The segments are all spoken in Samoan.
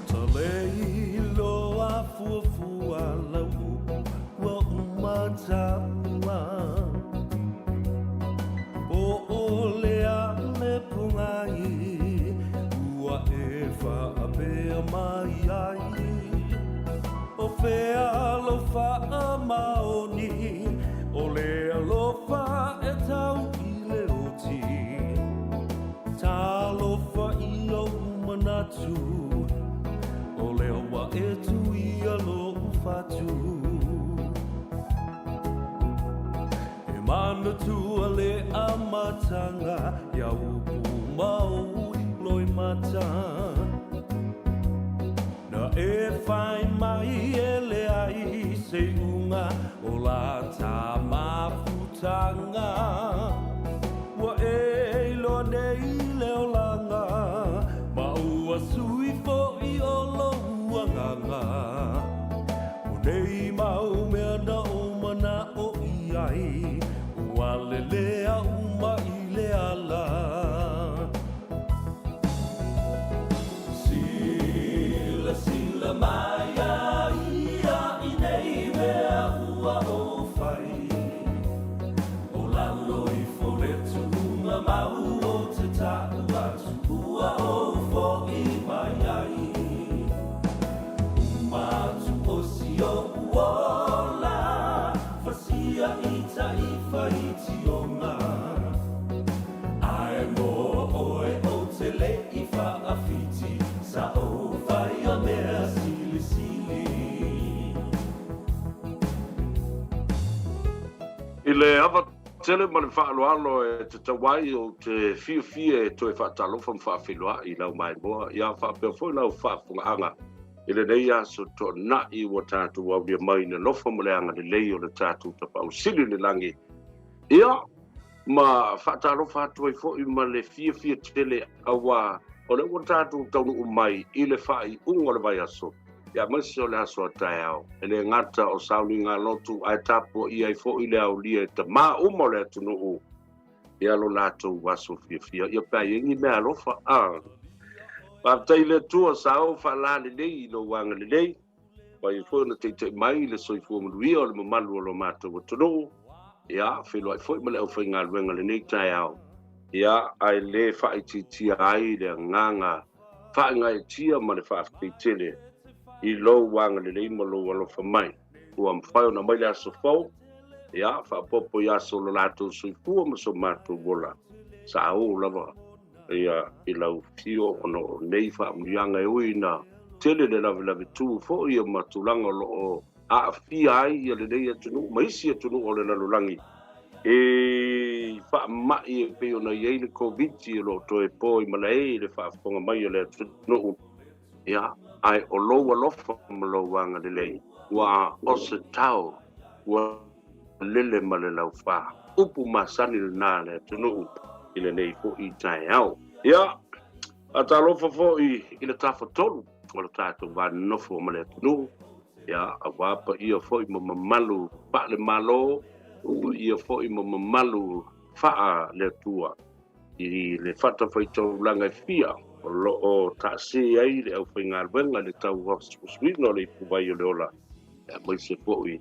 Talei loa fuafua lau upu ua uma taua Po o le a le pogai ua e faapea mai ai O fea lou faamaoni o le alofa e tau i le oti Talofa i ou manatu O lea ua e tuia lou fatu E manatua le amataga Ia upu ma ou loimata Na e fai mai e leai se iuga o la ta mafutaga Ua e iloa nei le olaga Ma ua sui foi o lou agaga O nei mau mea na ou mana'o i ai Ua lelea uma i le ala Silasila mai a ia i nei mea ua ou fai O lalo ifo le tuuga mau o te ta'u atu ua ou fo'i mai ai Uma atu o si o'u ola Fasia i ta'ifa i Tionga Ae mo oe ou te le i faawhiti Sa ou whaia mea silisili. I le ava tele ma le faaaloalo e tatau ai ou te fiafia e toe faatalofa ma faafeiloai i lau maimoa, ia faapea foi lau faafofogaaga i lenei aso toanai ua tatou aulia mai i le alofa ma le agalelei o le tatou Tapaau Sili i le lagi. Ia, Ma faatalofa atu ai foi ma le fiafia tele auā o lea ua tatou taunuu mai i le faaiuga o le vaiaso, aemaise o le aso a taeao. E le gata o sauniga lotu ae tapuaia ai foi le aulia e tamā uma o le atunuu ia lo latou aso fiafia. Ia pe a i ai ni mea alofa, a. Faafetai i le Atua sa ou faalalelei i lou agalelei, ua i ai foi ona taitai mai le soifua manuia o le mamalu o lo matou atunuu. Ia, feiloai foi ma le aufaigaluega i lenei taeao, ia, ae le faaitiitia ai le agaga faagaeetia ma le faafetai tele i lou agalelei ma lou alofa mai. Ua mafai ona aumai le aso fou, ia, faaopoopo i aso o lo latou soifua ma so matou ola. Sa o lava ia i lau afio ona o nei faamanuiaga e ui ina tele le lavelave tu foi ma tulaga o lo o aafia ai ia lenei atunuu ma isi atunuu o le lalolagi i faamai e pei ona i ai le Koviti o lo o toe po i malae i le faafofoga mai a le atunuu. Ia, ae o lou alofa ma lou agalelei ua osetao ua lele ma le laufa. Upu masani lena a le atunuu i lenei foi taeao. Ia, faatalofa foi i le Tafatolu o le tatou va nonofo ma le atunuu, ia, aua paia foi ma mamalu faale-Malo, paia foi ma mamalu faale-Atua i le fatafaitaulaga e fia o lo o taase ai le aufaigaluega i le tauasuasuina o le ipuvai o le ola, aemaise foi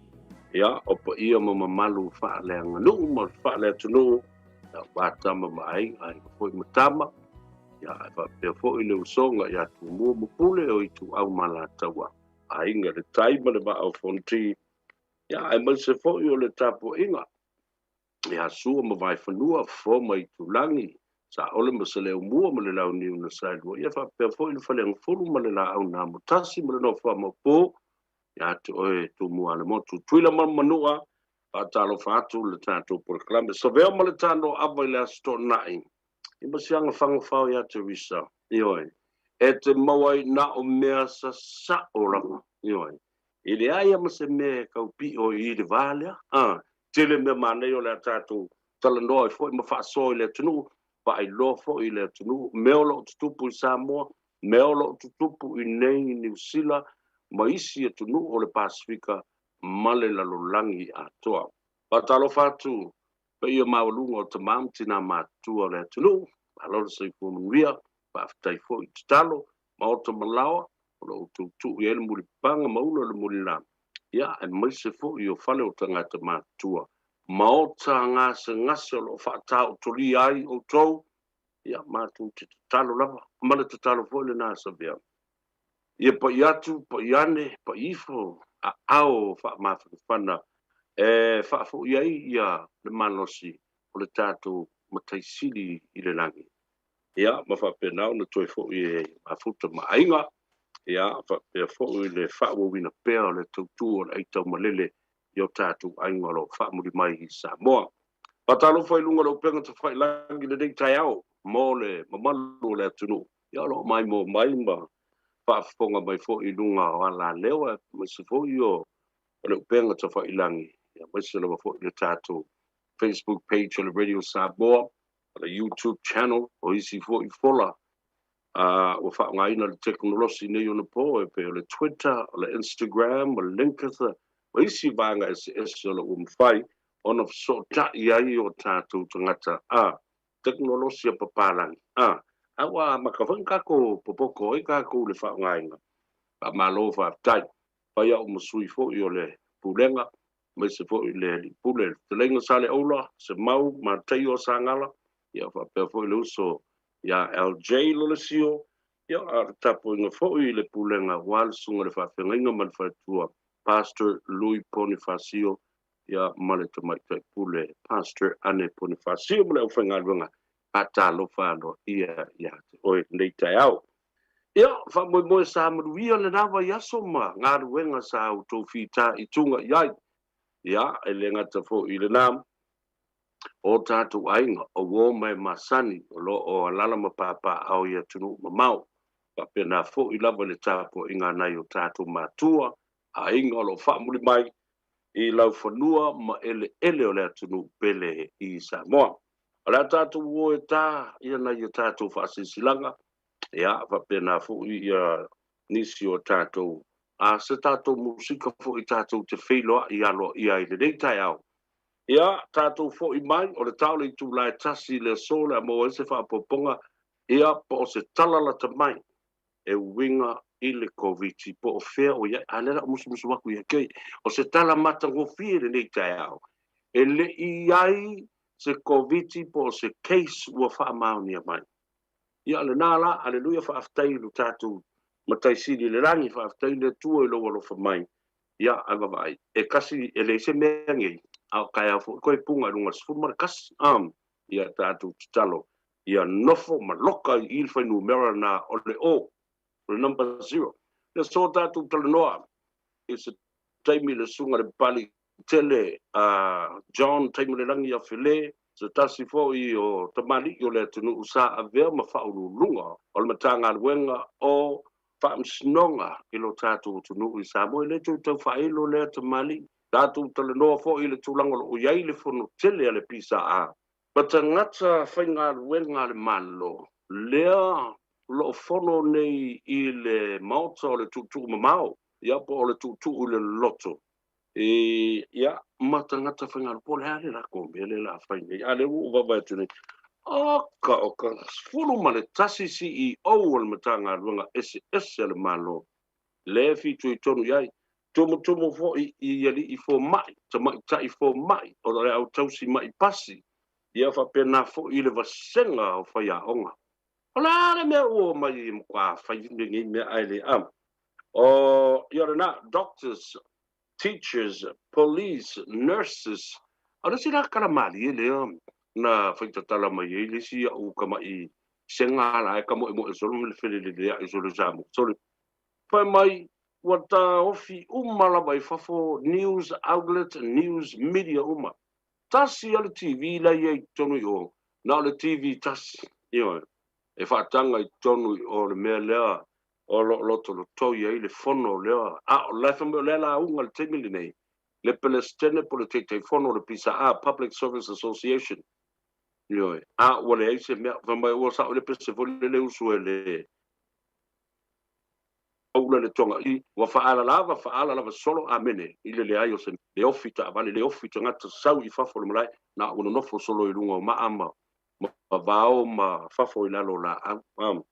ia, o paia ma mamalu faaleaganuu ma faaleatunuu, aua tama ma aiga, aiga foi ma tama, ia, ae faapea foi le usoga ia Tumua ma Pule o Ituau ma Alataua, Aiga i le Tai ma le Vaa o Fonoti, ia, aemaise foi o le tapuaiga ia Sua ma Vaifanua, Fofo ma Aitulagi, Saole ma Saleaaumua ma le Launiu na Saelua, ia faapea foi le Faleagafulu ma le Laau na Amotasi ma le Nofo a Maopu, ia te oe Tumua le Motu. Tutuila ma Manua, faatalofa atu le tatou polokalame. Savea ma le tano ava i le Aso Toonai, i ma siaga fagafao ia Teresa, ioe, e te maua ai na o mea sasao lava, ioe. E leai lava ma se mea e tau piʻo i le va lea. A, tele mea manaia o le a tatou talanoa ai foi ma faasoa i le atunuu, faailoa foi i le atunuu mea o lo o tutupu i Samoa, mea o lo o tutupu i nei i Niu Sila ma isi atunuu o le Pasefika ma le lalolagi atoa. Faatalofa atu paia maualuga o tama ma tinā matutua o le atunuu, malo le soifua manuia, faafetai foi i tatalo, maota ma laoa o lo o outou tuu i ai le mulipapaga ma ula le mulila, ia, aemaise foi o fale o tagata matutua, maota gasegase o lo o faataotolia ai outou, ia, matou te tatalo lava, ma le tatalo foi lena Savea. Ia pai atu, pai ane, pai ifo, aao faamafanafana e faafoi ai ia le malosi o le tatou Matai Sili i le lagi. Ia, ma faapena ona toe foi e mafuta ma aiga, ia, faapea foi le faaauauina pea o le tautu o le aitaumalele i o tatou aiga o lo o faamuli mai i Samoa. Faatalofa i luga o le upega tafailagi i lenei taeao mo le mamalu o le atunuu, ia, o lo o maimoa mai ma faafofoga mai foi i luga o alaleo, aemaise foi o le upega tafailagi, aemaise lava foi le tatou Facebook page o le Radio Samoa, o le YouTube channel, o isi foi fola ua faaaogaina le tekonolosi nei ona po e pei o le Twitter, o le Instagram, o le LinkedIn, ma isi vaega eseese o lo o ua mafai ona fesootai ai o tatou tagata a tekonolosi a papalagi a a ua amata foi ona tatou popoto ai tatou i le faaaogaina. Faamalo faafetai. Fai au ma sui foi o le Pulega, aemaise foi le Alii Pule, le Fetalaiga Saleaula, Semau, Mataio Sagala, ia faapea foi le uso ia LJ Lolesio, ia a o le tapuaiga foi i le Pulega aua le Susuga i le Faafeagaiga ma le Faletua, Pastor Lui Ponifasio, ia ma le Tamaitai Pule, Pastor Ane Ponifasio ma le aufaigaluega. Faatalofa aloaia ia te oe i lenei taeao. Ia, faamoemoe sa manuia lena vaiaso ma galuega sa outou fitaituga i ai. Ia, e le gata foi i lena, o tatou aiga, o uo ma e masani o lo o alaala ma papaaao i atunuu mamao. Faapena foi lava i le tapuaiga a nai o tatou matua, aiga o lo o faamuli mai i laufanua ma eleele o le atunuu pele i Samoa. O le a tatou o e ta ia nai o tatou faasilasilaga, ia faapena foi ia nisi o tatou a se tatou musika foi tatou te feiloai aloaia ai i lenei taeao. Ia tatou foi mai, o le tao le itula e 1 i le aso o le a maua ai se faaopoopoga, ia po o se tala lata mai e uiga i le Koviti po o fea o i ai. A lea o le a ou musumusu atu ia te oe, o se tala matagofie lenei taeao, e le i i ai se Koviti po o se case ua faamaonia mai. Ia o lena la, aleluia, faafetai i lo tatou Matai Sili i le lagi, faafetai i le Atua i lou alofa mai. Ia, ae vaavaai, e kasi, e leai se mea nei, a o taeao foi toe puga i luga o le 11. Ia tatou tatalo, ia nofo ma loka i i le fuainumera lena o le O, o le number zero. Le aso tatou talanoa i se taimi i le susuga i le Papalii tele a John Taimalelagi Afele, se tasi foi o tamalii o le atunuu sa avea ma faauluuluga o le Matagaluega o Faamasinoga i lo tatou atunuu i Samoa. E le toe tau faailo lea tamalii. Tatou talanoa foi i le tulaga o lo o i ai le fono tele a le PSA ma tagata faigaluega a le Malo lea o lo o fono nei i le Maota o le Tuutuu Mamao, ia po o le Tuutuu i le Loloto, e, ia, ma tagata faigaluega, po o le a le latou mea lea o le a fai nei. A lea ua ou vaavaai atu nei, oka oka, 11 CEO o le Matagaluega eseese a le Malo lea e fitoitonu i ai, tumutumu foi i alii fomai, tamaitai fomai, o le au tausi mai pasi, ia faapena foi i le vasega o faiaoga. O le a le mea ua omai e matua fai lenei mea ae le am? O, ia lena, doctors, teachers, police, nurses. O le isi la tala malie lea na faitatala mai ai le isi au tama'i sega la e tamoemoe solo ma le felelelea'i solo i Samoa. Sole, fai mai ua taofi uma lava i fafo news outlet, news media uma. Tasi lava le TV la e i ai i totonu i o, na o le TV tasi, ioe, e faataga i totonu i o le mea lea o lo o lotolotoi ai le fono lea. A o la e fai mai o lea lauga i le taimi lenei le Pelesitene po o le Taitaifono o le PSA, Public Service Association, ioe, a ua leai se mea. Fai mai ua sao i le pese foi lele usu e le aula le toga i, ua faaala lava, faaala lava solo, amene, i le leai o se le ofi taavale, le ofi tagata sau i fafo o le malae, na ua nonofo solo i luga o maa ma vao ma fafo i lalo o laau.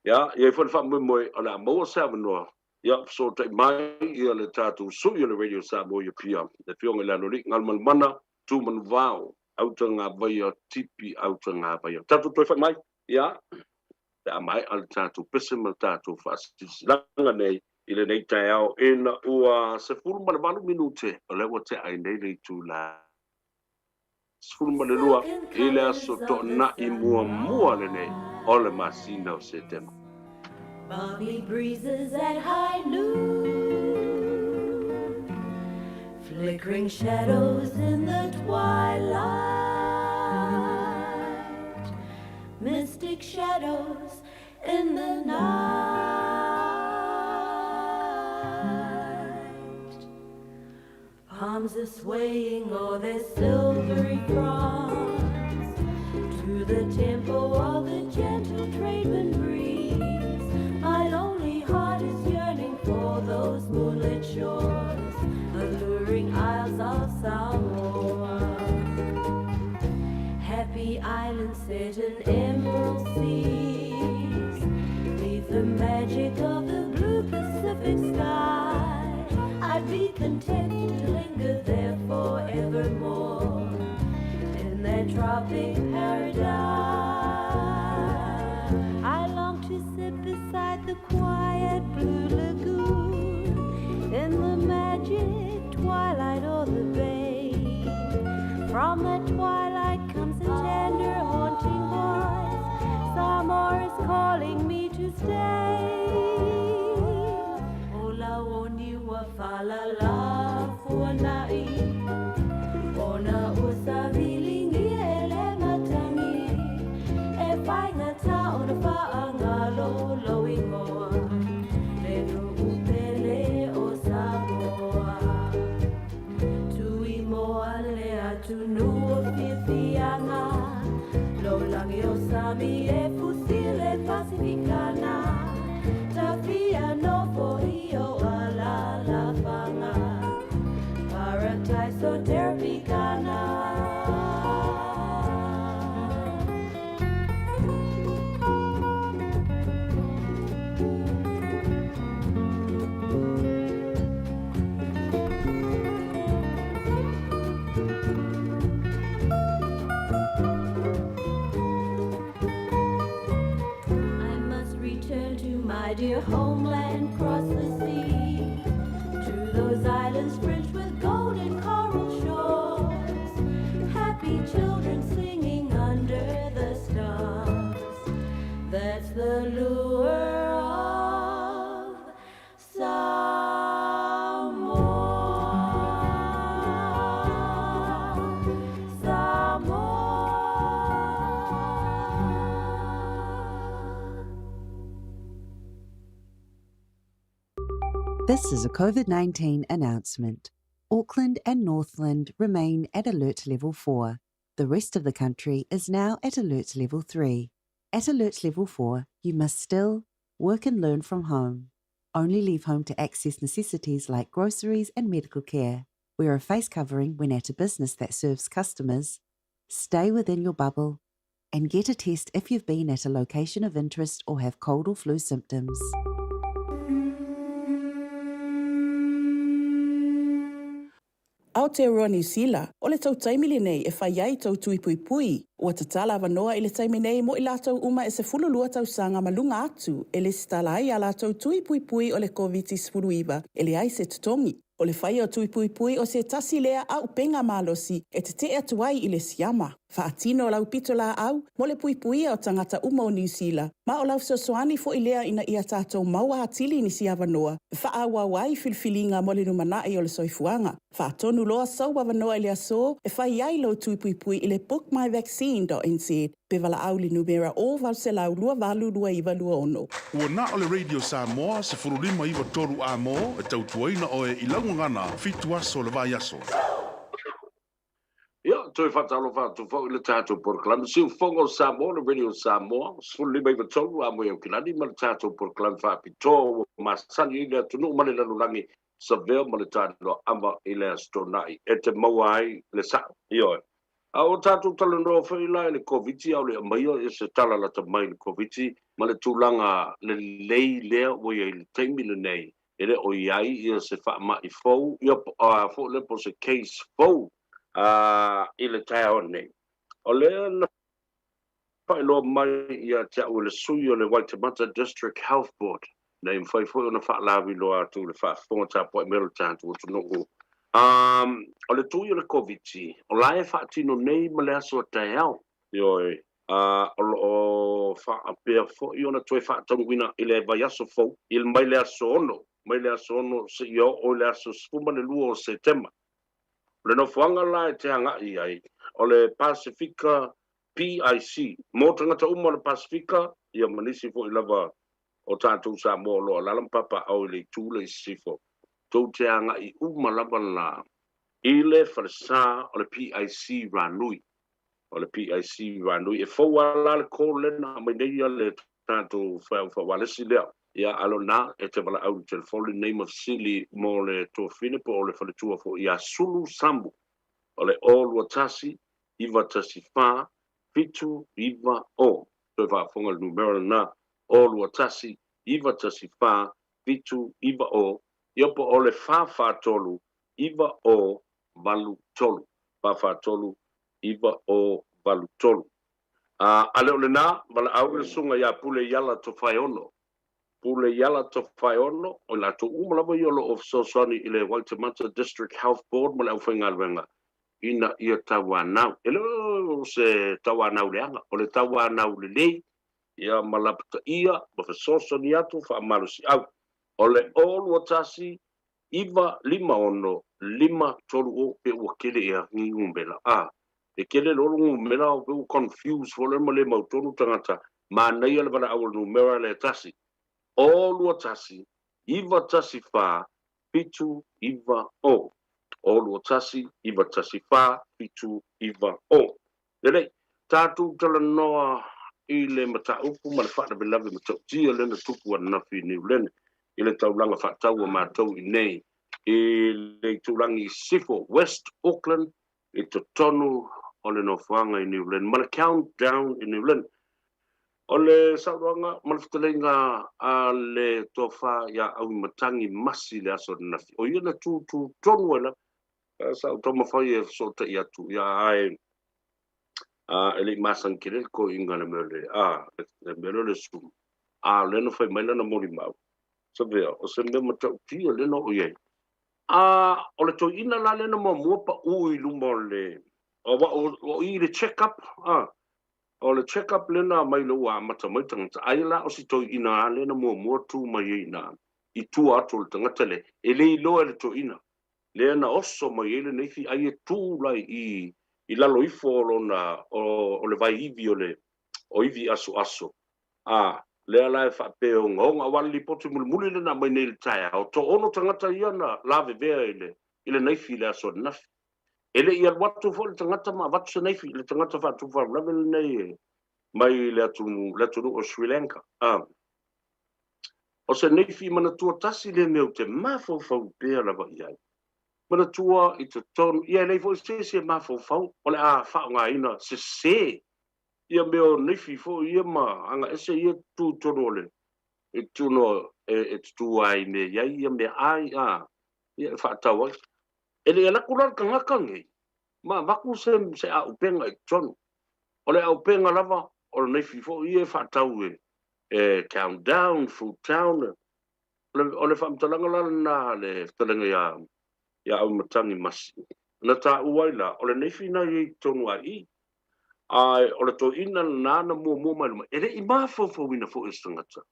Ia, e i ai foi le faamoemoe o le a maua se avanoa, ia, fesootai mai ia le tatou sui o le Radio Samoa i Apia, le Afioga i le Aloalii Galumalemana Tumanuvao, Autagavaia, Tipi Autagavaia. Tatou toe foi mai, ia, pe a maea le tatou pese ma le tatou faasilasilaga nei i lenei taeao ina ua 18 minute o lea ua tea ai nei le itula 12 i le aso Toonai muamua lenei o le masina o Setema. Balmy breezes at high noon, flickering shadows in the twilight, mystic shadows in the night. Palms are swaying o'er their silvery fronds to the tempo of the gentle tradewind breeze. My lonely heart is yearning for those moonlit shores, alluring isles of Samoa. Happy islands set in emerald seas, neath the magic of the blue Pacific sky. I'd be content to linger there forevermore in that tropic paradise. I long to sit beside the quiet blue lagoon in the magic twilight o'er the bay. From that twilight comes a tender, haunting voice. Samoa is calling me to stay. Ola o niua falala fuanai, ona ua saviligia e le matagi, e faigata ona faagalo lou igoa, le nuu pele o Samoa. Tuimoa le atunuu o fiafiaga, Fusile Pasifikana, Tafia nofo i o alalafaga, Parataiso Terapikana. I must return to my dear homeland, cross the sea, to those islands fringed with golden coral shores, happy children singing under the stars. That's the lure of Samoa. Samoa. This is a COVID-19 announcement. Auckland and Northland remain at Alert Level 4. The rest of the country is now at Alert Level 3. At Alert Level 4, you must still work and learn from home. Only leave home to access necessities like groceries and medical care. Wear a face covering when at a business that serves customers. Stay within your bubble and get a test if you've been at a location of interest or have cold or flu symptoms. Aotearoa Niu Sila, o le tou taimi lenei e fai ai tou tui puipui. Ua tatala avanoa i le taimi nei mo i latou uma e 12 tausaga ma luga atu e lesitala ai a latou tui puipui o le Koviti-19 e leai se totogi. O le faia o tui puipui o se tasi lea auupega malosi e tetee atu ai i le siama. Faatino lau pitolaau mo le puipuia o tagata uma o Niu Sila, ma o lau fesoasoani foi lea ina ia tatou maua atili nisi avanoa e faaauau ai filifiliga mo le lumanai o le soifuaga. Faatonu loa sou avanoa i le aso e fai ai lou tui puipui i le bookmyvaccine.nz pe valaau i le numera o 800 28 2926. Ua na o le Radio Samoa 1593 Amo e tautuaina oe i lau gagana 7 aso o le vaiaso. Ia, toe faatalofa atu foi i le tatou polokalame Siufogo o Samoa, le Radio Samoa, 1593 Amo i Aukilani ma le tatou polokalame faapitoa ua masani ai le atunuu ma le lalolagi, savea ma le tanoaava i le Aso Toonai e te maua ai le sao. Ioe. A ua tatou talanoa foi la i le Koviti, a o le aumaia ia se tala lata mai i le Koviti ma le tulaga lelei lea ua i ai i le taimi lenei, e le o i ai ia se faamai fou, ia foi lea po o se case fou i le taeao nei. O lea na faailoa mai ia te au e le sui o le Waitemata District Health Board, ina ia mafai foi ona faalaviloa atu i le faafofoga tapuai mai o le tatou atunuu. O le tui o le Koviti, o la e faatino nei ma le aso a taeao. Ioe, o lo o faapea foi ona toe faataunuuina i le vaiaso fou, i mai le aso 6, mai le aso 6 seia oo i le aso 12 o Setema. O le nofoaga la e te agai ai, o le Pasifika PIC, mo tagata uma o le Pasifika, ia ma nisi foi lava o tatou Samoa o lo o alaala ma papaaao i le itu lea i sisifo, tou te agai uma lava la i le falesa o le PIC Ranui. O le PIC Ranui, e fou lava la le call lea na aumai nei le tatou faaualesi lea. Ia, a lona e te valaau i le telefoni lenei ma fesili mo le tuafine po o le faletua foi ia Sulu Samu. O le 021 914 790. Toe faafofoga i le numera lena, 021 914 790, ia po o le 443 9083. 443 9083. A le o lena, valaau i le susuga ia Pule Iala Tofaeono. Pule Iala Tofaeono, o i latou uma lava ia o lo o fesoasoani i le Waitemata District Health Board ma le aufaigaluega ina ia tauanau. E le o se tauanau leaga, o le tauanau lelei, ia ma lapataia ma fesoasoani atu faamalosiau. O le 021 956 530 pe ua kele ea ni numera. A, e kele loa le numera o pe ua confuse foi lea ma le mautonu tagata, manaia le valaau o le numera lea e tasi. 021 914 790. 021 914 790. Lelei, tatou talanoa i le mataupu ma le faalavelave matautia lea na tupu ananafi i Niu Lene i le taulaga faatau a matou i inei i le itulagi i Sisifo, West Auckland, i totonu o le nofoaga i Niu Lene ma le Countdown i Niu Lene. O le saunoaga ma le fetalaiga a le Tofa ia Auimatagi Masi i le aso ananafi, o ia na tūtū tonu ai lava sa ou taumafai e fesootai atu, ia ae e le i masani tele le toeaina i le mea o le, a, le mea lea o le Zoom, a o lea na fai mai lana molimau, Savea, o se mea matautia lea na oo i ai. A o le toeaina la lea na muamua pau i luma o le, aua o i i le check up, a, o le check up lea na aumai lea ua amata mai tagata, aia la o si toeaina lava lea na muamua tu mai ai i ina i tua atu o le tagata lea, e le iloa e le toeaina lea na oso mai ai lenei fiai e tu la i i lalo ifo o lona o le vaiivi o le o ivi asoaso, a lea la e faapea ogaoga, aua o le lipoti mulimuli lea na aumai nei i le taeao, toaono tagata ia na lavevea i le i le naifi i le aso ananafi. E le i alu atu foi le tagata ma avatu se naifi i le tagata faatupu faalavelave lenei mai le atunuu o Sri Lanka. A o se naifi manatua tasi lea mea ou te mafaufau pea lava i ai. Manatua i totonu, ia e leai foi se isi e mafaufau o le a faaaogaina sese ia mea o naifi foi ia ma aga ese ia tu i totonu o le i totonu e tutū ai i mea i ai ia meaai a ia e faatau ai. E le i alu atu la le tagata nei ma avatu se se aupega i totonu. O le aupega lava o le naifi foi ia e faatau e e Countdown, Food Town. O le o le faamatalaga la lena a le fetalaiga ia ia Auimatagi Masi. Na taua ai la, o le naifi na i ai i totonu a i. Ae o le toeaina lena na muamua mai luma, e le i mafaufauina foi e se tagata.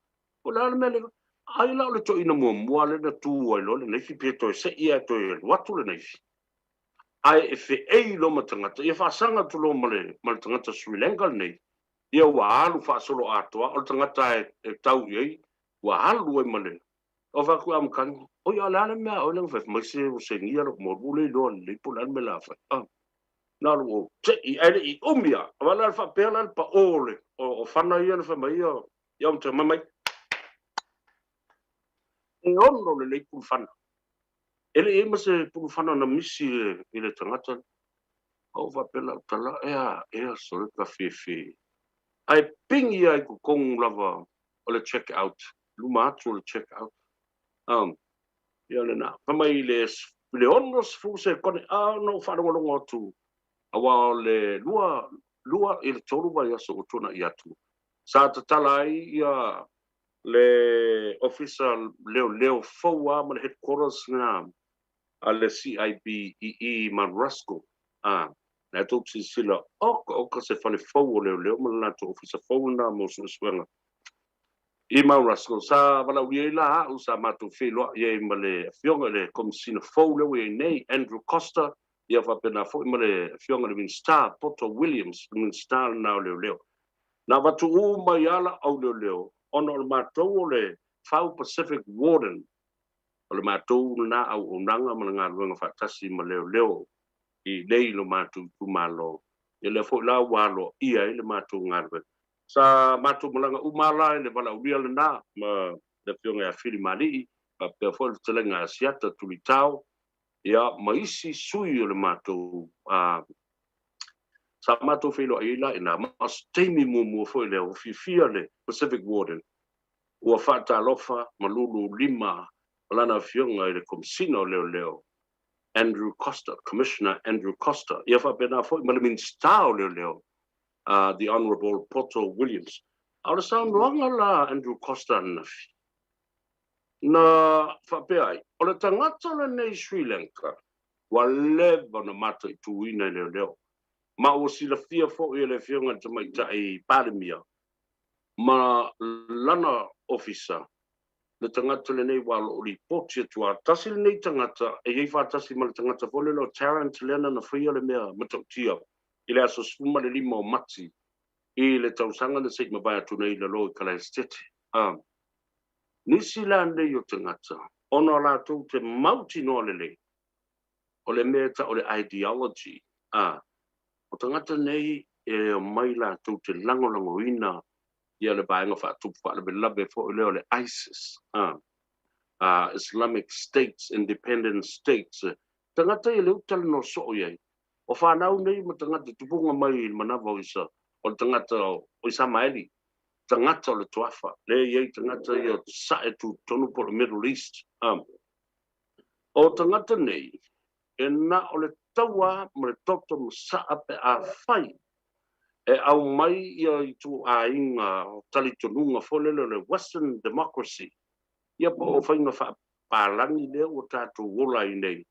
Po o le a le mea lea, ai la o le toeaina muamua lea na tu ai loa le naifi pe toe sei ae toe alu atu le naifi. Ae e feei loa ma tagata, ia faasaga atu loa ma le, ma le tagata Sri Lanka lenei, ia ua alu faasoloatoa, o le tagata e, e tau i ai, ua alu ai ma le, o fai atu i Amakani, oi a o le a le mea a oe lea na fai mai se ua segia lou molu, ua le iloa lelei po o le a le mea o le a fai. Ah. Na alu ou tei, ae le i umi a, aua la le faapea la le paō o le, o, o fana ia na fai mai ia, ia o mai mai. E ono lelei pulufana. E le i ai ma se pulufana na misi i le, i le tagata. Ou faapea lau tala, ea, ea sole ka fefe. Ae pingi ai totonu lava o le check out, luma atu o le check out. Um, ia lena. Fai mai i le, i le 60 sekone, a na ou faalogologo atu, aua o le lua, lua i le tolu vaiaso ua tuanai atu, sa tatala ai ia le ofisa leoleo fou lava ma le headquarters lena a le CIB i i Mount Ruskell. A, na e tou te silasila, oka oka se fale fou o leoleo ma le latou ofisa fou lena mo suesuega i Mount Ruskell. Sa valaaulia ai la au, sa matou feiloai ai ma le afioga i le Komesina fou lea ua i ai nei, Andrew Coster, ia faapena foi ma le afioga i le Minisita Poto Williams, le Minisita lena o Leoleo. Na avatu uma ai lava la au leoleo ona o le matou o le Fau Pacific Warden, o le matou lena auaunaga ma le galuega faatasi ma leoleo i inei i lo matou itumalo, ia lea foi la ua aloaia ai le matou galuega. Sa matou malaga uma lava la i le valaaulia lena ma le afioga ia Fili Malii faapea foi le fetalaiga a Asiata Tulitao, ia ma isi sui o le matou sa matou feiloai ai la i ina, ma o se taimi muamua foi lea ua fiafia le Pacific Warden ua faatalofa ma lulu lima ma lana afioga i le Komesina o Leoleo Andrew Coster, Commissioner Andrew Coster, ia faapena foi ma le Minisita o Leoleo The Honourable Poto Williams. A o le saunoaga la a Andrew Coster ananafi, na faapea ai, o le tagata lenei Sri Lanka ua leva ona mataituina i leoleo, ma ua silafia foi e le Afioga i le Tamaitai Palemia ma lana ofisa le tagata lenei ua o lo o lipoti atu lava. Tasi lenei tagata e i ai faatasi ma le tagata foi lele o Tarrant lea na na faia le mea matautia i le aso 15 o Mati i le tausaga na se i mavae atu nei i lalo i Kalaesetete. A nisi la nei o tagata ona o latou te mautinoa lelei o le mea e tau o le ideology, a o tagata nei e omai latou te lagolagoina Ia le vaega faatupu faalavelave foi lea o le ISIS, Islamic States, Independent States. Tagata ia lea ua talanoa soo i ai. O fanau nei ma tagata tupuga mai i le manava o Isa, o le tagata o Isamaeli, tagata o le toafa. Lea e i ai tagata ia o Sasae tutotonu po o le Middle East. O tagata nei, e na o le taua ma le toto masaa pe afai e aumai ia ituaiga talitonuga foi lele o le Western democracy, ia po o faiga faapalagi lea ua tatou ola ai nei,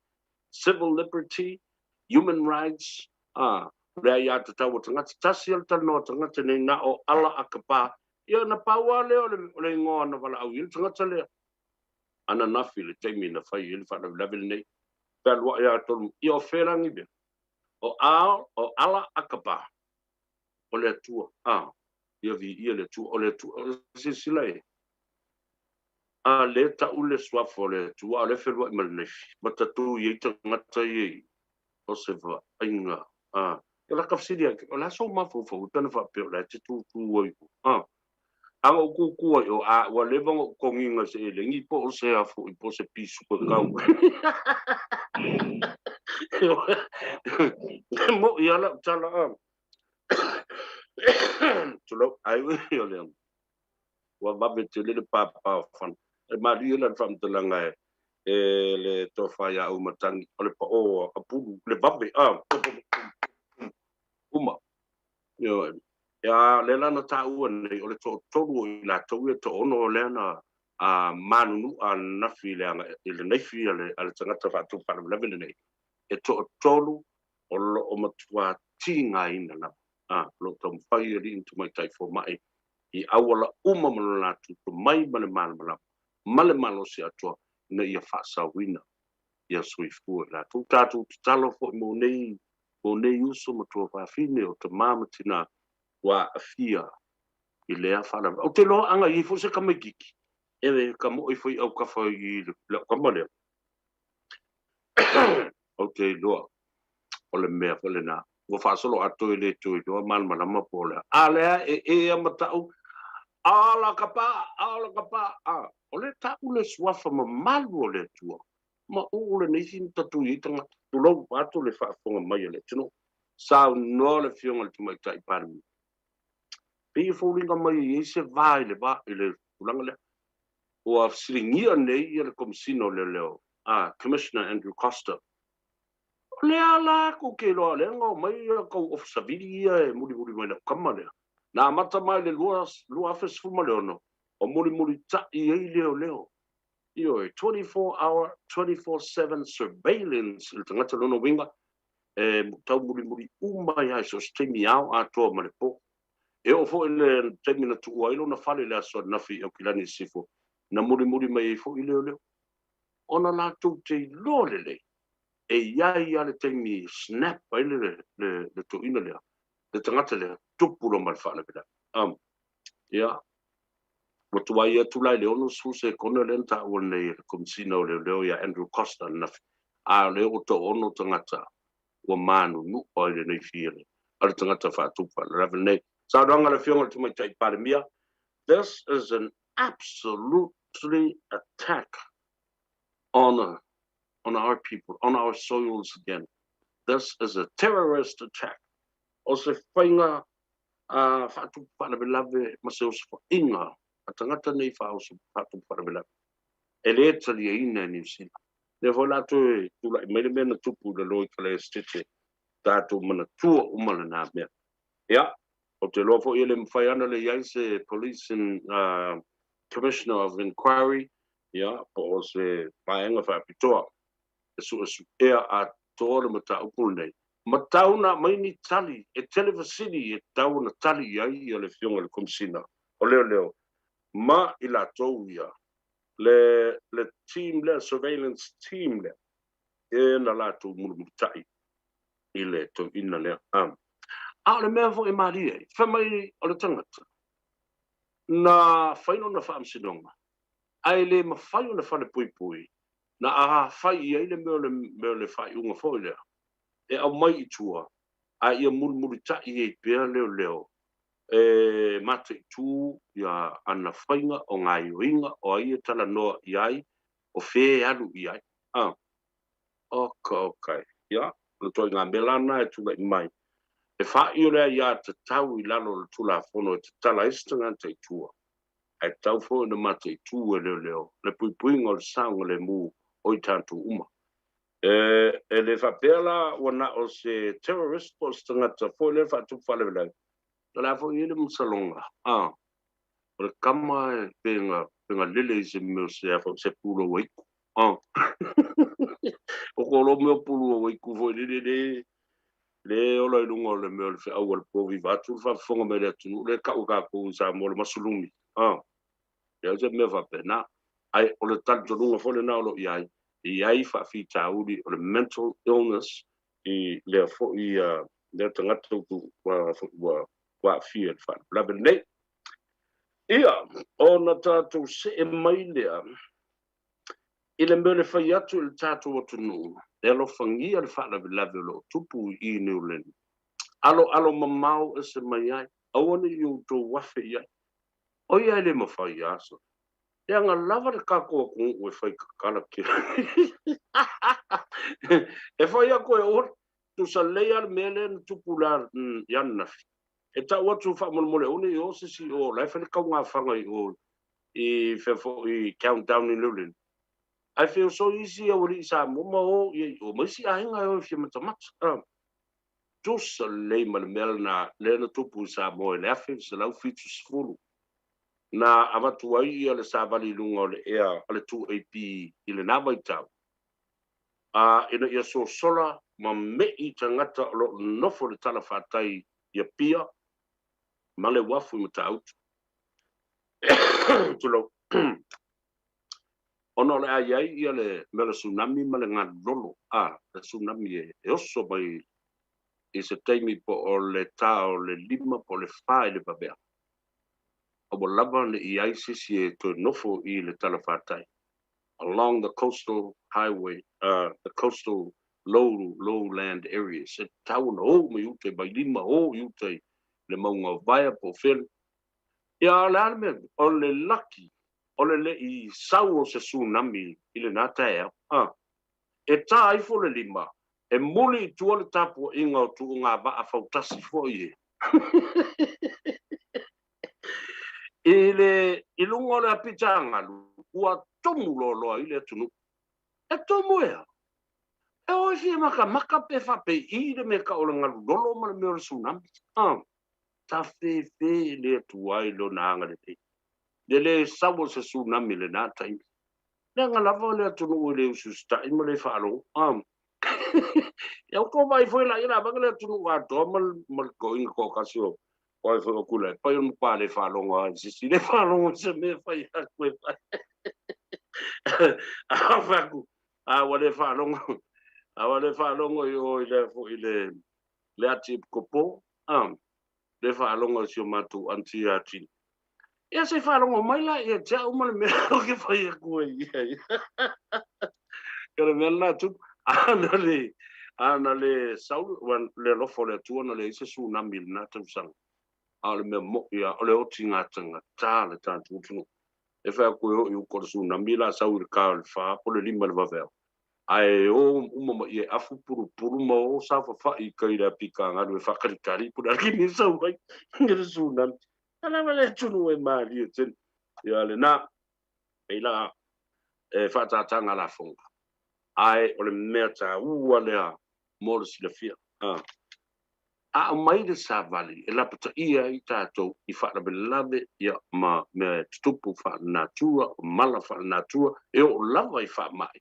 civil liberty, human rights, a, le aiatatau a tagata. Tasi a le talanoa a tagata nei na o Allah Akbar, ia na pau lava lea o le igoa na valaau i ai le tagata lea. Ananafi le taimi na fai ai le faalavelave lenei, fealuai lava tolu, ia o fea lagi mea? O Al, o Allah Akbar, o le Atua, a, ia viia le Atua, o le Atua, silasila e, a le tau le suafa o le Atua, a o lea e feluai ma le naifi, ma tatū i ai tagata ia i o se vaaiga, a, o la ka fesili ake, o le a sou mafaufau pe ana faapea o la e te tūtū ai, a, a na ou tūtū ai o, a, ua leva ona ou togiga i se elegi po o se a foi, po o se pisuka kau. E moʻi lava lau tala, a. Tulou, ai ui o le ua vave tele le pāpā o fana. E malie la le faamatalaga e e le tofa ia Auimatagi, o le paʻō a pulu, le vave, a, uma. Ioe. Ia, lea la na taua nei, o le toatolu o i latou ia, toaono lea na manunua ananafi i le aga, i le naifi a le, a le tagata faatupu faalavelave lenei, e toatolu o lo o matua tigaina lava. A, o lo o taumafai alii ma tamaitai fomai i auala uma ma lo latou tomai ma le malamalama ma le malosi atoa ina ia faasaoina ia soifua i latou. Tatou tatalo foi mo nei mo nei uso ma tuafafine o tama ma tina ua aafia i lea faalavelave. Ou te iloa ana i ai foi se tamaititi e ka moʻi foi autafa i lau tama lea. Ou te iloa o le mea foi lena ua faasolo atoa e le toe iloa malamalama po o le a. A lea e ea ma tau ala ka pa, ala ka pa, a o le tau le suafa mamalu o le Atua ma uu lenei sina tatui ai tagata. Tulou atu le faafofoga mai a le atunuu. Saunoa le Afioga i le Tamaitai Palemia. Pei e foliga mai e i ai se va i le va i le tulaga lea. Ua fesiligia nei ia le Komesina o Leoleo, a Commissioner Andrew Coster. O lea la kou te iloa lea na omai ia kou ofisa vili ia e mulimuli mai lau tama lea. Na amata mai le 2016 o mulimulitai ai leoleo. Ioe, 24 hour, 24/7 surveillance i le tagata lona uiga e taumulimuli uma ai lava i so o se taimi ao atoa ma le po. E oo foi i le taimi na tuua ai lona fale i le aso ananafi i Aukilani i Sisifo, na mulimuli mai ai foi leoleo. Ona latou te iloa lelei, e i ai lava le taimi e snap ai le, le, le toeaina lea, le tagata lea, tupu loa ma le faalavelave. Ia, ua tuai atu la i le 60 sekone lea na taua nei e le Komesina o Leoleo ia Andrew Coster ananafi, a o lea ua toaono tagata ua manunua i lenei fia a le tagata faatupu faalavelave lenei. Saunoaga a le Afioga i le Tamaitai Palemia, This is an absolutely attack on on our people, on our soils again. This is a terrorist attack. O se faiga a faatupu faalavelave ma se osofaiga a tagata nei faaoso faatupu faalavelave e le taliaina e Niu Sila. Lea foi la toe tulai mai le mea na tupu i lalo i Kalaesetete, tatou manatua uma lena mea. Ia, ou te iloa foi e le mafai ana le i ai se Police in, Commissioner of Inquiry, ia, po o se vaega faapitoa e suesuea atoa le mataupu lenei. Ma tau na aumai ni tali, e tele fesili e tatau ona tali i ai ia le Afioga i le Komesina o Leoleo ma i latou ia, le, le team lea, surveillance team lea, e na latou mulimulitai i le toeaina lea. A o le mea foi e malie ai, fai mai o le tagata na fai lona faamasinoga, ae le mafai ona falepuipui, na afai i ai le mea o le mea o le faaiuga foi lea e aumai i tua, a ia mulimulitai ai pea leoleo. E mataitū ia ana faiga o gaioiga o ai e talanoa i ai, o fē e alu i ai. A. Oka, oka e. Ia, o le ituaiga mea la lena e tulai mai. E fa'i o le aiatatau i lalo o le Tulafono e tatala ai se tagata i tua, ae tatau foi ona mataitū e leoleo le puipuiga o le saogalemu o i tatou uma. E, e le faapea la ua na o se terrorist po o se tagata foi lea e faatupu faalavelave, o le a foi e i ai le masaloga, a, o le kama e pe na, pe na lele i se mea o se a foi, se pulou aiku, a. O ko lo mea o pulou aiku foi lele le, le ola i luga o le mea o le feau a le povi vaeatu le faafofoga mai a le atunuu lea e tau e tatou i Samoa o le masulumi, a. Leai se mea faapena. Ae o le talitonuga foi lena o lo o i ai, e i ai faafitauli o le mental illness i lea foi lea tagata ua ua aafia i le faalavelave lenei. Ia, ona tatou see mai lea i le mea o le fai atu i le tatou atunuu e alofagia le faalavelave o lo o tupu i Niu Leni. Aloalo mamao ese mai ai, aua ne i outou afe i ai. O ia e le mafai lava sole. Leaga lava le tatou atunuu e fai tatala tele. E fai atu e oe, tusa lelei lava le mea lea na tupu la i ananafi. E tau atu faamolemole aua ne i o se isi i o, o la e fai le taugafaga i o i fea foi i Countdown i Niu Leni. Ae feosoi isi aualii Samoa ma o i ai i o ma isi aiga e o e fia matamata. Tusa lelei ma le mea lena lea na tupu i Samoa i le 1970, na avatu ai ia le savali i luga o le ea a le 2AP i lena vaitau, a ina ia sosola ma me'i tagata o lo o nofo i le talafatai i Apia ma le uafu i Matautu. Tulou. Ona o le a i ai ia le mea o le tsunami ma le galu lolo, a, le tsunami e oso mai i se taimi po o le ta o le 5 po o le 4 i le vaveao. A ua lava ne i ai se isi e toe nofo i le talafatai, along the coastal highway, the coastal low, lowland areas, e tatau ona o uma i uta i Vailima, o i uta i le mauga o Vaea po o fea. Ia, a o le a le mea? O le laki o le le i sau o se tsunami i lena taeao, a. E ta ifo le lima, e muli i tua le tapuaiga o tuuga vaa fautasi foi e. I le, i luga o le apitaagalu, ua tumu loaloa ai le atunuu. E tumu e a? E o e fia makamaka pe faapei le mea tau o le galu lolo ma le mea o le tsunami, a. Tafefe le Atua i lona agalelei. Le le sau o se tsunami i lena taimi. Leaga lava le atunuu e le usiusita'i ma le faalogo. A. Ia ua tou vaai foi laia la vage le atunuu atoa ma ma le toeaina toatasi o o ai foi o Tuilaepa ia o le matua le faalogo lava i se isi le faalogo i se mea e fai atu e fai. A fai atu, a ua le faalogo, a ua le faalogo i o i le foi i le le ati epikopo, a. Le faalogo e si o matou aunty ia Tini. Ia se i faalogo mai la ia te au ma le mea ou te fai atu ai i ai. O le mea lena tupu. A na le, a na le sau, ua le alofa o le Atua na leai se tsunami i lena tausaga. A o le mea moʻi lava, o le otiga tagata le tatou atunuu. E fai atu e oo i uta o le tsunami la sau i le ta o le 4 po o le 5 i le vaveao. Ae o uma ma ia afu pulupulu ma o saofafai i tai i le apikagalu e faatalitali po o le a le mea e sau ai i le tsunami. A lava le atunuu e malie tele. Ia lena, pei la e faatātāga lafoga, ae o le mea taua lea mo le silafia. A aumai le savali e lapataia ai tatou i faalavelave ia ma mea e tutupu faalenatura, o mala faalenatura e oo lava i faamai,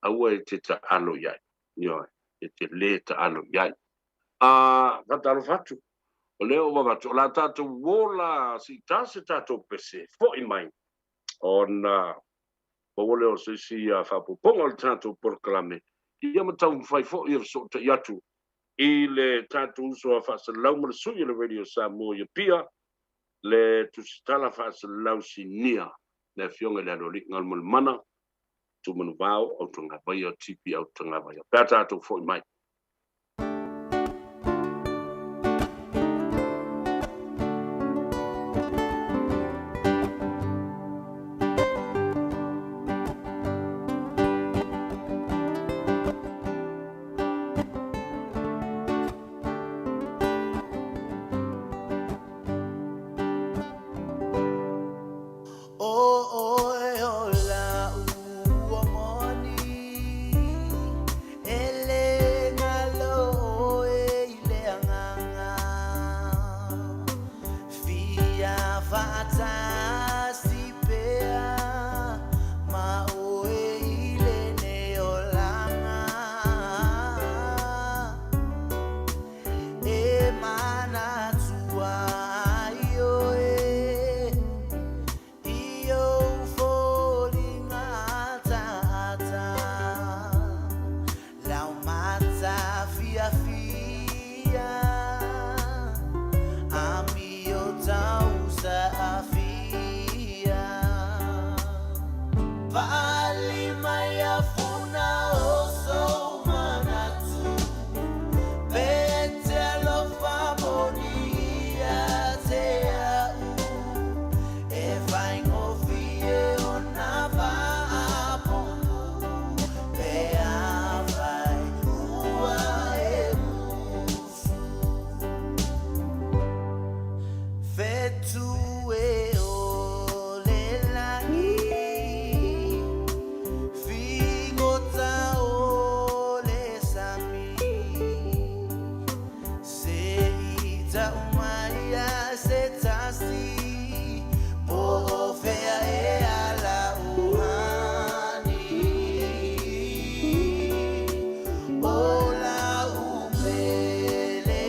aua e te taalo i ai. Ioe, e te lē taalo i ai. A faatalofa atu, o lea ua avatu, o le a tatou uō la siitā se tatou pese, fo'i mai ona maua lea o se isi faaopoopoga o le tatou polokalame, ia ma taumafai foi e fesootai atu i le tatou uso a faasalalau ma le sui o le Radio Samoa i Apia, le tusitala faasalalau sinia, le Afioga i le Aloalii Galumalemana Tumanuvao Autagavaia TP Autagavaia. Pe a tatou foi mai. faatasi pea ma oe i lenei olaga. E manatua ai oe i ou foliga ataata. Laumata fiafia, amio tausaafia. Pali mai afuna o sou manatu, pe te alofa moni ia te a'u, e faigofie ona faapupu, pe afai ua e musu. Fetu e o le lagi, figota o le sami, se i tau mai ai se tasi, po o fea e ala uhani. O lau pelea,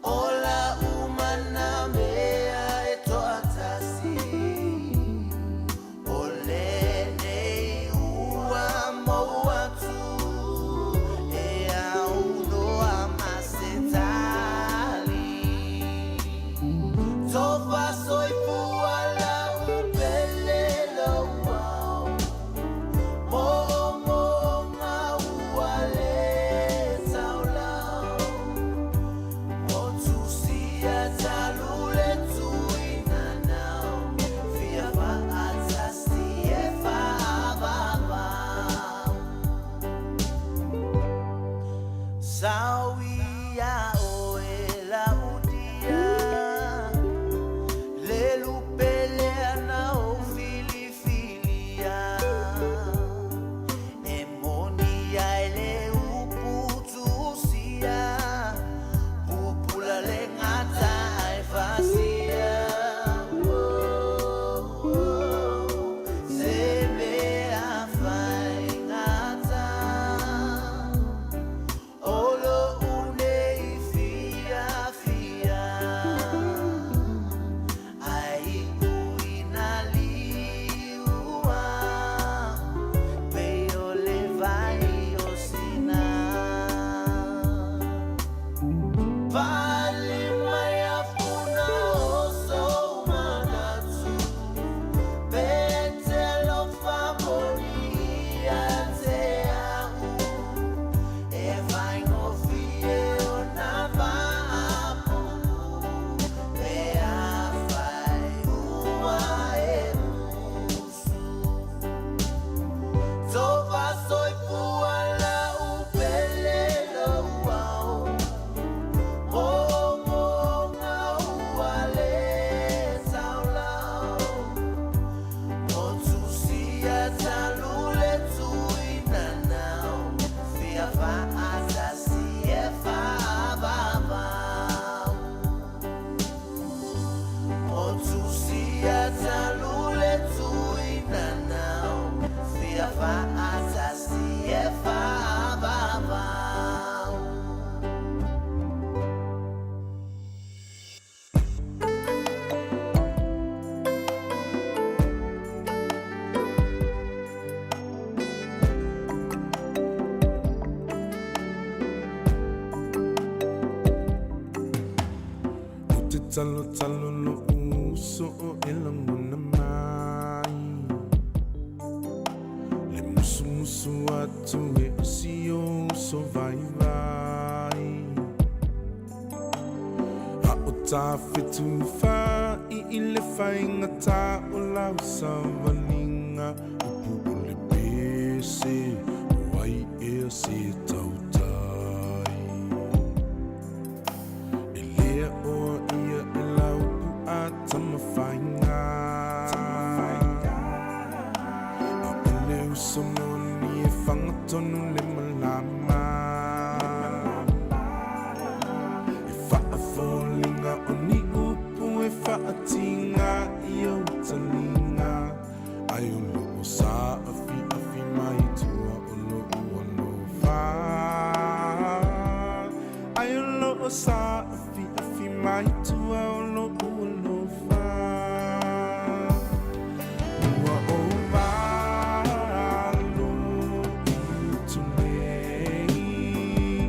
o lau manamea e toatasi, o lenei ua mou atu, e aunoa ma se tali. Tofa soifua lau pele louau, moomooga ua le taulau. Motusia talu le tuinanau, fia faatasi e faavavau. Sau ia oe laudia, le lupelea na ou filifilia. E moni ai le upu tusia, pupula le gata ai fasia. Oh, oh, se mea faigata, o lou nei fiafia. Ai uina liua, pei o le vai o Sina. Pali mai afuna o sou manatu, pe te alofa moni ia te a'u, e faigofie ona faapupu, pe afai ua e musu. Tofa soifua lau pele louau, moomooga ua le taulau. Motusia talu le tuinanau, fia faatasi e faavavau. Motusia talu le tuinanau, fia faatasi e faavavau. Ou te talotalo lo'u uso o e lagona mai, le musumusu atu e o si ou uso vaivai. A o tafetufa'i i le faigatā o lau savaliga, upu o le pese, o ai ea se tautai. E le aʻoa ia e lau upu a Tamafaiga. A o le uso moni e fagatonu le malama. E faafoliga o ni faatigā i ou taliga, Ai o loo saafiafi mai tua o lou alofa. Ai o loo saafiafi mai tua o lou alofa. Ua ou alo i utu nei,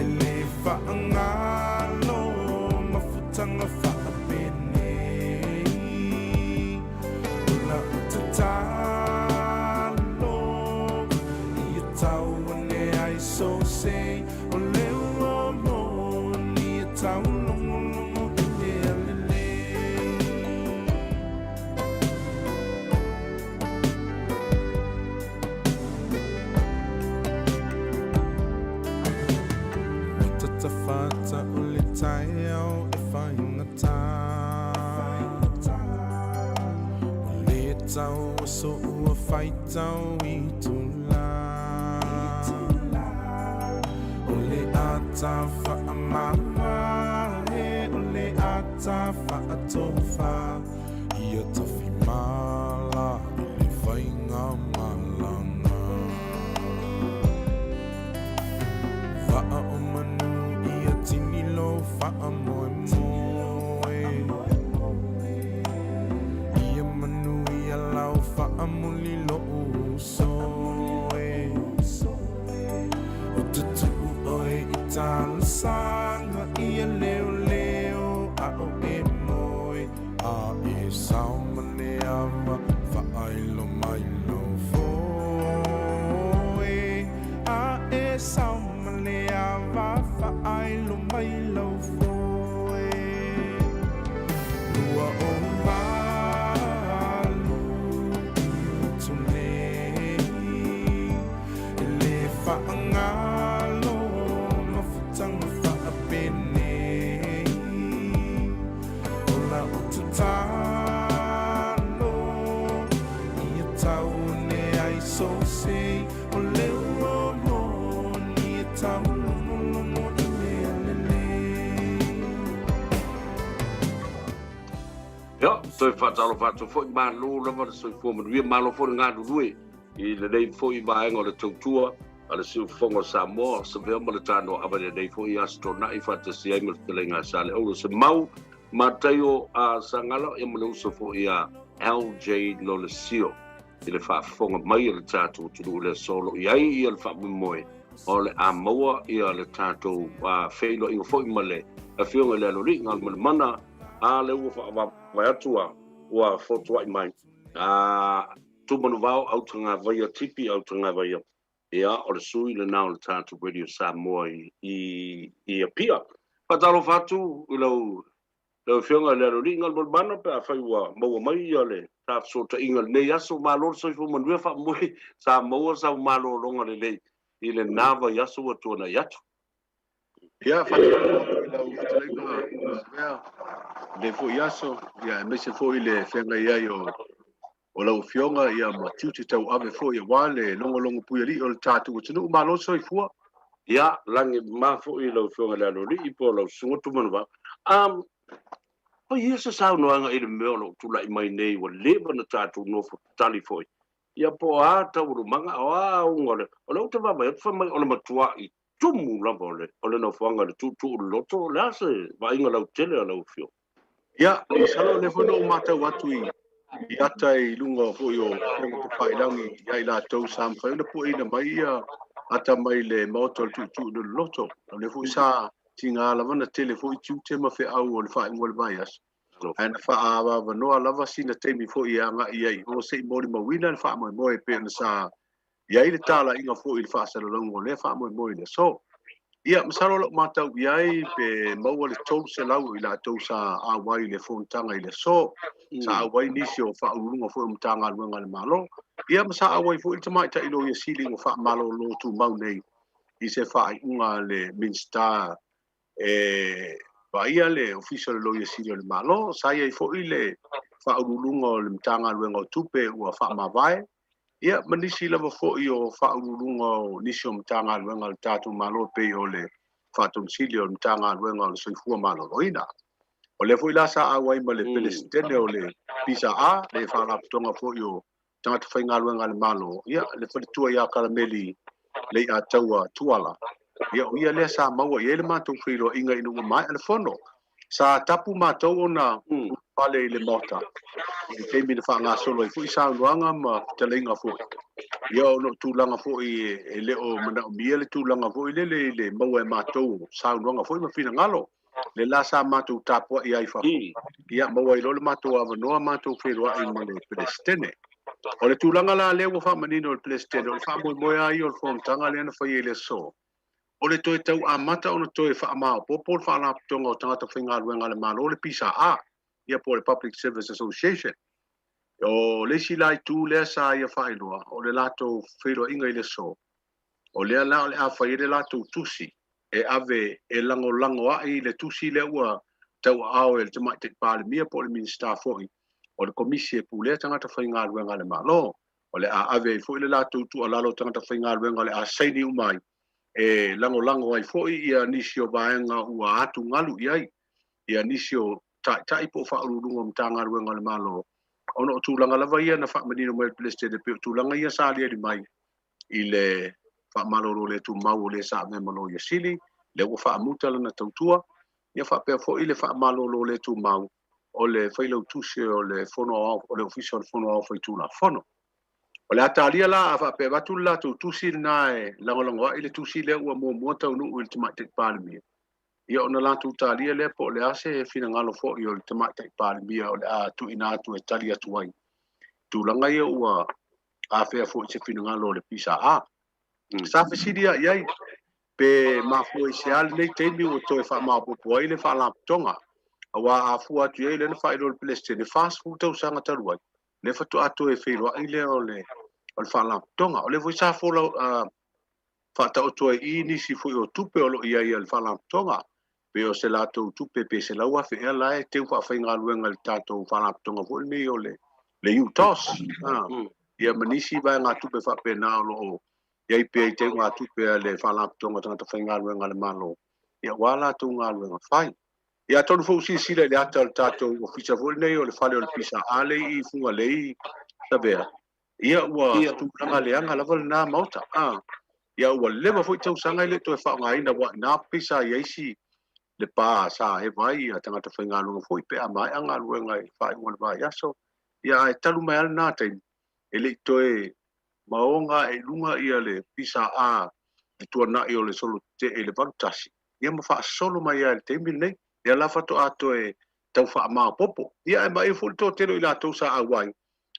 E le faagalo mafutaga faapenei. O lau tatalo ia tau ane ai sou sei, O le ua moni e taulogologo i mea lelei. Ua tatafata o le taeao e faigata, Ua le tau aso ua faitau itula, O le ata faamamae, o le ata faatofa, Ia tafimala i le faigamalaga. Vaa o manu ia tini lou faamoemoe, Ia manu ia lau faamuli lou uso e. Ou te tuu oe i talosaga ia leoleo a o e moe, A e sao ma le ava faailo mai lou foe. A e sao ma le ava faailo mai lou foe. 28 i utu nei, E le faagalo mafutaga faapenei. O lau tatalo ia tau ane ai sou sei, O le ua moni e taulogologo i mea lelei. Ia, toe faatalofa atu foi, malo lava le soifua manuia, malo foi le galulue i lenei foi vaega o le tautua a le Siufofoga o Samoa, Savea ma le Tanoa ava i lenei foi Aso Toonai faatasi ai ma le fetalaiga a Saleaula Semau, Mataio a Sagala, ia ma le uso foi a LJ Lolesio i le faafofoga mai a le tatou atunuu i le aso o lo o i ai ia le faamoemoe o le a maua ia le tatou feiloaiga foi ma le Afioga i le Aloalii Galumalemana a lea ua faavae atu a ua fotuai mai a Tumanuvao Autagavaia Tipi Autagavaia ia o le sui lena o le tatou Radio Samoa i i Apia. Faatalofa atu i lau lau Afioga i le Aloalii Galumalemana pe afai ua maua mai ia le ta fesootaiga i lenei aso. Malo le soifua manuia faamoe sa maua sau malologa lelei i lena vaiaso ua tuanai atu. Ia, faatalofa atu i lau fetalaiga Savea, lenei foi aso, ia, aemaise foi le feagai ai o, o lau Afioga, ia, ma tiute tauave foi aua le logologo puialii o le tatou atunuu. Malo le soifua. Ia, lagi ma foi i lau Afioga i le Aloalii po o lau Susuga Tumanuvao. Um, fai ia se saunoaga i le mea o lo o tulai mai nei ua leva ona tatou nofo tali foi. Ia po o a taualumaga, o a auga o le, o lea ou te vaavaai atu fai mai o le matuai tumu lava o le, o le nofoaga i le tuutuu loloto, o le a se vaaiga lautele a lau Afioga? Ia, masalo o lea foi na ou matau atu i, i ata i luga foi o upega tafailagi ia i latou sa mafai ona pueina mai ia ata mai le maota o le tuutuu loloto. O lea foi sa tiga lava na tele foi tiute ma feau o le faaiuga o le vaiaso. Ae na faaavanoa lava sina taimi foi e agai ai i o se i molimauina le faamoemoe e pei ona sa i ai le talaiga foi i le faasalalauga o lea faamoemoe i le aso. Ia, masalo o lau matau i ai pe maua le 300 o i latou sa auai i le fonotaga i le aso, sa auai nisi o faauluuluga foi o Matagaluega a le Malo, ia ma sa auai foi le Tamaitai Loia Sili ua faamalolo tumau nei i se faaiuga a le Minisita e vaaia le Ofisa o le Loia Sili o le Malo. Sa i ai foi le Faauluuluga o le Matagaluega o Tupe ua faamavae, ia ma nisi lava foi o Faauluuluga o nisi o Matagaluega a le tatou Malo e pei o le Faatonu Sili o le Matagaluega o le Soifua Maloloina. O lea foi la sa auai ma le Peresetene o le PSA, le Faalapotopotoga foi o Tagata Faigaluega a le Malo, ia, le faletua ia Karameli Leiataua Tuala, ia, o ia lea sa maua i ai le matou feiloaiga ina ua maea le fono. Sa tapu matou ona ulufale i le Maota i le taimi na faagasolo ai foi saunoaga ma fetalaiga foi, ia, ona o tulaga foi e le o manaomia le tulaga foi lele i le maua e matou o saunoaga foi ma finagalo. Le la sa matou tapuai ai i fafo, ia maua ai loa le matou avanoa matou feiloai ma le Peresetene. O le tulaga la lea ua faamanino e le Peresetene, o le faamoemoe lava ia o le fonotaga lea na faia i le aso, o le toe tau amata ona toe faamaopoopo le Faalapotopotoga o Tagata Faigaluega a le Malo, le PSA, ia po o le Public Service Association. O le isi la itu lea sa ia faailoa, o le latou feiloaiga i le aso, o lea la o le a fai ai le latou tusi e ave e lagolago ai le tusi lea ua tauaao e le Tamaitai Palemia po o le Minisita foi o le Komisi e Pulea Tagata Faigaluega a le Malo. O le a ave ai foi le latou tuualalo o tagata faigaluega o le a saini uma ai e lagolago ai foi ia nisi o vaega ua atugalu i ai ia nisi o taitai po o faauluuluga o Matagaluega a le Malo, ona o tulaga lava ia na faamanino mai e le Peresetene pei o tulaga ia sa aliali mai i le faamalolo le tumau o le sa avea ma Loia Sili, lea ua faamuta lana tautua, ia faapea foi le faamalolo le tumau o le Failautusi o le Fono Aoao, o le Ofisa o le Fono Aoao Faitulafono. O le a talia la a faapea e avatu le latou tusi lena e lagolago ai le tusi lea ua muamua taunuu i le Tamaitai Palemia, ia ona latou talia lea po o le a se finagalo foi o le Tamaitai Palemia o le a tuuina atu e tali atu ai tulaga ia ua afea foi se finagalo o le PSA. Sa fesili lava i ai pe mafua i se a lenei taimi ua toe faamaopoopo ai le Faalapotopotoga, aua a fua atu i ai lea na faailoa e le Peresetene, 40 tausaga talu ai lea faatoa toe feiloai lea o le Faalapotopotoga. O lea foi sa faataoto ai i nisi foi o tupe o lo o i ai a le Faalapotopotoga, pe o se latou tupe pe 100,000 ea la e teu faafaigaluega i le tatou Faalapotopotoga foi lenei o le UTOS, ia ma nisi vaegatupe faapena o lo o i ai pea i teugatupe a le Faalapotopotoga o Tagata Faigaluega a le Malo, ia aua latou galuega fai. Ia atonu foi ua silasila i le ata o le tatou ofisa foi lenei o le fale o le PSA lea i Fugalei Savea, ia ua tulaga leaga lava lena maota. Ia ua leva foi tausaga e le toe faaaogaina, aua i ina pei sa i ai si le pa sa eva ai ia tagata faigaluega foi pe a maea galuega i le faaiuga o le vaiaso. Ia ae talu mai lava lena taimi, e le i toe maoga ae i luga ia le PSA i le tuanai o le solo tetee i le 81, ia ma faasolo mai lava i le taimi lenei. Ia la faatoa toe tau faamaopoopo. Ia ae maia foi le toatele o i latou sa auai,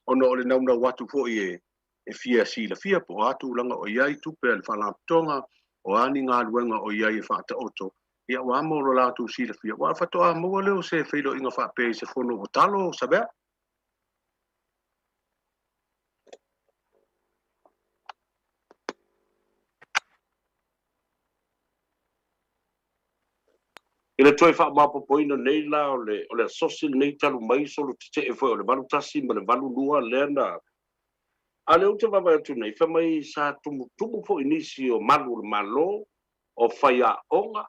ona o le naunau atu foi e fia silafia po o a tulaga o i ai tupe a le Faalapotopotoga, o a ni galuega o i ai e faataoto, ia ua mo lo latou silafia, aua faatoa maua lea o se feiloaiga faapea i se fono ua talo Savea. I le toe faamaopoopoina nei la o le o le asosi lenei talu mai solo tetee foi o le 81 ma le 82 lea na a lea ou te vaavaai atu nei, fai mai sa tumutumu foi nisi o malu o le Malo, o faiaoga,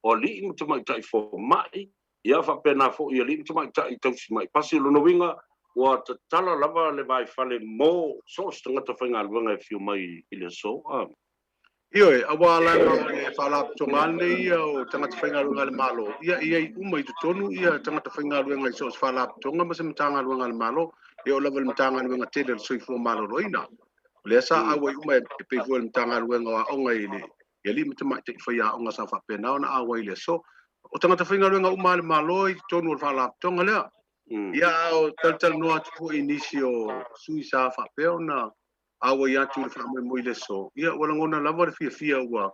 o alii ma tamaitai fomai, ia faapena foi i alii ma tamaitai tausi mai pasi. O lona uiga ua tatala lava le vaifale mo so o se tagata faigaluega e afio mai i le aso. Ioe, aua leaga o le Faalapotopotoga lava lenei ia o tagata faigaluega a le Malo, ia e i ai uma i totonu ia tagata faigaluega i so o se Faalapotopotoga ma se Matagaluega a le Malo, e oo lava i le Matagaluega tele o le Soifua Maloloina. O lea sa auai uma e pei foi o le Matagaluega o Aoga i le i alii ma tamaitai faiaoga sa faapena ona auai i le aso. O tagata faigaluega uma a le Malo i totonu o le Faalapotopotoga lea. Ia, a o talatalanoa atu foi i nisi o sui sa faapea ona auai atu i le faamoemoe i le aso, ia ua lagona lava le fiafia ua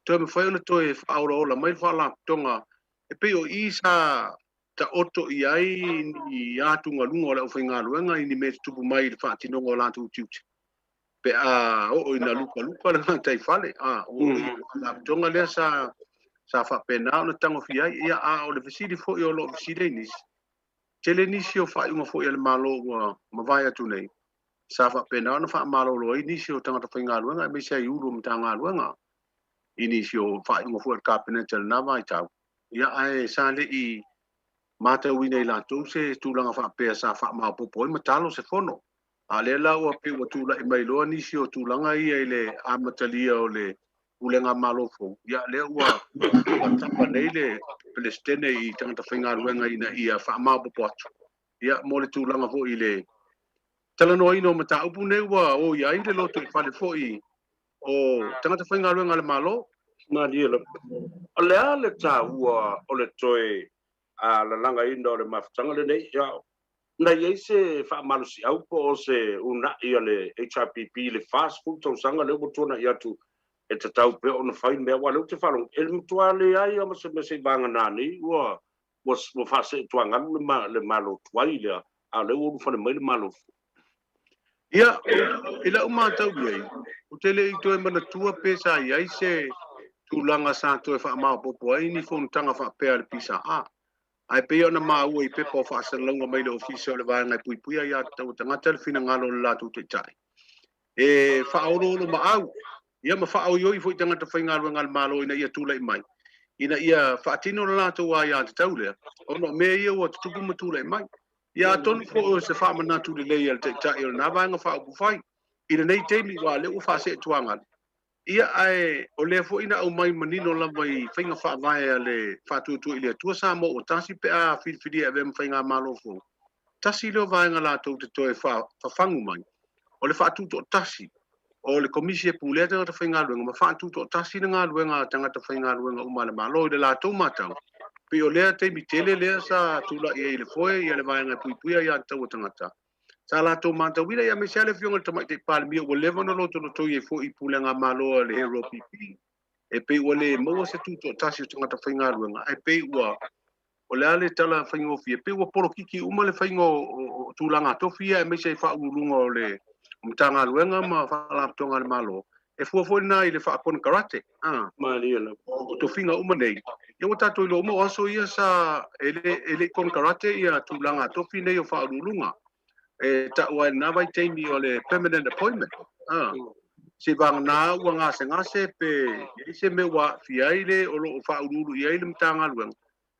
toe mafai ona toe faaolaola mai le Faalapotopotoga e pei o i sa taoto i ai ni atugaluga o le aufaigaluega i ni mea tutupu mai i le faatinoga o latou tiute pe a oo ina lukaluka le gataifale. A o le Faalapotopotoga lea sa faapena ona tagofia ai. Ia, a o le fesili foi o lo o fesili ai nisi, tele nisi o faaiuga foi a le Malo ua mavae atu nei sa faapena ona faamalolo ai nisi o tagata faigaluega aemaise ai Ulu o Matagaluega i nisi o faaiuga foi a le Kapeneta i lena vaitau. Ia, ae sa le i matauina i latou se tulaga faapea sa faamaopoopo ai ma talo se fono. A o lea la ua pei ua tulai mai loa nisi o tulaga ia i le amatalia o le Pulega Malo fou, ia lea ua tapa nei le Peresetene i tagata faigaluega ina ia faamaopoopo atu. Ia mo le tulaga foi i le talanoaina o mataupu nei ua o i ai le lotoifale foi o tagata faigaluega a le Malo. Malie lava. O le a le taua o le toe lalagaina o le mafutaga lenei? Ia, na i ai se faamalosiau po o se uunai a le HRPP i le 40 tausaga lea ua tuanai atu e tatau pea ona fai mea, aua o lea ou te faalogo, e matua leai lava ma se mea seivaga nei ua faaseetuagalu le Malo tuai lea, a o lea ua ulufale mai le Malo fou. Ia, i lau matau i ai, ou te le i toe manatua pe sa i ai se tulaga sa toe faamaopoopo ai ni fonotaga faapea a le PSA. Ae pei ona maua i pepa o faasalalauga mai le Ofisa o le Vaega e Puipuia Aiatatau a Tagata le finagalo o le latou Taitai e faaoloolomaau ia ma faaoioi foi tagata faigaluega a le Malo ina ia tulai mai, ina ia faatino le latou aiatatau lea, ona o mea ia ua tutupu ma tulai mai. Ia atonu foi o se faamanatu lelei a le Taitai o lena Vaega Faaupufai i lenei taimi, aua o lea ua faaseetuagalu. Ia, ae o lea foi na aumai manino lava i faiga faavae a le Faatuatua i le Atua Samoa ua tasi pe a filifilia e avea ma faigamalo fou. Tasi lea o vaega latou te toe fafagu mai, o le faatutoatasi o le Komisi e pulea tagata faigaluega ma faatutoatasi le galuega a tagata faigaluega uma a le Malo i le latou matau. Pei o lea taimi tele lea sa tulai ai i le foe ia le vaega e puipuia aiatatau a tagata. Sa latou matauina, ia aemaise lava le Afioga i le Tamaitai Palemia ua leva ona lotolotoi ai foi i pulega a Malo a le Hero PP, e pei ua le maua se tutoatasi o tagata faigaluega, ae pei ua, o le a le tala faigofie, pei ua polokiki uma le faiga o tulaga tofi ia aemaise ai faauluuluga o le Matagaluega ma Faalapotopotoga a le Malo, e fua foi lena i le faakonekarate, Malie lava. o tofiga uma nei. Ia ua tatou iloa uma o aso ia sa e le i konekarate ia tulaga tofi nei o faauluuluga. E tau ai i lena vaitaimi o le permanent appointment. Seivagana ua gasegase pe i ai se mea ua aafia ai le o lo o faauluulu i ai le Matagaluega,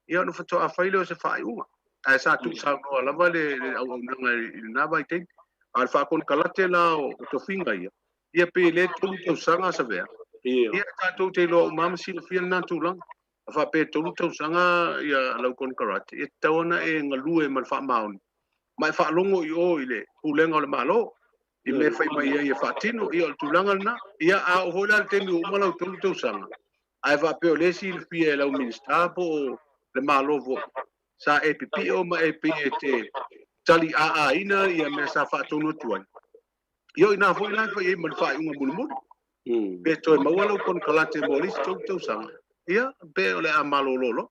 ia ona faatoa fai lea o se faaiuga. Ae sa tuusaunoa lava le auaunaga i lena vaitaimi. A o le faakonekarate la o tofiga ia, ia pei e le 3 tausaga Savea. Ia tatou te iloa uma ma silafia lena tulaga. A faapea e 3 tausaga ia lau konekarate, ia tatau ona e galue ma le faamaoni ma e faalogo i o i le pulega o le Malo i mea e fai mai ai e faatino. Ia o le tulaga lena. Ia a oo foi la i le taimi ua uma lau 3 tausaga, ae faapea o lea e silafia e lau Minisita po o le Malo foi, sa e pipio ma e pei e te taliaaina ia mea sa faatonu atu ai. Ia o ina foi la e fai ai ma le faaiuga mulimuli. Pe toe maua lau konekarate mo le isi 3 tausaga, ia pe o le a malolo loa.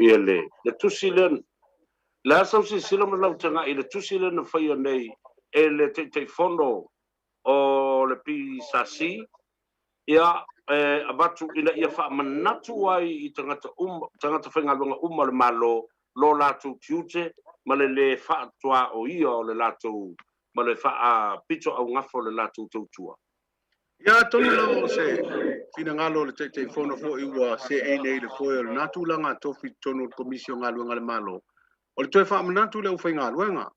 Ia le tusi lea, le a sau silasila ma lau tagai i le tusi lea na faia nei e le Taitaifono o le PSC, ia e avatu ina ia faamanatu ai i tagata uma, tagata faigaluega uma o le Malo lo latou tiute ma le lē faatuaoia o le latou ma le faapitoaugafa o le latou tautua. Ia atonu lava o se finagalo o le Taitaifono foi ua seei nei i le foe o lena tulaga tofi i totonu o le Komisi o Galuega a le Malo, o le toe faamanatu i le aufaigaluega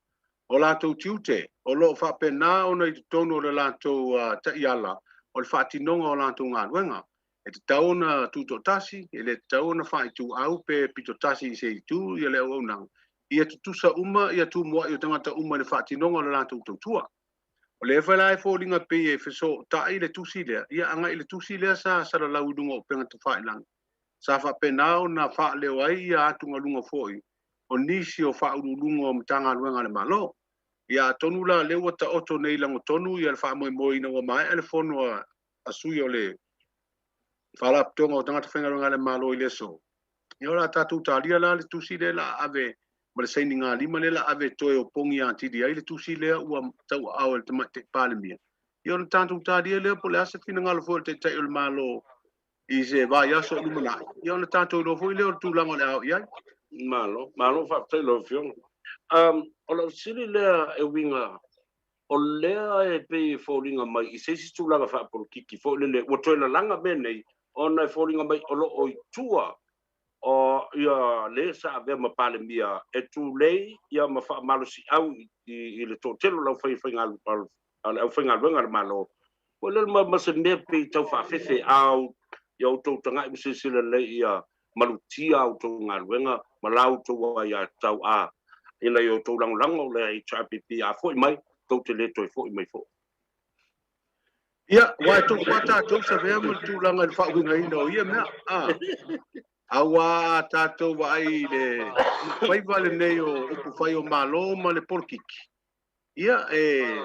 o latou tiute o lo o faapena ona i totonu o le latou taiala o le faatinoga o latou galuega. E tatau ona tutoatasi, e le tatau ona faaituau pe pitotasi i se itu ia le auaunaga, ia tutusa uma ia tumuai o tagata uma i le faatinoga o le latou tautua. O lea foi la e foliga pei e fesootai le tusi lea, ia agai i le tusi lea sa salalau i luga o upega tafailagi, sa faapena ona faaleo ai ia atugaluga foi o nisi o faauluuluga o Matagaluega a le Malo. Ia atonu la lea ua taoto nei lagotonu ia le faamoemoe ina ua maea le fono a sui o le Faalapotopotoga o Tagata Faigaluega a le Malo i le aso. Ia o le a tatou talia la le tusi lea la ave ma le sainigalima lea la ave toe opogi atili ai le tusi lea ua tauaao e le Tamaitai Palemia. Ia ona tatou talia lea po o le a se finagalo foi o le Taitai o le Malo i se vaiaso o lumanai, ia ona tatou iloa foi lea o le tulaga o le a oo i ai. Malo, malo faafetai lau Afioga. O lau fesili lea e uiga O lea e pei e foliga mai i se isi tulaga faapolokiki foi lele ua toe lalaga mea nei ona e foliga mai o lo o i tua o ia le sa avea ma Palemia e tulei ia ma faamalosiau i le toatele o le aufaigaluega a le Malo. Foi lele ma se mea pei tau faafefe a ia outou taga'i ma silasila lelei ia malutia a outou galuega ma la outou aiatatau a ina ia outou lagolago le HRPP a fo'i mai tou te lē toe fo'i mai fo'i. Ia, aua e tofu lava tatou Savea ma le tulaga i le faauigaina o ia mea. Aua a tatou vaai i le faiva lenei o upufai o Malo ma le polokiki, ia e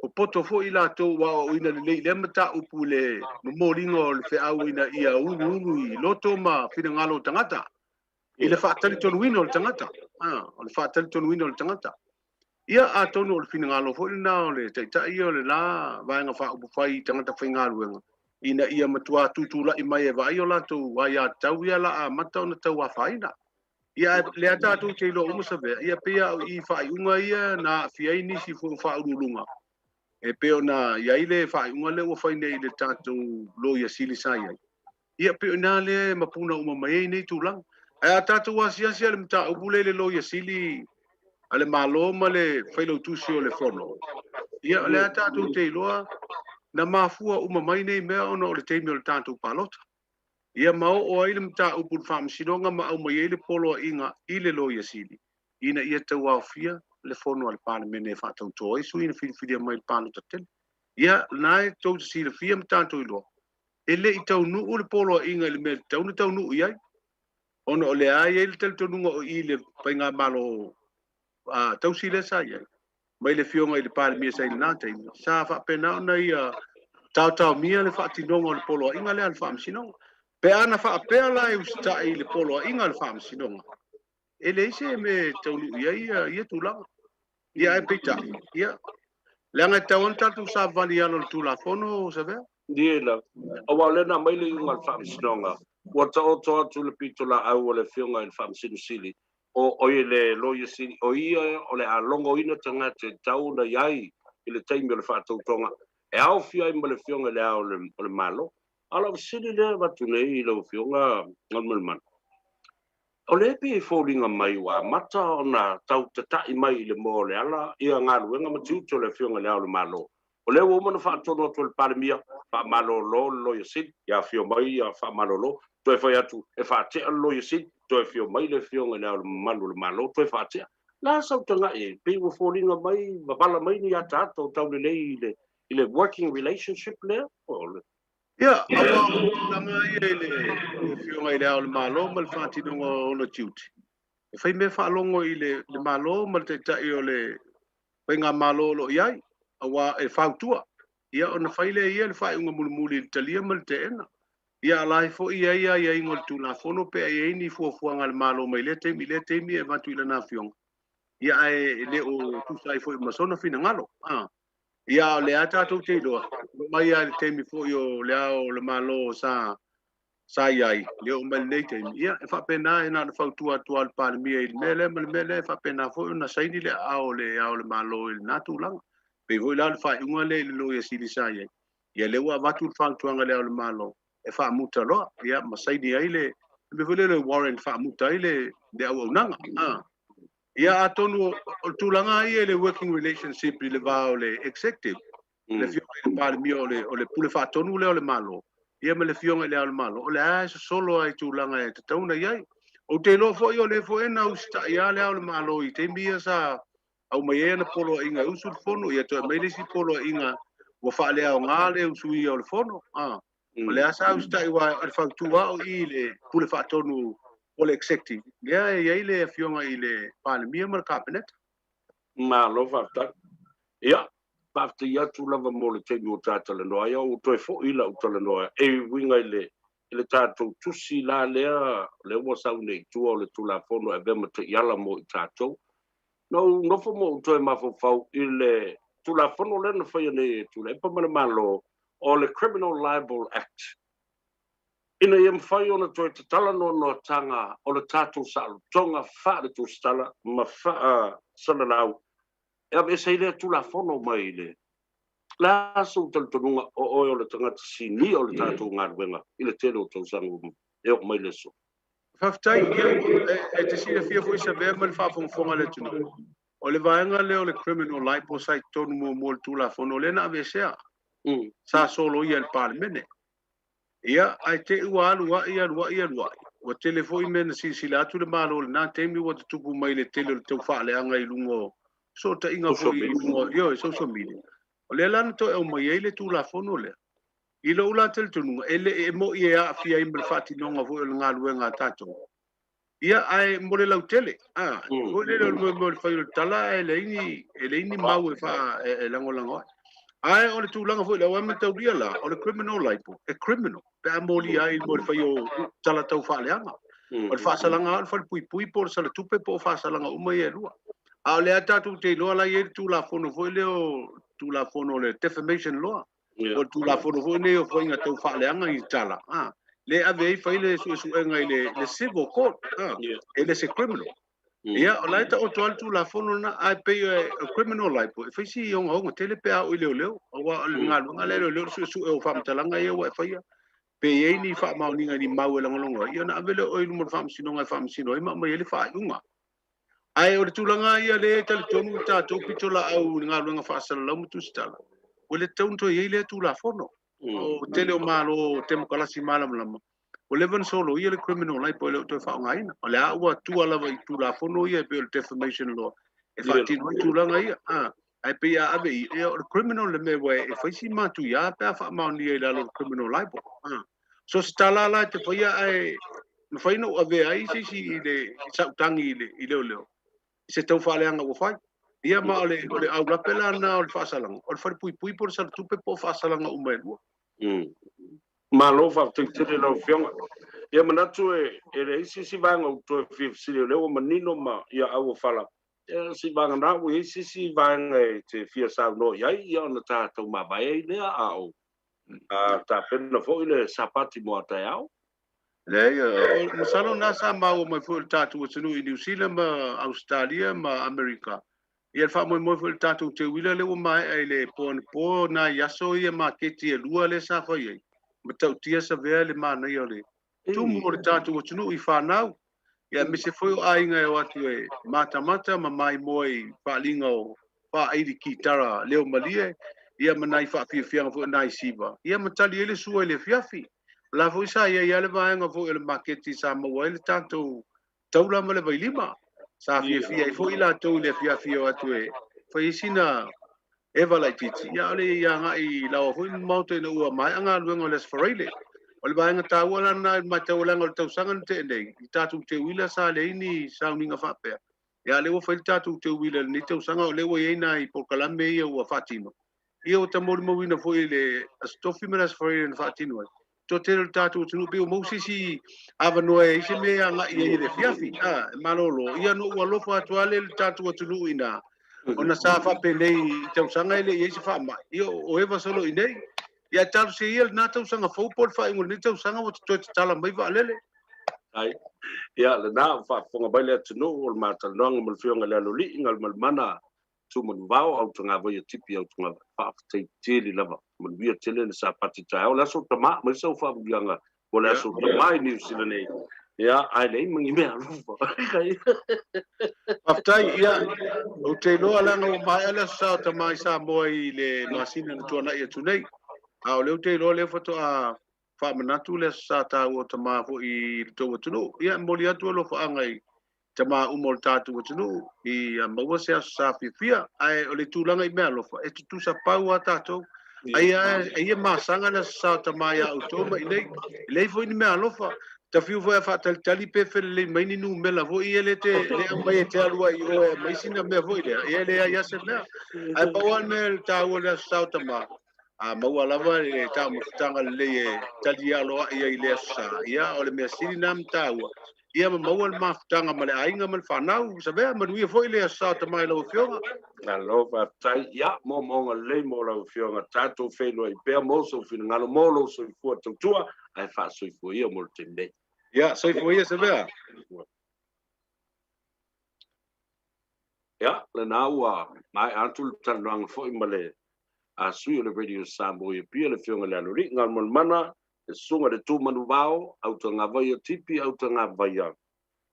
popoto foi i latou ua aoaoina lelei i lea mataupu i le momoliga o le feau ina ia uluulu i loto ma finagalo o tagata, i le faatalitonuina o le tagata. O le faatalitonuina o le tagata. Ia, atonu o le finagalo foi lena o le Taitai ia o le la Vaega Faaupufai i tagata faigaluega, ina ia matua tutulai mai e vaai o latou aiatatau ia la amata ona tauafaina. Ia, ae lea tatou te iloa uma Savea, ia pei lava o i faaiuga ia na aafia ai nisi foi o faauluuluga, e pei ona i ai le faaiuga lea ua fai nei i le tatou Loia Sili sa i ai. Ia, pei o i ina lea e mapuna uma mai ai nei tulaga. Ae a tatou asiasi lava i le mataupu lea i le Loia Sili a le Malo ma le Failautusi o le Fono, ia, o lea tatou te iloa na mafua uma mai nei mea ona o le taimi o le tatou palota. Ia ma oo ai le mataupu i le Faamasinoga ma aumai ai le poloaiga i le Loia Sili ina ia tauaofia le Fono a le Palemene e faatauto ai sui na filifilia mai i le palota tele. Ia, lena e tou te silafia ma tatou iloa, e le i taunuu le poloaiga i le mea e tatau ona taunuu i ai, ona o lea e i ai le talitonuga o i le faigamalo tausi lea sa i ai, mai le afioga i le Palemia sa i lena taimi, sa faapena ona ia taotaomia le faatinoga o le poloaiga lea a le Faamasinoga. Pe a na faapea la e usitai i le poloaiga a le Faamasinoga, e leai se mea e taunuu i ai ia tulaga. Ia ae peitai, ia, leaga e tatau ona tatou savavali i ala o le Tulafono, Savea. Ie la. Aua o lea na aumai le iuga a le Faamasinoga, ua taoto atu le pitolaau a le Afioga i le Faamasino Sili, o o i le Loia Sili, o ia o le a logoina tagata e tatau ona i ai i le taimi o le faatautoga, e aofia ai ma le Afioga i le Ao o le Malo. A o lau fesili lea e avatu nei i lau Afioga Galumalemana, O lea e pei e foliga mai ua amata ona tau tata'i mai i le moa o le ala ia galuega ma tiute o le Afioga i Le Ao o le Malo. O lea ua uma ona faatonu atu e le Palemia, faamalolo le Loia Sili, ia afio mai ia faamalolo, toe fai atu e faatea le Loia Sili, toe afio mai le Afioga i Le Ao o le Mamalu o le Malo, toe faatea. O le a sau taga'i e pei ua foliga mai vavala mai ni ataata o taulelei i le working relationship lea? O le Ia, aua o le tulaga ia i le Afioga i Le Ao o le Malo ma le faatinoga o ona tiute, e fai mea faalogo i le Malo ma le Taitai o le Faigamalo o lo o i ai, aua e fautua. Ia, ona fai lea e ia le faaiuga mulimuli i le talia ma le teena. Ia, a la e foi i ai aiaiga o le Tulafono pe a i ai ni fuafuaga a le Malo mai lea taimi i lea taimi e avatu i lana Afioga, ia, ae le o tusa ai foi ma sona finagalo. Ia, o lea tatou te iloa, mai lava i le taimi foi o Le Ao o le Malo sa sa i ai, le oo mai lenei taimi, ia, e faapena, e na ona fautua atu lava le Palemia i le mea lea ma le mea lea, e faapena foi ona saini le aao o Le Ao o le Malo i lena tulaga. Pei foi la o le faaiuga lea i le Loia Sili sa i ai, ia lea ua avatu le fautuaga i Le Ao o le Malo e faamuta loa, ia, ma saini ai le mea foi lea o le warrant faamuta ai le auaunaga. Ia atonu o le tulaga ia i le working relationship i le va o le executive, le afioga i le Palemia o le, o le pule faatonu lea o le Malo, ia ma le afioga i le Ao o le Malo, o lea e sosolo lava i tulaga e tatau ona i ai. Ou te iloa foi o lea foi na usitai lava le Ao o le Malo i taimi ia sa aumai ai ana poloaiga e usu le fono, ia toe aumai le isi poloaiga ua faaleaoga le usuia o le fono. O lea sa usitai aua o le fautua o i le pule faatonu o le executive, lea e i ai le afioga i le Palemia ma le Kapeneta. Malo faafetai. Ia, faafetai atu lava mo le taimi ua ta talanoa ai, ua toe foi lau talanoa e uiga i le i le tatou tusi la lea, lea ua sau nei i tua o le Tulafono e avea ma taiala mo i tatou. Na ou nofo ma ou toe mafaufau i le Tulafono lea na faia nei e Tuilaepa ma le Malo, o le Criminal Libel Act, ina ia mafai ona toe tatala noanoataga o le tatou saolotoga faale-tusitala ma faasalalau. e aveese ai lea Tulafono mai le le a sou talitonuga o oe o le tagata sinia o le tatou galuega i le tele o tausaga ua e oo mai le aso? Faafetai, ia, e te silafia foi Savea ma le faafogafoga a le atunuu, o le vaega lea o le criminal libel sa i totonu muamua o le Tulafono lea na aveesea, sa soloia e le Palemene. Ia, ae te i ua alu ai, alu ai, alu ai, ua tele foi mea na silasila atu le Malo i lena taimi ua tutupu mai le tele o le taufaaleaga i luga o fesootaiga foi i luga o, ioe, social media. O lea la na toe aumai ai le Tulafono lea. I lou la talitonuga, e le e moni e aafia ai ma le faatinoga foi o le galuega a tatou. Ia, ae mo le lautele, a, foi lele o le mea o le fai o le tala ae leai ni, e leai ni mau e faa, e lagolago ai. Ae o le tulaga foi lea, aua e mataulia la, o le criminal libel, e criminal, pe a molia ai mo le fai o tala tau faaleaga. O le faasalaga lava o le falepuipui po o le salatupe po o faasalaga uma ia e lua. A o lea tatou te iloa la e i ai le Tulafono foi lea o Tulafono o le Defamation Law, o le Tulafono foi lenei o faiga tau faaleaga i tala, a, lea e ave ai fai le suesuega i le civil court, a, e le se criminal. Ia, o la e taoto lava le Tulafono lena, ae pei o criminal libel, e fai si ogaoga tele pe a oo i leoleo, aua o le galuega lea a leoleo o le suesue o faamatalaga ia ua e faia, pe i ai ni faamaoniga i ni mau e lagolago ai, ia ona ave lea o oe i luma o le faamasinoga e faamasino ai ma aumai ai le faaiuga. Ae o le tulaga ia lea e talitonu le tatou pitolaau i le galuega faasalalau ma tusitala, ua le tatau ona toe i ai lea Tulafono. O le tele o Malo temokalasi malamalama, ua leva ona soloia le criminal libel e le o toe faaaogaina. O lea ua tua lava i Tulafono ia e pei o le defamation law e faatino ai tulaga ia. Ae pei a ave i, ia o le criminal le mea ua e fai si matuia pe a faamaonia i lalo o le criminal libel. So se tala la e te faia ae mafai ona ou avea ai se isi i le sautagi i le i leoleo i se tau faaleaga ua fai. Ia ma o le o le aulape la lena o le faasalaga, o le falepuipui po o le salatupe po o faasalaga uma e lua. Malo faafetai tele lau Afioga. Ia manatu e e leai se isi vaega ua toe fia fesili o lea ua manino ma ia auofala. Ia se i vagana ua i ai se isi vaega e te fia saunoa i ai ia ona tatou mavae ai lea a o a tapena foi le Sapati mo a taeao. Leai, masalo na sa maua mai foi o le tatou atunuu i Niu Sila ma Ausetalia ma Amerika. Ia le faamoemoe foi o le tatou teuila lea ua maea i le po anapo nai aso ia maketi e lua lea sa fai ai, matautia Savea le manaia o le tumu o le tatou atunuu i fanau, ia aemaise foi o aiga e o atu e matamata ma maimoa i faaaliga o faaili kitara leo malie, ia ma nai faafiafiaga foi o nai siva, ia ma tali ai le sua i le afiafi. O la foi sa i ai lava le vaega foi o le maketi sa maua ai le tatou taula ma le vailima. Sa fiafia ai foi latou i le afiafi e o atu e fai ai sina eva laitiiti, ia a o le i agai i laoa foi ma maota ina ua maea galuega o le Aso Faraile. O le vaega taua la lena i le matau leaga o le tausaga na tea nei, i tatou teuila sa leai ni sauniga faapea. Ia a o lea ua fai le tatou teuila i lenei tausaga o lea ua i ai nai polokalame ia ua faatino. Ia ua ta molimauina foi i le Aso Tofi ma le Aso Faraile na faatino ai. Toatele o le tatou atunuu pei ua maua se isi avanoa e ai se mea e agai ai i le afiafi, a, e malolo. Ia na ou alofa atu lava lea i le tatou atunuu i ina, ona sa faapenei i tausaga e le i ai se faamai. Ia o eva solo i inei. Ia ae talosia ia lena tausaga fou po o le faaiuga o lenei tausaga ua toe tatala mai vaalele. Ai. Ia, lena ua faafofoga mai le atunuu o le ma talanoaga ma le Afioga i le Aloalii Galumalemana Tumanuvao Autagavaia Tipi Autagavaia Faafetai tele lava manuia tele le Sapati taeao le aso tama aumai sau faamanuiaga mo le aso tama i Niu Sila nei ia ae leai ma ni mea alofa. Faafetai ia ou te iloa leaga ua maea le aso sa o tama i Samoa i le masina na tuanai atu nei a o lea ou te iloa lea faatoa faamanatu le aso sa taua o tama foi i le tou atunuu. Ia e momoli atu alofaaga i tama uma o le tatou atunuu ia maua se aso sa fiafia. Ae o le tulaga i meaalofa, e tutusa pau lava tatou. Aia aia masaga le aso sa o tama ia outou ma inei. E leai foi ni meaalofa. Tafiu foi a faatalitali pe felelei mai ni numela foi ia le te le aumai e te alu ai i o e aumai sina mea foi lea. Ia e leai lava se mea. Ae pau lava le mea taua i le aso sa o tama, a maua lava le taumafataga lelei e talialoa'i ai i le aso sa, ia o le mea sili lena ma taua, ia ma maua le mafutaga ma le aiga ma le fanau. Savea, manuia foi le aso sa o tama i lau Afioga. Malo faafetai. Ia, moomooga lelei mo lau Afioga. Tatou feiloai pea mo sou finagalo mo lou soifua tautua, ae faasoifua ia mo le taimi nei. Ia, soifua ia Savea. Ia, lena ua maea atu le talanoaga foi ma le sui o le Radio Samoa i Apia, le Afioga i le Aloalii Galumalemana, le Susuga i le Tumanuvao, Autagavaia Tipi Autagavaia,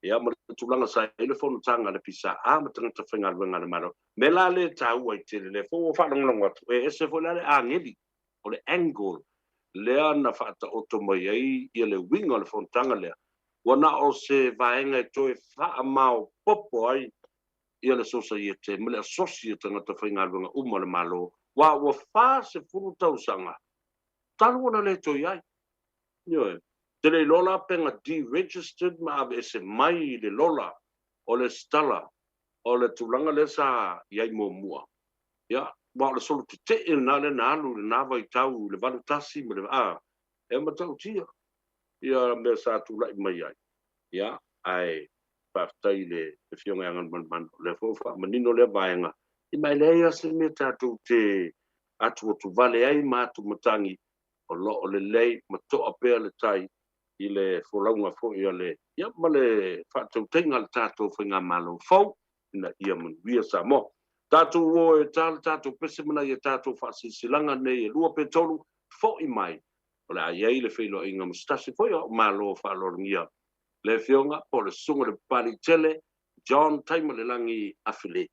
ia ma le tulaga sa i ai le fonotaga a le PSA ma tagata faigaluega a le Malo. Mea la lea e taua ai tele, lea foi ua faalogologo atu, e ese foi la le ageli, o le angle lea na faataoto mai ai ia le uiga o le fonotaga lea, ua na o se vaega e toe faamaopoopo ai ia le Sosaiete ma le Asosi o Tagata Faigaluega uma o le Malo, aua ua 40 tausaga talu ona le toe i ai. Ioe. Te le iloa la pe na deregistered ma aveese mai le lola o le stala o le tulaga lea sa i ai muamua. Ia, aua o le solo tetee lena lea na alu i lena vaitau i le 81 ma le, a, e matautia ia mea sa tulai mai ai. Ia, ae faafetai i le Afioga ia Galumalemana, o lea foi ua faamanino lea vaega, ia ma e leai lava se mea tatou te atuatuvale ai ma atumatagi, o lo o lelei ma toa pea le tai i le folauga foi a le, ia ma le faatautaiga a le tatou Faigamalo fou ina ia manuia Samoa. Tatou o e ta le tatou pese ma nai a tatou faasilasilaga nei e lua pe tolu, foi mai, o le a i ai le feiloaiga ma se tasi foi o au Malo faaaloalogia, le Afioga po o le Susuga i le Papaliitele John Taimalelagi Afile.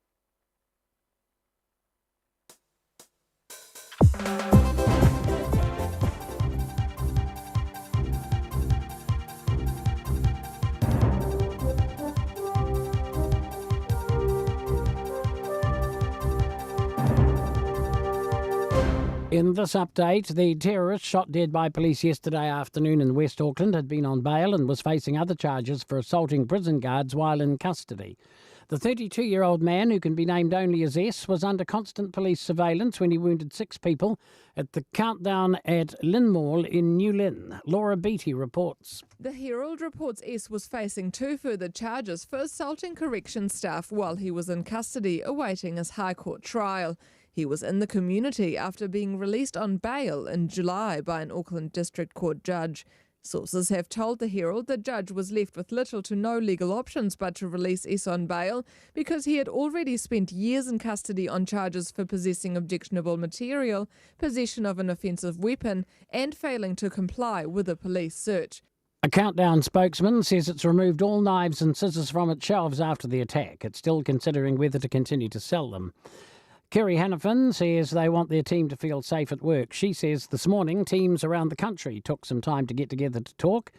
In this update, the terrorist shot dead by police yesterday afternoon in West Auckland had been on bail and was facing other charges for assaulting prison guards while in custody. The 32 year old man, who can be named only as S, was under constant police surveillance when he wounded six people at the countdown at Lynn in New Lynn. Laura Beattie reports. The Herald reports S was facing two further charges for assaulting correction staff while he was in custody awaiting his High Court trial. He was in the community after being released on bail in July by an Auckland District Court judge. Sources have told the Herald the judge was left with little to no legal options but to release S on bail because he had already spent years in custody on charges for possessing objectionable material, possession of an offensive weapon, and failing to comply with a police search. A Countdown spokesman says it's removed all knives and scissors from its shelves after the attack. It's still considering whether to continue to sell them. Kerry Hannafin says they want their team to feel safe at work. She says this morning teams around the country took some time to get together to talk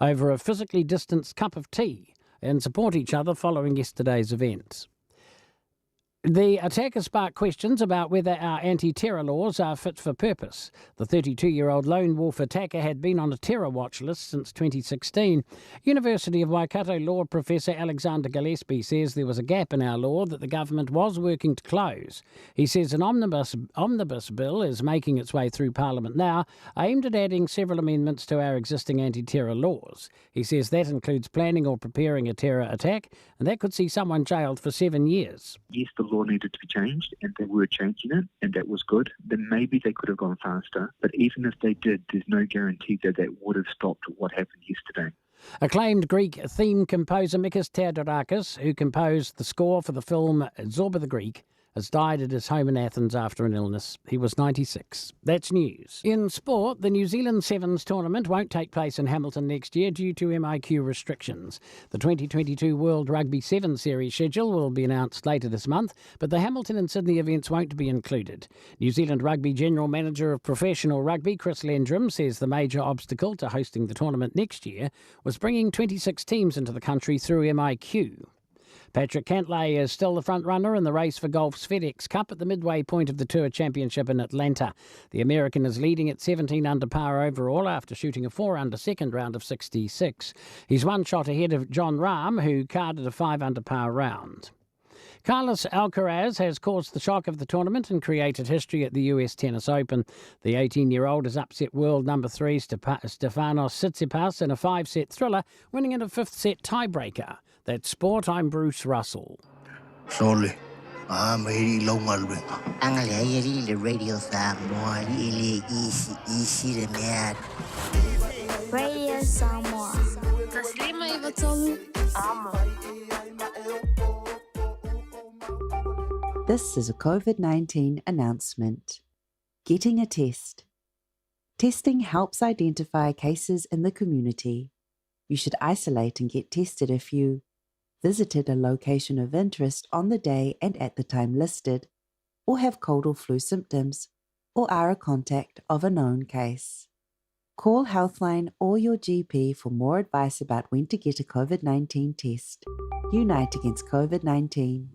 over a physically distanced cup of tea and support each other following yesterday's event. The attack has sparked questions about whether our anti terror laws are fit for purpose. The 32 year old lone wolf attacker had been on a terror watch list since 2016. University of Waikato law professor Alexander Gillespie says there was a gap in our law that the government was working to close. He says an omnibus, omnibus bill is making its way through Parliament now, aimed at adding several amendments to our existing anti terror laws. He says that includes planning or preparing a terror attack, and that could see someone jailed for seven years. Yes, the law needed to be changed, and they were changing it, and that was good. Then maybe they could have gone faster, but even if they did, there's no guarantee that that would have stopped what happened yesterday. Acclaimed Greek theme composer Mikis Theodorakis, who composed the score for the film Zorba the Greek, has died at his home in Athens after an illness. He was 96. That's news. In sport, the New Zealand Sevens tournament won't take place in Hamilton next year due to MIQ restrictions. The 2022 World Rugby Sevens Series schedule will be announced later this month, but the Hamilton and Sydney events won't be included. New Zealand Rugby General Manager of Professional Rugby, Chris Lendrum, says the major obstacle to hosting the tournament next year was bringing 26 teams into the country through MIQ. Patrick Cantlay is still the front runner in the race for golf's FedEx Cup at the midway point of the Tour Championship in Atlanta. The American is leading at 17 under par overall after shooting a 4 under second round of 66. He's one shot ahead of Jon Rahm, who carded a 5 under par round. Carlos Alcaraz has caused the shock of the tournament and created history at the US Tennis Open. The 18 year old has upset world number three Stefanos Tsitsipas in a five set thriller, winning in a fifth set tiebreaker. That's sport. I'm Bruce Russell. Sole, a ma i lau galuega. Aga leai alii le Radio Samoa e le isi isi le mea. Radio Samoa. 153 Amo. This is a COVID 19 announcement. Getting a test. Testing helps identify cases in the community. You should isolate and get tested if you visited a location of interest on the day and at the time listed, or have cold or flu symptoms, or are a contact of a known case. Call Healthline or your GP for more advice about when to get a COVID 19 test. Unite against COVID 19.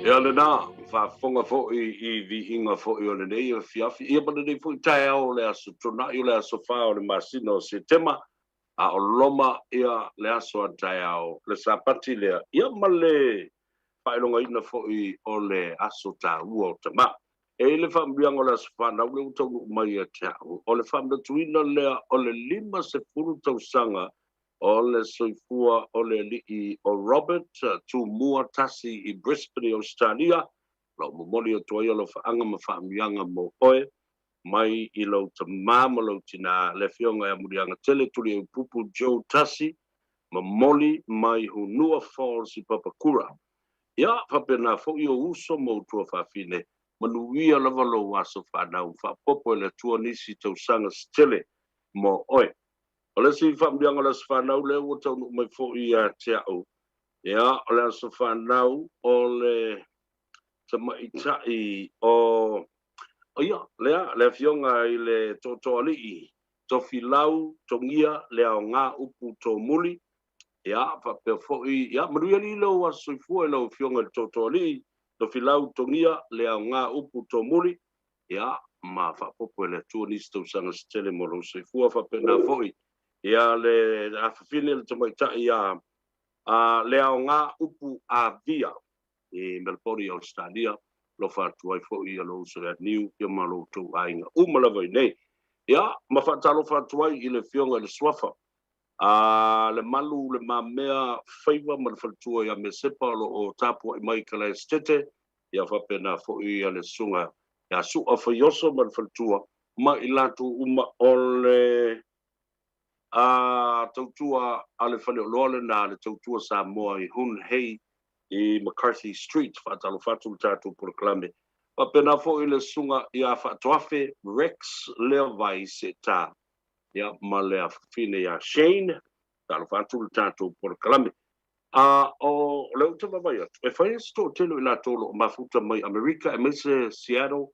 Ia lenā, faafofoga foi i viiga foi o lenei afiafi, ia ma lenei foi taeao o le aso Tona'i o le aso 4 o le masina o Setema, a o loma ia le aso a taeao, le Sapati lea, ia ma le faailogaina foi o le aso taua o tamā. E i le faamanuiaga o le aso fanau lea ua taunuu mai ia te au, o le faamanatuina lea o le 50 tausaga O le soifua o le alii o Robert Tumua Tasi i Brisbane i Ausetalia, o lo o momoli atu ai alofaaga ma faamanuiaga mo oe mai i lou tama ma lou tina, le Afioga ia Muliagatele Tuliaupupu Joe Tasi, momoli mai Hunua Falls i Papakura. Ia, faapena foi ou uso ma ou tuafafine, manuia lava lou aso fanau, faaopoopo e le Atua nisi tausaga se tele mo oe. O le isi faamanuiaga o le aso fanau lea ua taunuu mai foi ia te au, ia, o le aso fanau o le tamaitai o, ia, lea, le Afioga i le Tootooalii, Tofilau Togia le aoga upu Tomuli, ia, faapea foi, ia, manuia alii lou aso soifua i lau Afioga i le Tootooalii, Tofilau Togia le aoga upu Tomuli, ia, ma faaopoopo e le Atua nisi tausaga se tele mo lou soifua, faapena foi, ia, le afafine le tamaitai ia a le aoga upu Avia i Melbourne i Ausetalia, alofa atu ai foi ia lou uso ia Niu ia ma lo outou aiga uma lava i nei. Ia, ma faatalofa atu ai i le Afioga i le Suafa a le Malu le Mamea Faiva ma le faletua ia Mesepa o lo o tapuai mai i Kalaesetete, ia faapena foi ia le Susuga ia Sua Faioso ma le faletua ma i latou uma o le a tautua a le faleoloa lena le tautua Samoa i Hun Hei i McCarthy Street. Faatalofa atu le tatou polokalame. Faapena foi le Susuga ia Faatoafe Rex Leavai Seta, ia ma le afafine ia Shane. Talofa atu le tatou polokalame. A o lea ou te vaavaai atu, e fai se toatele o i latou o lo o mafuta mai Amerika, aemaise Seattle,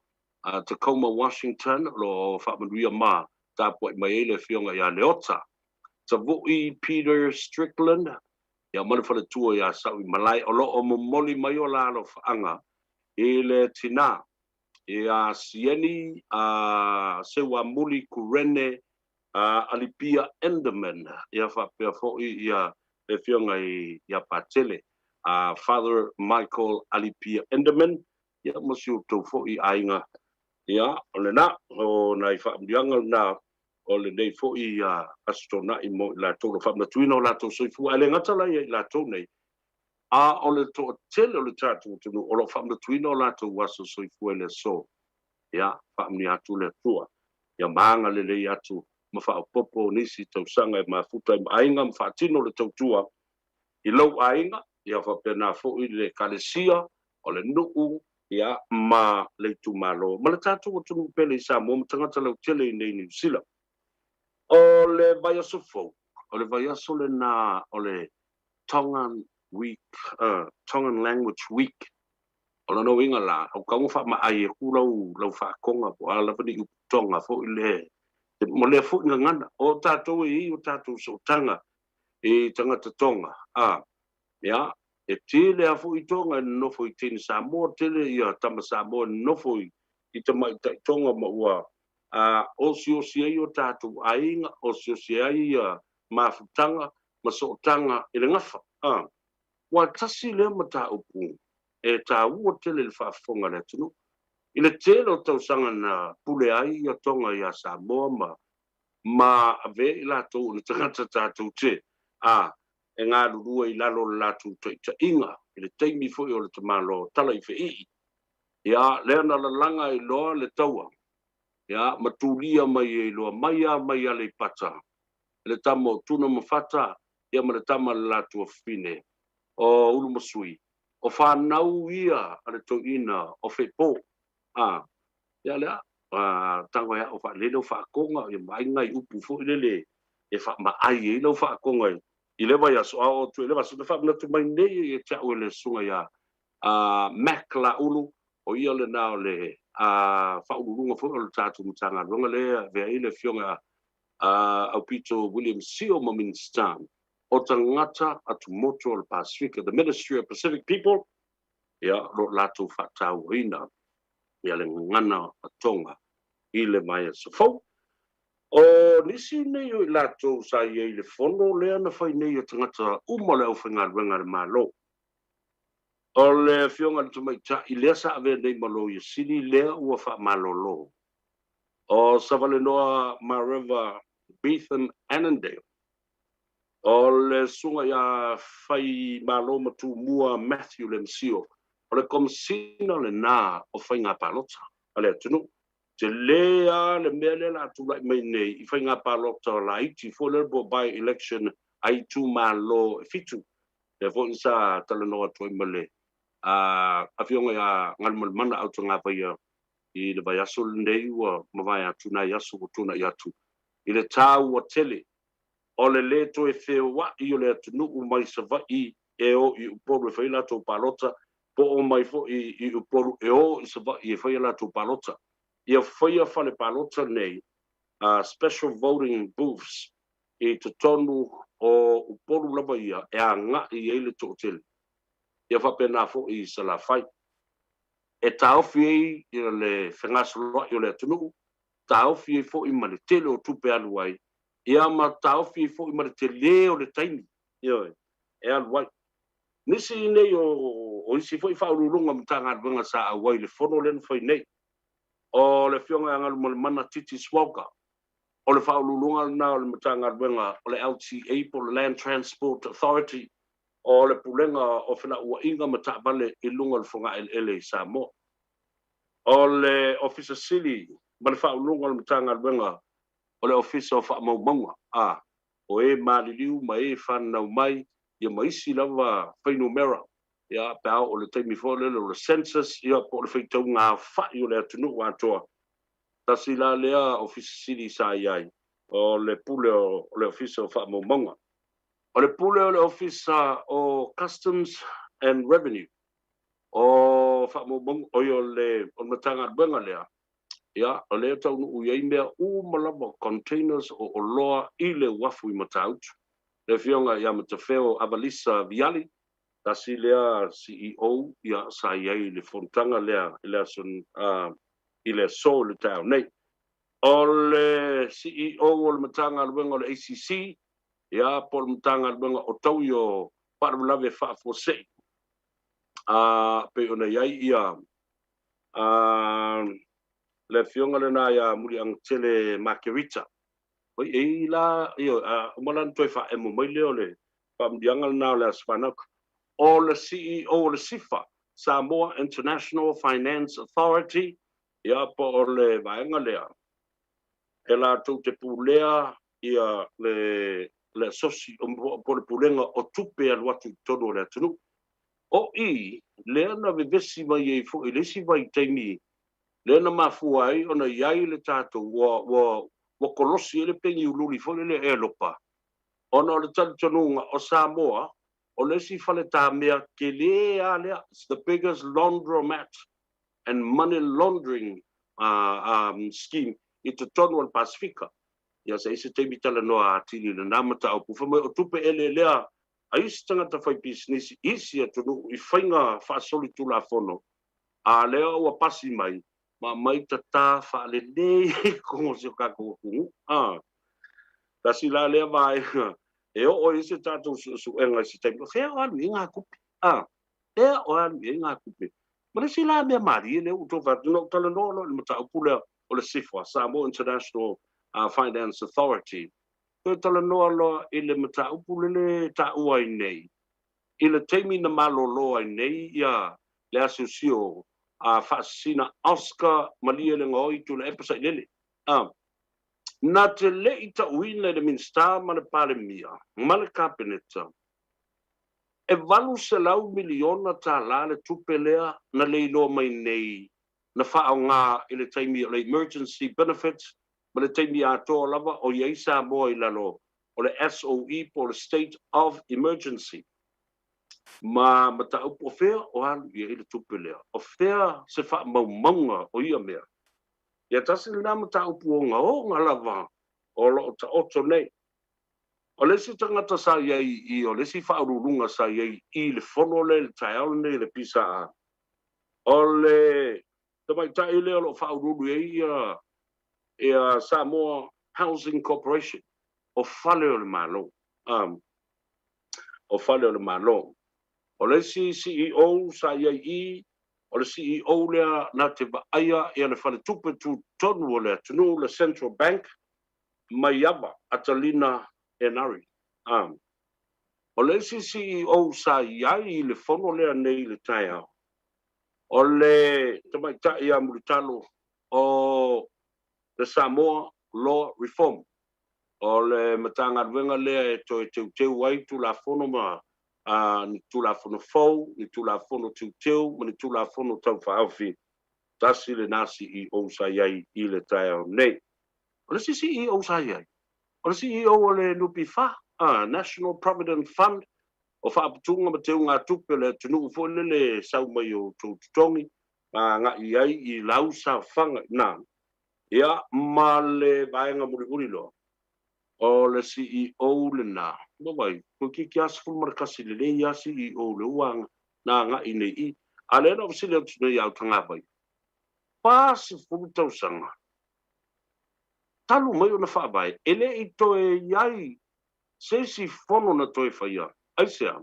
Tacoma, Washington, o lo o faamanuia ma tapuai mai ai le Afioga ia Leota Tavui Peter Strickland, ia ma le faletua ia Saui Malae, o lo o momoli mai o la alofaaga i le tina ia Sieni a Seuamuli Kurene Alipia Enderman, ia faapea foi ia le Afioga ia Patele Father Michael Alipia Enderman, ia ma si outou foi aiga. Ia, o lena, o nai faamanuiaga lena o lenei foi Aso Toonai mo i latou o lo o faamanatuina o latou soifua. Ae le gata la ia i latou nei, a o le toatele o le tatou atunuu o lo o faamanatuina o latou aso soifua i le aso. Ia, faamanuia atu le Atua, ia ma agalelei atu ma faaopoopo nisi tausaga e mafuta ai ma aiga ma faatino le tautua i lou aiga, ia faapena foi le Ekalesia, o le nuu, ia, ma le itumalo, ma le tatou atunuu pele i Samoa ma tagata lautele i nei Niu Sila. O le vaiaso fou, o le vaiaso lena o le Tongan Week, Tongan Language Week. O lona uiga la, o kau faamaai atu lau, lau faakoga po o a lava ni upu Tonga foi le, mo lea foi gagana. O tatou e i ai o tatou sootaga i tagata Tonga, a, ia, e tele lava foi Tonga e nonofo i teine Samoa, tele ia tama Samoa e nonofo i, i tamaitai Tonga ma ua a, osiosi ai o tatou aiga, osiosi ai ia mafutaga ma sootaga i le gafa. A, ua tasi lea mataupu e taua tele i le faafofoga a le atunuu. I le tele o tausaga na pule ai ia Tonga iā Samoa ma ma avea i latou o ni tagata tatou te, a, e galulue i lalo o le latou taitaiga i le taimi foi o le tamaloa Talaifeii. Ia, lea na lalaga ai loa le taua, ia, ma tulia mai ai loa mai a mai Aleipata, le tama o Tuna ma Fata, ia ma le tama a le latou afafine o Ulumasui, o fanau ia a le toeaina o Fepo. A, ia lea, a, tago e a'o faalelei lau faakoga, ia ma ai nai upu foi lele e faamaai ai lau faakoga i le vaiaso, a oo atu i le vaiaso, na faamanatu mai nei ia te au e le susuga ia a Mac Laulu, o ia lena o le a faauluuluga foi o le tatou Matagaluega lea e avea ai le Afioga a Aupito William Sio ma Minisita o Tagata Atumotu o le Pasefika, the Ministry of Pacific People, ia, o lo o latou faatauaina ia le gagana a Tonga i le vaiaso fou. O nisi nei o i latou sa i ai i le fono lea na fai nei e tagata uma o le aufaigaluega a le Malo. O le Afioga i le Tamaitai lea sa avea nei ma Loia Sili lea ua faamalolo, o Savalenoa Mareva Beetham Annandale. O le Susuga ia Faimalo Matumua Matthew Lemcio, o le Komesina lena o Faiga Palota a le atunuu. Tele lava le mea lea o le a tulai mai nei i faiga palota laiti foi lea po o by-election a itumalo e fitu. Lea foi sa talanoa atu ai ma le Afioga ia Galumalemana Autagavaia i le vaiaso lenei ua mavae atu nai aso ua tuanai atu i le taua tele o le lē toe feoaʻi o le atunuu mai Savaii e o i Upolu e fai a latou palota, po o mai foi i Upolu e o i Savaii e fai a latou palota. Ia faia fale palota nei, special voting booths, i totonu o Upolu lava ia e agaʻi ai le toʻatele. Ia faapena foi i Salafai. E taofi ai le fegasoloaʻi o le atunuu, taofi ai foi ma le tele o tupe alu ai, ia ma taofi ai foi ma le telē o le taimi, ioe, e alu ai. Nisi nei o isi foi faauluuluga o Matagaluega sa auai i le fono lea na fai nei, o le Afioga ia Galumalemana Titi Swalka, o le faauluuluga lena o le Matagaluega o le LTA po o le Land Transport Authority, o le Pulega o Felauaiga ma Taavale i luga o le fogaeleele i Samoa. O le Ofisa Sili ma le Faauluuluga o le Matagaluega o le Ofisa o Faamaumauga, a, o e maliliu ma e fananau mai, ia ma isi lava fuainumera, ia, pe a oo i le taimi foi lele o le census, ia, po o le faitauga aofai o le atunuu atoa. Tasi la lea Ofisa Sili sa i ai, o le Pule o le Ofisa o Faamaumauga. O le Pule o le Ofisa o Customs and Revenue, o faamaumauga, oi o le Matagaluega lea, ia, o lea e taunuu i ai mea uma lava o containers o oloa i le uafu i Matautu. Le Afioga ia Matafeo Avalisa Viali, tasi lea CEO, ia, sa i ai i le fonotaga lea i le aso, i le aso i le taeao nei. O le CEO o le Matagaluega o le ACC, ia, po o le Matagaluega o Taui o Faalavelave Faafuasei, a, pei ona i ai ia le afioga lena ia Muliagatele Makerita. Oi, e i la, ioe, a uma la ona toe faaemo mai lea o le faamuliaga lena o le Aso Fanau. O le CEO o le SIFA, Samoa International Finance Authority, ia, po o le vaega lea, e latou te pulea ia le le asosi po o le pulega o tupe e alu atu i totonu o le atunuu. O i lea na vevesi mai ai foi i le isi vaitaimi lea na mafua ai ona i ai le tatou ua ua ua kolosi ai le peniululi foi lele Elopa ona o le talitonuga o Samoa o le isi faletamea tele lava lea, it's the biggest laundromat and money laundering scheme i totonu o le Pasefika. Ia se i se taimi talanoa atili i lena mataupu, fai mai o tupe eleelea a isi tagata faipisinisi i isi atunuu i faiga faasolitulafono, a lea ua pasi mai ma aumai tata faalelei ai totonu o si o tatou atunuu. A tasi la lea vaega e oo i ai se tatou suesuega i se taimi, o fea o alu i ai ngā tupe? A fea o alu i ai ngā tupe? Ma le isi la mea malie lea ua outou fai atu, na ou talanoa loa i le mataupu lea o le SIFA, Samoa International Finance Authority, toe talanoa loa i le mataupu lele e taua ai nei, i le taimi na malolo ai nei ia le asiosio a faasisina Oscar Malielegaoi Tuilaepa Sailele, a na te le i tauina i le Minisita ma le Palemia ma le Kapeneta e $800 miliona tala le tupe lea na leiloa mai nei na faaaoga i le taimi o le emergency benefit ma le taimi atoa lava o i ai Samoa i lalo o le SOE po o le State of Emergency. Ma mataupu o fea o alu i ai le tupe lea? O fea se faamaumauga o ia mea? Ia tasi lena mataupu ogaoga lava o lo o taoto nei. O le isi tagata sa i ai i o le isi faauluuluga sa i ai i le fono lea i le taeao lenei i le PSA, o le tamaitai lea o lo o faauluulu i ai ia ia Samoa Housing Corporation, o fale o le Malo. O fale o le Malo. O le isi CEO sa i ai i, o le CEO lea na te vaaia ia le faletupe tutotonu o le atunuu, le Central Bank, Maiava Atalina Enari. O le isi CEO sa i ai i le fono lea nei i le taeao, o le tamaitai ia Mulitalo o le Samoa Law Reform, o le Matagaluega lea e toe teuteu ai Tulafono ma ni Tulafono fou, ni Tulafono teuteu ma ni Tulafono taufaaofi. Tasi lena CEO sa i ai i le taeao nei. O le isi CEO sa i ai, o le CEO o le NPF, National Provident Fund, o faaputuga ma teugatupe o le atunuu foi lele e sau mai i o outou totogi ma agai ai i lau saofaga i ina, ia ma le vaega mulimuli loa, o le CEO lena, ma vai, toeitiiti lava 11 lelei lava CEO lea ua na agai nei i i. A o lea na ou fesili atu nei ia Autagavai, 40 tausaga talu mai ona faavae, e le i toe i ai se isi fono na toe faia. Aisea?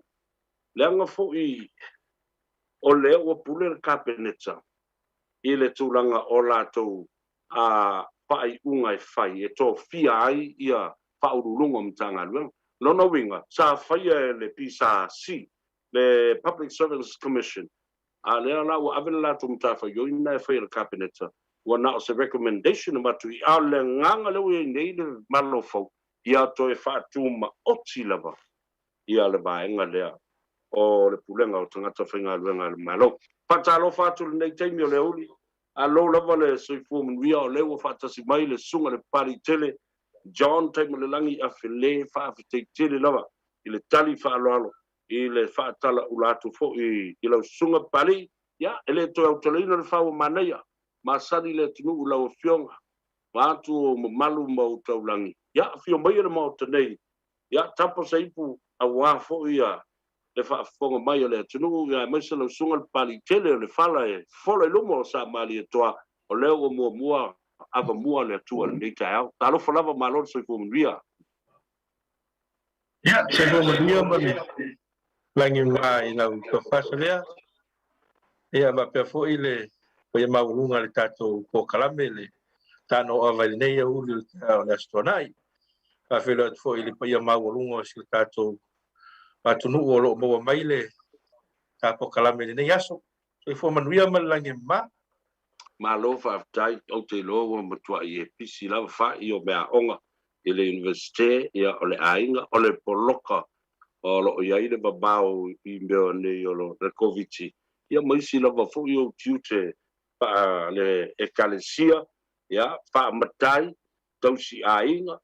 Leaga foi o lea ua pule le Kapeneta i le tulaga o latou faaiuga e fai e tofia ai ia Faauluuluga o Matagaluega. Lona uiga, sa faia e le PSC, le Public Service Commission, a lea la ua ave le latou matafaioi lena e fai e le Kapeneta, ua na o se recommendation avatu i, a o le agaga lea ua i ai nei le Malo fou, ia toe faatumaoti lava ia le vaega lea o le Pulega o Tagata Faigaluega a le Malo. Faatalofa atu i lenei taimi o le aoauli, alo lava le soifua manuia o lea ua faatasi mai le Susuga i le Papaliitele John Taimalelagi Afe Le, faafetai tele lava i le tali faaaloalo i le faatalaula atu foi i lau Susuga Papalii. Ia, e le toe autalaina le fau o manaia, masani le atunuu i lau Afioga, vaeatu ou mamalu ma ou taulagi. Ia, afio maia le Maota nei, ia, tapa se ipu aua foi ia le faafofoga mai a le atunuu, ia aemaise lau Susuga le Papaliitele o le fala e fola i luma o Sa Malietoa, o lea ua muamua avamua le Atua i lenei taeao. Talofa lava, malo le soifua manuia. Ia, soifua manuia ma le lagi ma i lau tofa Savea. Ia, faapea foi le paia maualuga i le tatou polokalame le tano ava i lenei aoauli o le taeao o le Aso Toonai. Faafeiloai atu foi i le paia maualuga o si o tatou atunuu o lo o maua mai le ta polokalame i lenei aso. Soifua manuia ma le lagi e mama. Malo faafetai, ou te iloa ua matuai e pisi lava fa'i o meaaoga i le Universite, ia o le aiga, o le poloka o lo o i ai le vavao i mea nei o le Koviti, ia ma isi lava foi ou tiute faa le Ekalesia, ia, faamatai, tausi aiga,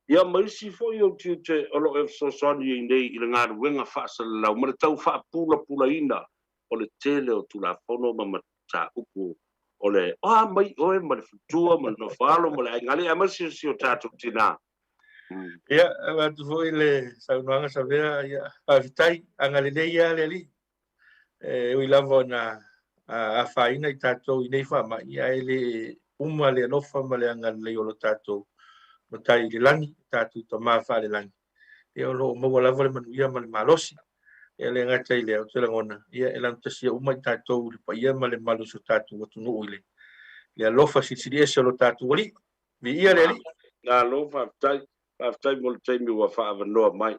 ia ma isi foi ou tiute o lo o e fesoasoani ai nei i le galuega faasalalau ma le tau faapulapulaina o le tele o Tulafono ma mataupu o le oa mai oe ma le futua ma le nofoalo ma le aiga aemaise si o tatou tinā. Ia, avatu foi le saunoaga Savea, ia, faafetai, agalelei lava le Alii. E ui lava ona afaina i tatou i nei faamai, ae le uma le alofa ma le agalelei o lo tatou Matai i le lagi, tatou Tama faalelagi. Ia, o lo o maua lava le manuia ma le malosi. Ia, le gata i lea, ou te lagona, ia, e laugatasia uma i tatou i le paia ma le mamalu o si o tatou atunuu i le alofa silisili ese o lo tatou Alii. Viia le Alii. Malo faafetai, faafetai mo le taimi ua faaavanoa mai.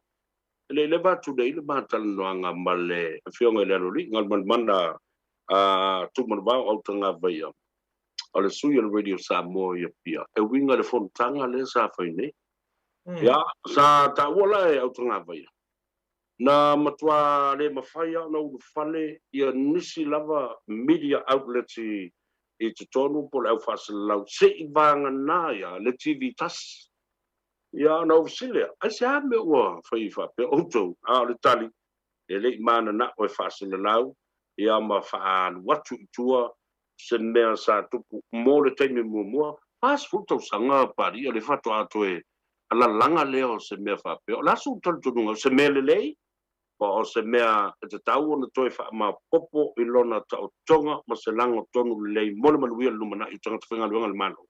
E le i leva atu nei le ma talanoaga ma le Afioga i le Aloalii Galumalemana a Tumanavao Autagavaia, o le sui o le Radio Samoa i Apia, e uiga i le fonotaga lea sa fai nei. Ia, sa taua la e Autagavaia, na matua le mafai lava ona ulufale ia nisi lava media outlets i totonu po o le au faasalalau se i vagana ia le TV tasi. Ia ona ou fesili lea, aisea mea ua fai ai faapea outou? A o le tali, e le i mananao e faasalalau ia ma faaalu atu i tua se mea sa tupu mo le taimi muamua, 40 tausaga Paria le faatoa toe lalaga lea o se mea faapea. O le a sou talitonuga, o se mea lelei po o se mea e tatau ona toe faamaopoopo i lona taotoga ma se lago tonu lelei mo le manuia o le lumanai o tagata faigaluega a le Malo?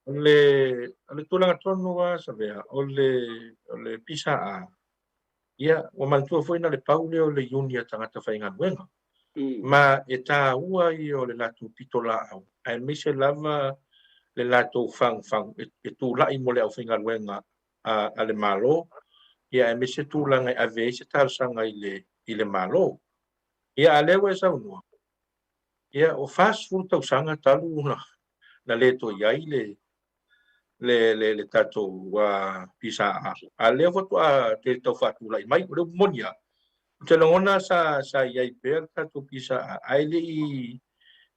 O le tulaga tonu lava Savea, o le PSA, ia, ua manatua foi na le pau lea o le iuni a tagata faigaluega. Ma e tāua ia o le latou pitolaau, aemaise lava le latou fagufagu e tulai mo le aufaigaluega a le Malo. Ia aemaise tulaga e ave ai se talosaga i le i le Malo. Ia a lea ua e saunoa, ia ua 40 tausaga talu ona na le toe i ai le le le le tatou PSA. A lea faatoa toe tau faatulai mai. O le upu moni lava, ou te lagona sa sa i ai pea le tatou PSA, ae le i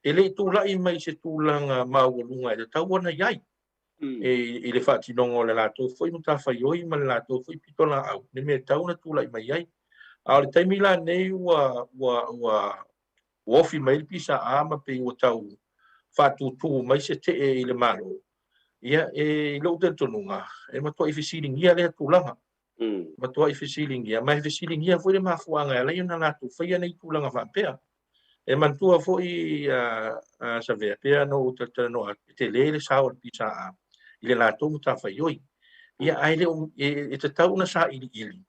e le i tulai mai i se tulaga maualuga e tatau ona i ai. E, i le faatinoga o le latou foi matafaioi ma le latou foi pitolaau, le mea e tatau ona tulai mai ai. A o le taimi la nei ua ua ua ua ofi mai le PSA ma pei ua tau faatūtū mai se tee i le Malo, ia, e, i lou talitonuga, e matuai fesiligia lea tulaga. Matuai fesiligia, ma e fesiligia foi le mafuaaga e ala ai ona latou faia nei tulaga faapea. E manatua foi a, a Savea, pei ona ou talatalanoa atu, e tele le sao o le PSA i le latou matafaioi. Ia, ae le o, e, e tatau ona sailiili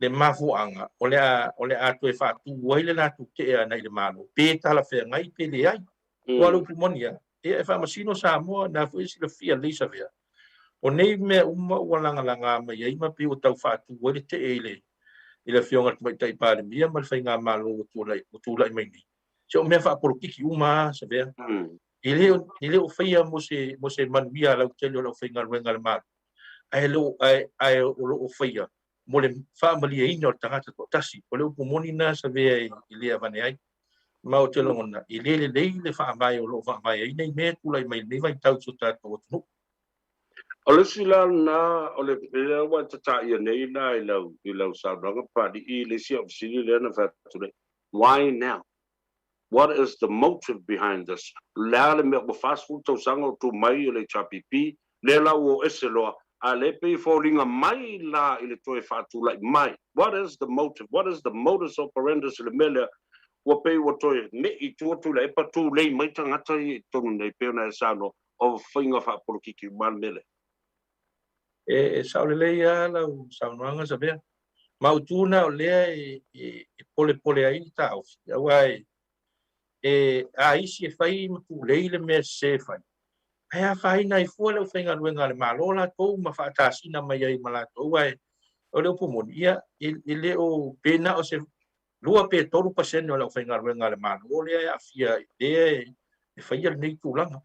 le mafuaaga o le a, o le a toe faatu ai le latou tee ana i le Malo, pe talafeagai pe leai. Aua o le upu moni lava, ia e faamasino Samoa, na foi e silafia lelei Savea. O nei mea uma ua lagalaga mai ai ma pei ua tau faatu ai le tee i le i le Afioga i le Tamaitai Palemia ma le Faigamalo ua tulai, ua tulai mai nei. Se o mea faapolokiki uma lava Savea. E le o, e le o faia mo se, mo se manuia lautele o le aufaigaluega a le Malo, ae, lo, ae, ae o lo o faia mo le faamalieina o le tagata toatasi. O le upu moni lena Savea e le avane ai. Ma ou te lagona, e le lelei le faavae o lo o faavae ai nei mea e tulai mai i lenei vaitau i si o tatou atunuu. O le isi la lena, o le mea ua e tataia nei la i lau, i lau saunoaga Papalii, i le isi au fesili lea na fai atu nei, why now? What is the motive behind this? O le a le mea ua 40 tausaga o tu mai le HRPP, lea la ua o ese loa, a lea pei e foliga mai la i le toe faatulai mai. What is the motive? What is the modus operandus i le mea lea ua pei ua toe me'i tua Tuilaepa tulei mai tagata ia i totonu nei pei ona e saunoa o faiga faapolokiki uma le mea lea. E, e sao lelei lava lau saunoaga Savea. Ma utu na o lea e, e, e polepole ai le taofi, aua e, e a isi e fai ma tulei le mea sese e fai, ae afaina ai fua le aufaigaluega a le Malo latou ma faatasina mai ai ma latou, ae o le upu moni, ia, e, e le o pe na o se 2 pe 3% o le aufaigaluega a le Malo lea e aafia, lea e, e faia lenei tulaga.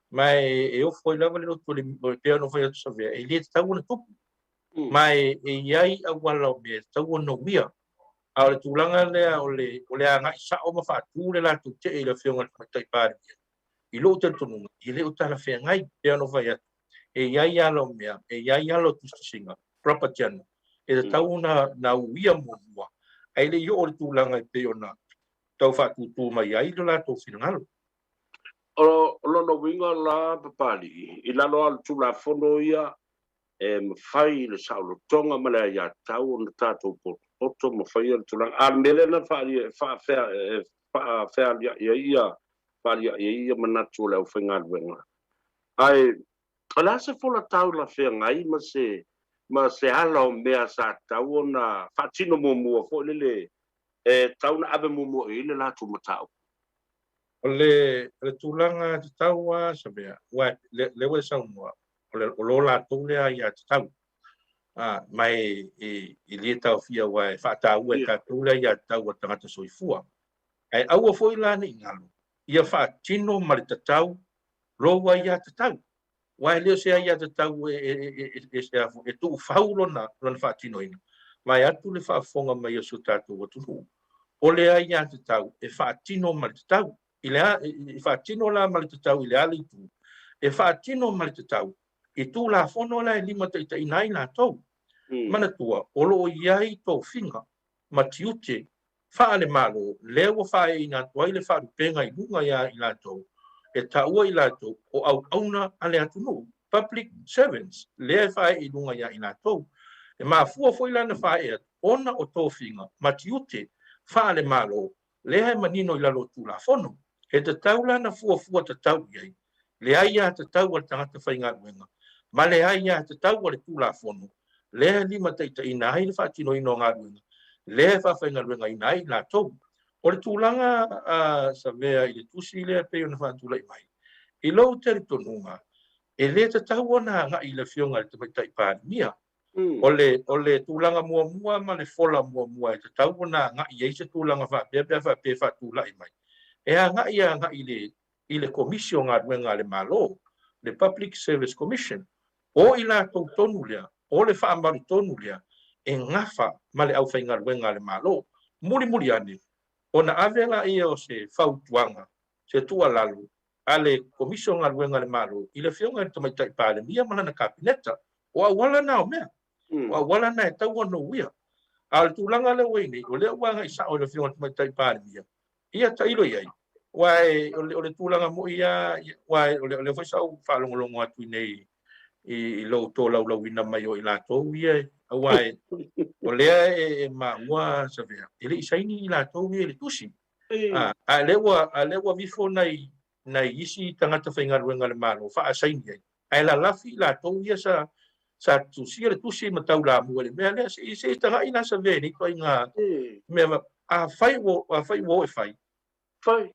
Ma e, e ofo ai lava le loto, le, pei ona fai atu Savea, e le tatau ona tupu. Ma e, e i ai auala o mea e tatau ona uia. A o le tulaga lea o le, o le agai sao ma faatu le latou tee i le Afioga i le Tamaitai Palemia, i lou talitonuga, e le o talafeagai, pei ona fai atu, e i ai ala o mea, e i ai ala o tusitusiga, propaganda, e tatau ona na uia muamua, ae le i oo i le tulaga e pei ona tau faatūtū mai ai lo latou finagalo. O lona uiga la, Papalii, i lalo lava o le Tulafono ia, e mafai i le saolotoga ma le aiatatau ona tatou potopoto ma faia le tulaga. A o le mea lea na faafealiai ai ia faaliai ai ia manatu o le aufaigaluega. Ae o le a se fola taulafeagai ma se ma se ala o mea sa tatau ona faatino muamua foi lele e tatau ona ave muamua i ai le latou mataupu? O le, o le tulaga tatau lava Savea, aua lea ua e saunoa, o, le, o lo latou lea aiatatau. Ah, ma e, e, e le taofia aua e faataua e tatou le aiatatau a le tagata soifua. Ae aua foi la ne i galo, ia faatino ma le tatau lou aiatatau. Aua e le o se aiatatau e, e, e, e, e, e, e tuufau lona, lona faatinoina. Vaeatu le faafofoga mai o si o tatou atunuu. O le aiatatau e faatino ma le tatau. I le a, e faatino la ma le tatau i le a le itu? E faatino ma le tatau i Tulafono la e limataitaiina ai latou. Manatua, o lo o i ai tofiga ma tiute faale-Malo lea ua faaeeina atu ai le faalupega i luga iā i latou, e taua i latou o auauna a le atunuu, public servants, lea e faaee i luga iā i latou. E mafua foi la na faaee atu ona o tofiga ma tiute faale-Malo lea e manino i lalo o Tulafono. E tatau la ona fuafua tatau i ai le aiatatau a le tagata faigaluega ma le aiatatau a le Tulafono lea e limataitaiina ai le faatinoina o galuega lea e faafaigaluegaina ai i latou. O le tulaga a Savea i le tusi lea e pei ona faatulai mai, i lou talitonuga, e le tatau ona agai i le Afioga i le Tamaitai Palemia. O le, o le tulaga muamua ma le fola muamua e tatau ona agai i ai se tulaga faapea pe a faapea e faatulai mai, e agai agai i le, i le Komisi o Galuega a le Malo, le Public Service Commission. O i latou tonu lea, o le faamalu tonu lea e gafa ma le aufaigaluega a le Malo. Mulimuli ane, ona ave laia o se fautuaga, se tuualalo a le Komisi o Galuega a le Malo i le Afioga i le Tamaitai Palemia ma lana Kapeneta. O auala na o mea. O auala na e tatau ona uia. A o le tulaga lea ua i ai nei, o lea ua agai sao i le Afioga i le Tamaitai Palemia, ia tailo i ai, aua o le tulaga moi lava, aua o lea foi sa ou faalogologo atu i inei i lou tolaulauina mai o i latou ia, aua o lea e maua Savea, e le i saini i latou ia i le tusi. A lea ua, a lea ua vifo nai, nai isi tagata faigaluega a le Malo faasaini ai, ae lalafi i latou ia sa, sa tusia le tusi ma taulamua i le mea lea. Se i, se i tagai la Savea i nei ituaiga mea, afai ua, afai ua o e fai, Fai.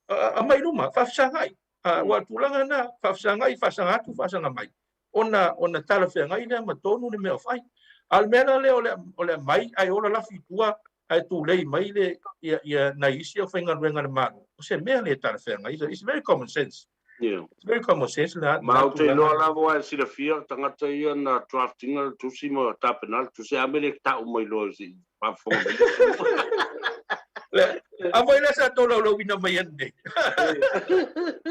Aumai i luma, faafesagai. Aua o le tulaga lena, faafesagai, faasaga atu, faasaga mai, ona, ona talafeagai lea ma tonu le mea o fai. A o le mea la lea o le, o le aumai ae o lalafi i tua ae tulei mai le, ia, ia nai isi aufaigaluega a le Malo, o se mea le talafeagai. It's very common sense. Yeah. It's very common sense lena, Ma ou te iloa lava aua e silafia tagata ia na draft ina le tusi ma tapena le tusi a mea le tau mai loa se i faafofoga mai le Le, a foi lea sa tolaulauina mai nei.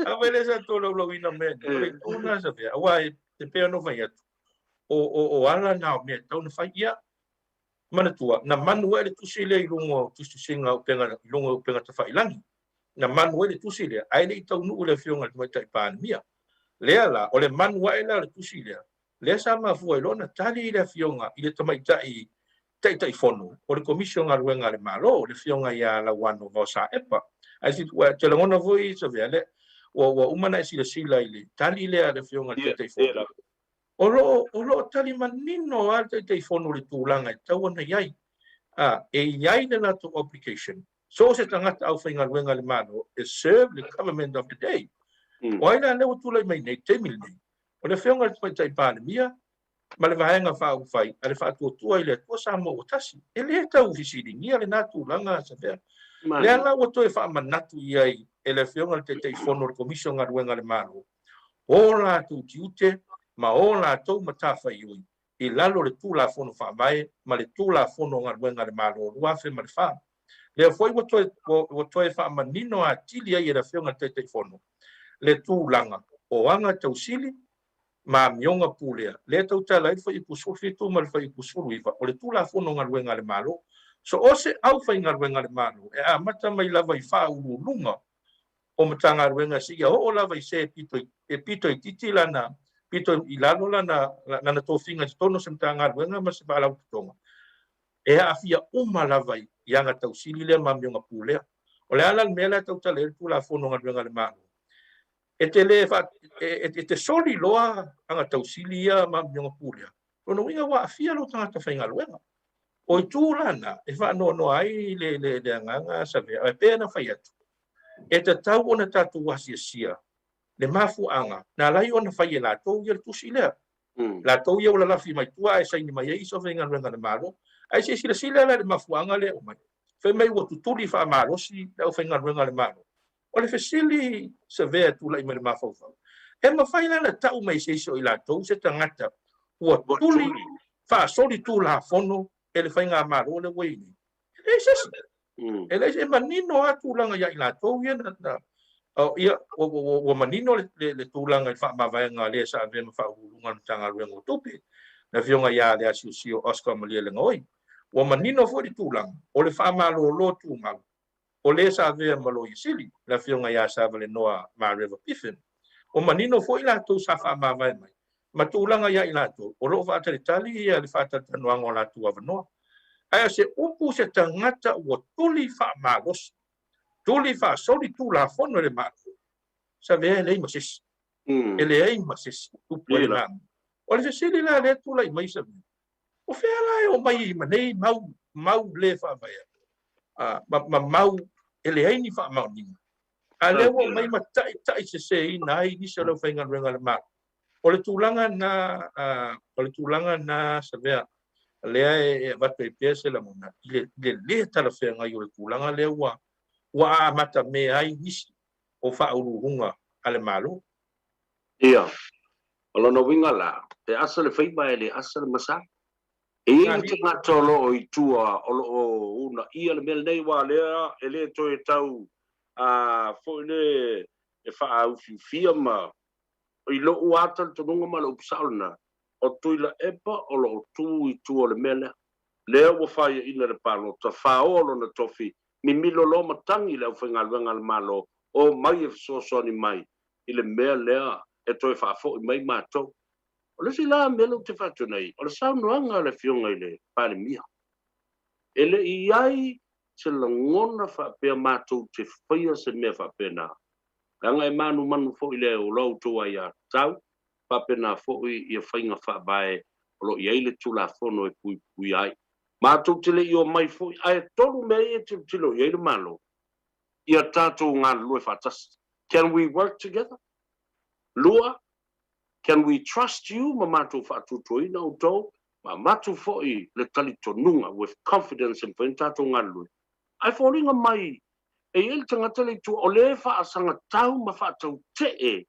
A foi lea sa tolaulauina mai nei. O le itu lena Savea, aua e pei ona ou fai atu, o, o, o ala na o mea e tatau ona fai. Ia, manatua, na manu ai le tusi lea i luga o tusitusiga o upega, i luga o upega tafailangi. Na manu ai le tusi lea, ae le i taunuu le Afioga i le Tamaitai Palemia. Lea la, o le manu ae la o le tusi lea, lea sa mafua ai loa ona tali le Afioga i le Tamaitai Taitaifono o le Komisi o Galuega a le Malo, le Afioga ia Lauano Vaosaepa. Ae ou te lagona foi, Savea, lea, ua, ua uma ona e silasila i le tali lea a le Afioga i le Taitaifono. O lo o, o lo o tali manino lava le Taitaifono i le tulaga e tatau ona i ai. A, e i ai le latou obligation, so o se tagata aufaigaluega a le Malo e serve le government of the day. O ai la lea ua tulai mai nei i le taimi lenei? O le Afioga i le Tamaitai Palemia ma le Vaega Faaupufai a le Faatuatua i le Atua Samoa ua Tasi. E le tau fesiligia lena tulaga, Savea. Lea la ua toe faamanatu i ai e le Afioga i le Taitaifono o le Komisi o Galuega a le Malo o latou tiute ma o latou matafaioi i lalo o le Tulafono Faavae ma le Tulafono o Galuega a le Malo 2004. Lea foi ua toe, ua toe faamanino atili ai e le Afioga i le Taitaifono le tulaga o aga tausili ma amioga pulea, lea e tautala ai le Fuaiupu 17 ma le Fuaiupu 19 o le Tulafono o Galuega a le Malo. So o se aufaigaluega a le Malo e amata mai lava i faauluuluga o Matagaluega seia oo lava i se pito e pito itiiti lana pito i lalo lana lana tofiga i totonu o se Matagaluega ma se Faalapotopotoga, e aafia uma lava i aga tausili lea ma amioga pulea. O le a la le mea lea e tautala ai le Tulafono o Galuega a le Malo? E te le fa, e, e te soli loa aga tausili ia ma amioga pulea, lona uiga ua aafia lou tagata faigaluega. O itu la na e faanoanoa ai le, le, le agaga Savea, ae pei ona fai atu, e tatau ona tatou asiasia le mafuaaga na ala ai ona fai e latou ia le tusi lea. Latou ia ua lalafi mai tua ae saini mai ai isi aufaigaluega a le Malo. Ae se i silasila la i le mafuaaga lea e aumai. Fai mai ua tutuli faamalosi le aufaigaluega a le Malo. O le fesili Savea e tulai mai i le mafaufau, e mafai la ona tau mai e se isi o i latou se tagata ua tuli faasoli tulafono e le faigamalo lea ua i ai nei? E leai se isi. E leai se, e manino lava tulaga ia i latou ia na, na, ia, ua, ua, ua manino le, le, le tulaga i le faamavaega a le sa avea ma Faauluuluga o le Matagaluega o Tupe, le Afioga ia Leasiosio Oscar Malielegaoi. Ua manino foi le tulaga o le faamalolo tumau o le sa avea ma Loia Sili, le Afioga ia Savalenoa Mareva Piffin. Ua manino foi latou sa faamavae mai ma tulaga ia i latou o lo o faatalitali ia le faatalatalanoaga o latou avanoa. Ae o se upu se tagata ua tuli faamalosi, tuli faasoli tulafono e le Malo, sa avea e leai ma se isi. E leai ma se isi upu ai lena. O le fesili la lea e tulai mai Savea, O fea la e omai ai ma nei mau, mau le faavaea, ma, ma mau e leai ni faamaoniga? A lea ua omai ma taitaiseseina ai nisi o le aufaigaluega a le Malo. O le tulaga lena, o le tulaga lena Savea, lea e avatu ai pea se lagona i le, i le lē talafeagai o le tulaga lea ua, ua amatamea ai nisi o faauluuluga a le Malo. Ia, o lona uiga la, e asa le faiva ae le asa le masalo. E i ai le tagata o lo o i tua o lo o uunaia le mea lenei aua o lea e le toe tau foi le e faaaufiufia ma i lou lava talitonuga ma le upu sao lena, o Tuilaepa o lo o tu i tua o le mea lea. Lea ua faiaina le palota, faoa lona tofi, mimilo loa matagi le aufaigaluega a le Malo, omai e fesoasoani mai i le mea lea e toe faafoi mai matou. O le isi la mea lea ou te faatu nei, o le saunoaga a le Afioga i le Palemia, e le i i ai se lagona faapea matou te faia se mea faapena, leaga e manumanu foi le o la outou aiatatau, faapena foi ia faiga faavae o lo o i ai le Tulafono e puipuia ai. Matou te le i omai foi, ae 3 mea ia e tilotilo i ai le Malo, ia tatou galulue faatasi, can we work together? 2, can we trust you ma matou faatuatuaina outou, ma avatu foi le talitonuga with confidence e mafai ona tatou galulue. Ae foliga mai e i ai le tagata le i tua o lea e faasagatau ma faatautee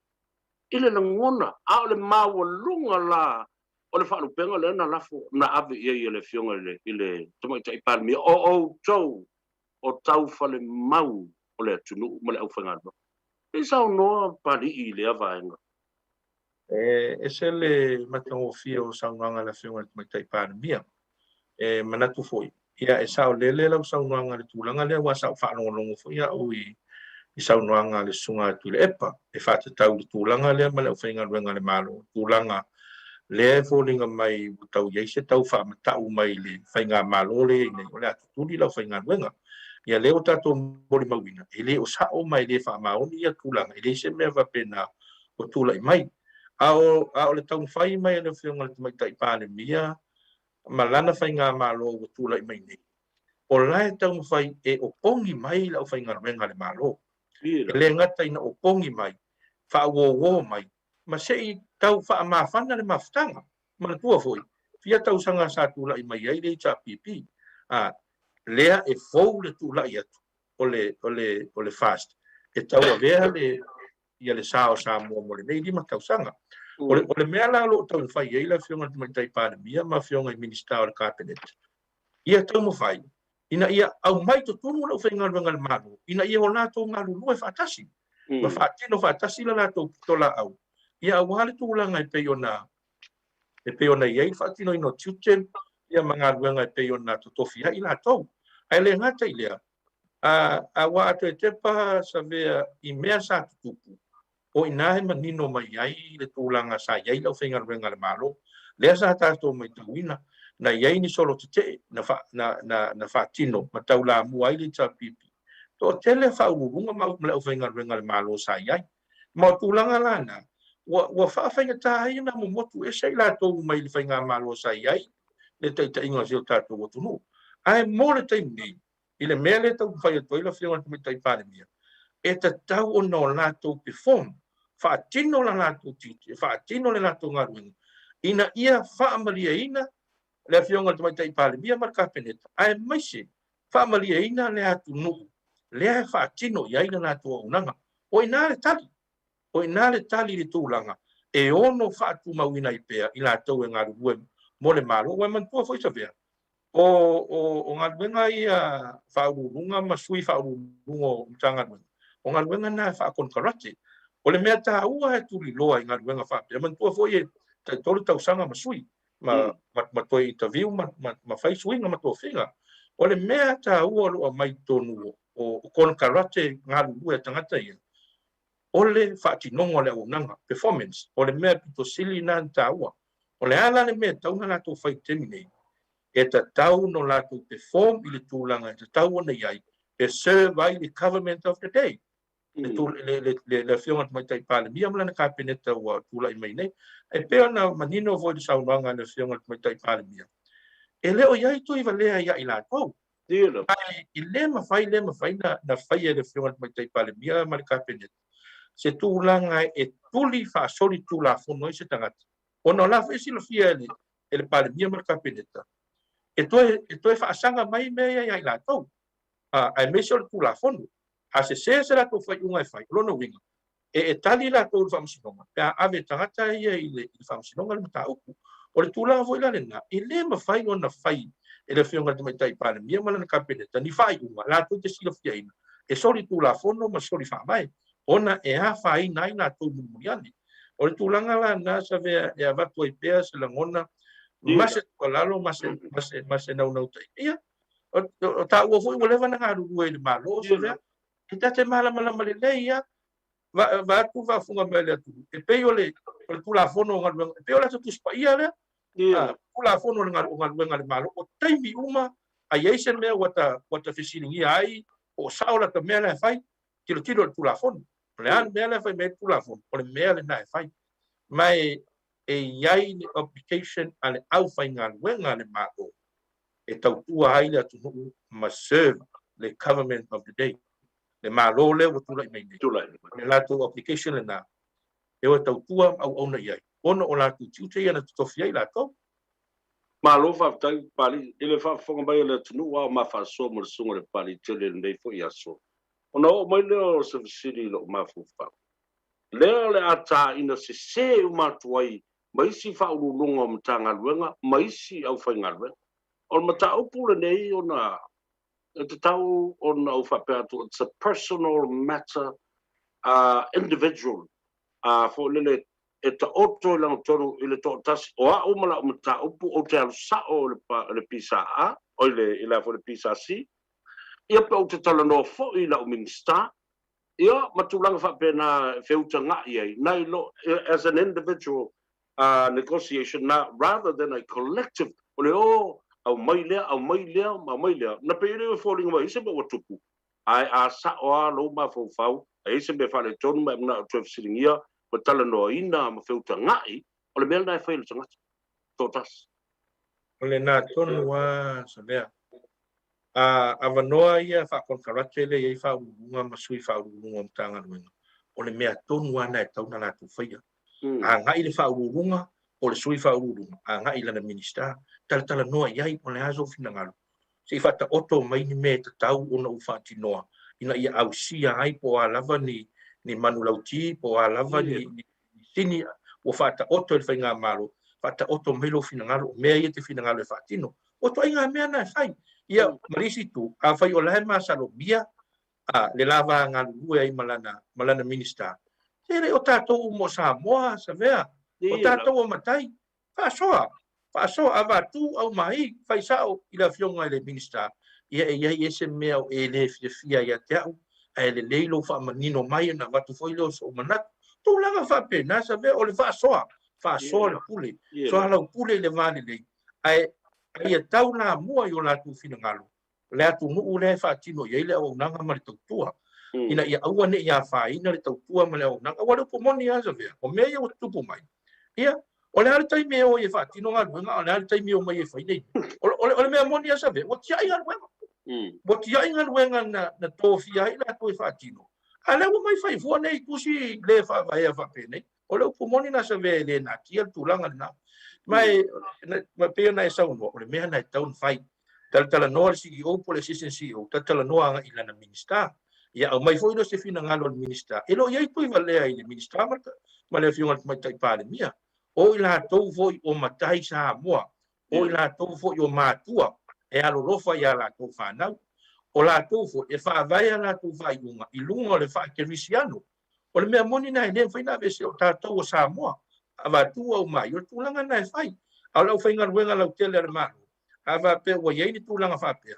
i le lagona, a o le maualuga la o le faalupega lea na lafo na ave i ai e le Afioga i le Tamaitai Palemia, o outou o taufalemau o le atunuu ma le aufaigaluega. Se i saunoa Papalii i lea vaega. E ese le matagofie o saunoaga a le Afioga i le Tamaitai Palemia. E manatu foi, ia e saolele lau saunoaga i le tulaga lea aua sa ou faalogologo foi au i saunoaga a le Susuga a Tuilaepa e faatatau i le tulaga lea ma le aufaigaluega a le Malo, tulaga lea e foliga mai ua tau i ai se tau faamatau mai i le faigamalo lea e i ai nei, o le a tutuli le aufaigaluega. Ia lea ua tatou molimauina, e le o sao ma e le faamaoni ia tulaga, e leai se mea faapena o tulai mai. A o, a o le taumafai mai a le Afioga i le Tamaitai Palemia ma lana faigamalo ua tulai mai nei, o la e taumafai e opogi mai le aufaigaluega a le Malo. E le gata ina opogi mai, faauouo mai, ma se i tau faamafana le mafutaga. Manatua foi, fia tausaga sa tulai mai ai le HRPP, a lea e fou le tulai atu o le, o le, o le FAST e tauavea le, ia le sa o Samoa mo lenei 5 tausaga. O le, o le mea la o lo o taumafai ai le Afioga i le Tamaitai Palemia ma Afioga i Minisita o le Kapeneta, ia taumafai ina ia aumai totonu le aufaigaluega a le Malo ina ia o latou galulue faatasi ma faatino faatasi le latou pitolaau, ia aua le tulaga e pei ona e pei ona i ai le faatinoina o tiute ia ma galuega e pei ona totofi ai i latou. Ae le gata i lea, aua a toe tepa Savea i mea sa tutupu, o i ina e manino mai ai le tulaga sa i ai le aufaigaluega a le Malo. Lea sa tatou matauina, na i ai ni solo tetee na, na, na, na faatino ma taulamua ai le HRPP. Toatele faauluuluga ma le aufaigaluega a le Malo sa i ai. Ma o tulaga la na, ua, ua faafaigata ai ona momotu ese i latou mai le faigamalo sa i ai le taitaiga o si o tatou atunuu. Ae mo le taimi nei, i le mea lea e taumafai atu ai le Afioga i le Tamaitai Palemia, e tatau ona o latou perform, faatino la latou tiute, faatino le latou galuega, ina ia faamalieina le Afioga i le Tamaitai Palemia ma le Kapeneta, aemaise faamalieina le atunuu lea e faatino i ai le latou auaunaga. O i ina le tali. O i ina le tali i le tulaga e ono faatumauina ai pea i latou e galulue mo le Malo. Ua e manatua foi Savea, o, o, o galuega ia faauluuluga ma sui faauluuluga o Matagaluega, o galuega na e faakonekarate. O le mea taua e tuliloa i galuega faapea, manatua foi e tai 3 tausaga ma sui, ma, ma, ma toe interview ma, ma, ma fai suiga ma tofiga. O le mea taua o lo o aumai i totonu o, o konekarate galulue a tagata ia, o le faatinoga o le auaunaga, performance, o le mea pito sili lena na taua. O le a la le mea e tatau ona latou fai i le taimi nei? E tatau ona latou perform i le tulaga e tatau ona i ai, e serve ai le government of the day. Le, le, le, le, le Afioga i le Tamaitai Palemia ma lana Kapeneta ua tulai mai nei. E pei ona manino foi le saunoaga a le Afioga i le Tamaitai Palemia, e le o i ai Tuivalea ia i latou. Ae e le mafai, le mafai na faia e le Afioga i le Tamaitai Palemia ma le Kapeneta se tulaga e tuli faasolitulafono ai se tagata, ona o la foi e silafia e le, e le Palemia ma le Kapeneta, e toe, e toe faasaga mai mea ia ia i latou, aemaise o le Tulafono. A sesē se latou faaiuga e fai, o lona uiga, e, e tali latou i le Faamasinoga pe a ave e tagata ia i le, i le Faamasinoga le mataupu. O le tulaga foi la lena, e le mafai ona fai e le Afioga i le Tamaitai Palemia ma lana Kapeneta ni faaiuga latou te silafiaina e soli Tulafono ma soli Faavae, ona e afaina ai latou mulimuli ane. O le tulaga la lena, Savea, e avatu ai pea se lagona ma se tuualalo ma se, ma se, ma se naunautaiga. Ia, o, o taua foi ua leva ona galulue i le Malo, Savea, e ta te malamalama lelei lava, va, vaeatu le faafofoga mai a le atunuu, e pei o le, o le Tulafono o Galuega, e pei o le Aso Tusi Paia lea, Tulafono o Galuega a le Malo, o taimi uma a i ai se mea ua ta, ua ta fesiligia ai, po o sao lata mea la e fai, tilotilo i le Tulafono. O le a le mea la e fai mai ai le Tulafono, o le mea lena e fai. Ma e, e i ai le obligation a le aufaigaluega a le Malo e tautua ai le atunuu ma serve le government of the day, le Malo lea ua tulai mai nei. O le latou obligation lena e o e tautua ma auauna i ai, ona o latou tiute ia na totofi ai latou. Malo faafetai Papalii i le faafofoga mai a le atunuu a o ma faasoa ma le susuga i le Papalii tele i lenei foi aso. Ona oo mai lea o se fesili i lou mafaufau, lea o le a taina sese uma atu ai ma isi Faauluuluga o Matagaluega ma isi aufaigaluega. O le mataupu lenei ona e tatau ona ou faapea atu, it's a personal matter, individual, foi lele e taoto i lagatonu i le toatasi o au ma lau mataupu, ou te alu sao i le PSA, oi le, i le a foi le PSC, ia pe ou te talanoa foi i lau Minisita, ia ma tulaga faapena e feutaga'i ai, nai lo, as an individual negotiation na, rather than a collective, o le o, aumai lea, aumai lea, ma aumai lea, na pei e le foliga mai ai se mea ua tupu, ae a sa'o lava lou mafaufau, a i ai se mea faaletonu ma e mana'o e toe fesiligia ma talanoaina ma feutaga'i, o le mea lena e fai e le tagata toatasi. O lena tonu lava Savea. A avanoa ia faakonekarate lea e i ai Faauluuluga ma Sui Faauluuluga o Matagaluega, o le mea tonu lava lena e tatau ona latou faia. Agai le Faauluuluga po o le Sui Faauluuluga, agai i lana Minisita, talatalanoa i ai o le a sou finagalo, se i faataoto mai ni mea e tatau ona ou faatinoa ina ia ausia ai po o a lava ni ni manulauti, po o a lava ni ni sini ua faataoto e le Faigamalo, faataoto mai lou finagalo, o mea ia e te finagalo e faatino. Ua ituaiga mea na e fai. Ia, ma le isi itu, afai o la e masalomia a, le la va galulue ai ma lana, ma lana Minisita, se le o tatou uma o Samoa, Savea, o tatou o matai, faasoa, faasoa, avatu, aumai, fai sao i le Afioga i le Minisita, ia e i ai ese mea o e le fiafia ia te au, ae lelei lou faamanino mai ona avatu foi lea o sou manatu. Tulaga faapena, Savea, o le faasoa, faasoa le pule, soalaupule i le va lelei, ae ia tau lamua i o latou finagalo le atunuu lea e faatino i ai le auaunaga ma le tautua, ina ia aua ne i afaina le tautua ma le auaunaga. Aua o le upu moni lava Savea, o mea ia ua tutupu mai, ia, o le a le taimi e o ai e faatino galuega, a o le a le taimi e omai e fai nei mea. O, o, o le mea moni lava Savea, ua tiai galuega. Ua tiai galuega na, na tofia ai latou e faatino, a o lea ua omai fai fua nei tusi le faavaea faapenei. O le upu moni lena Savea e le natia le tulaga lena. Ma e, ma pei ona e saunoa, o le mea lena e tatau ona fai. Talatalanoa le CEO po o le Assistant CEO, talatalanoa agai i lana Minisita. Ia aumai foi lea o se finagalo a le Minisita. E le o i ai Tuivalea i le Minisita ma le, ma le Afioga i le Tamaitai Palemia. O i latou foi o matai Samoa, o i latou foi o matua e alolofa i a latou fanau. O latou foi e faavae a latou faaiuga i luga o le faakerisiano. O le mea moni lena e le mafai ona aveese o tatou o Samoa. Avatu aumai, o le tulaga lena e fai. A o le aufaigaluega lautele a le Malo, a faapea ua i ai ni tulaga faapea,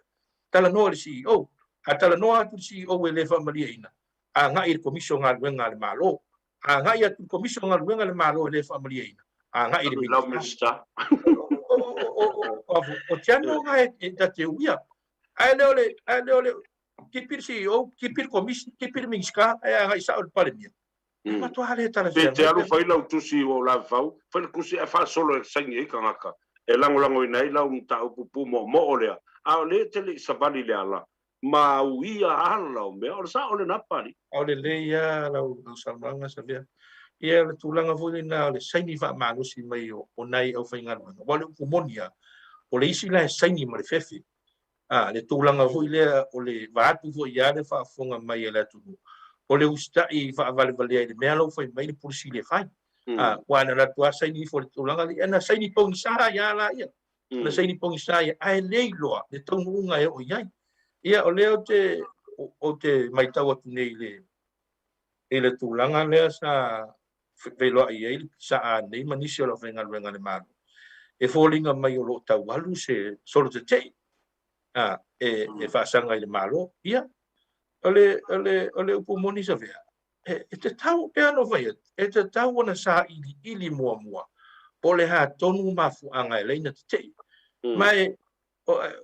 talanoa i le CEO. A talanoa atu le CEO e le faamalieina, agai i le Komisi o Galuega a le Malo. Agai atu i le Komisi o Galuega a le Malo e le faamalieina, agai i le Minisita. O tiano na e ta te uia. Ae le o le, ae le o le tipi le CEO, tipi le Komisi, tipi le Minisita, ae agai sao i le Palemia. E matua le talafeagai. Pe te alu fai lau tusi ua ou lavevau, fai le tusi ae faasolo e saini ai tagata e lagolagoina ai lau mataupu pumoomoo lea, a o lea e te le i savali i le ala ma uia ala o mea, o le sao lena Papalii. O lelei lava lau saunoaga Savea. Ia, o le tulaga foi lena o le saini faamalosi mai o nai aufaigaluega. Aua o le upu moni lava, o le isi la e saini ma le fefe. A, le tulaga foi lea o le vaeatu foi ia le faafofoga mai a le atunuu, o le usitai faavalevalea i le mea la ua fai mai le Pule Sili e fai. A, aua na alu atu lava saini ifo i le tulaga lea, ia na saini pogisa ai lava laia. Na saini pogisa ai, ae le iloa le taunuuga e oo i ai. Ia, o lea ou te, ou te matau atu nei i le, i le tulaga lea sa feiloai ai le PSA nei ma nisi o le aufaigaluega a le Malo, e foliga mai o lo o tau alu se solo tetee a, e, e faasaga i le Malo. Ia, o le, o le, o le upu moni Savea, e, e tatau, pei ona ou fai atu, e tatau ona sailiili muamua po o le a tonu mafuaaga e ala ai ona tetee. Ma e,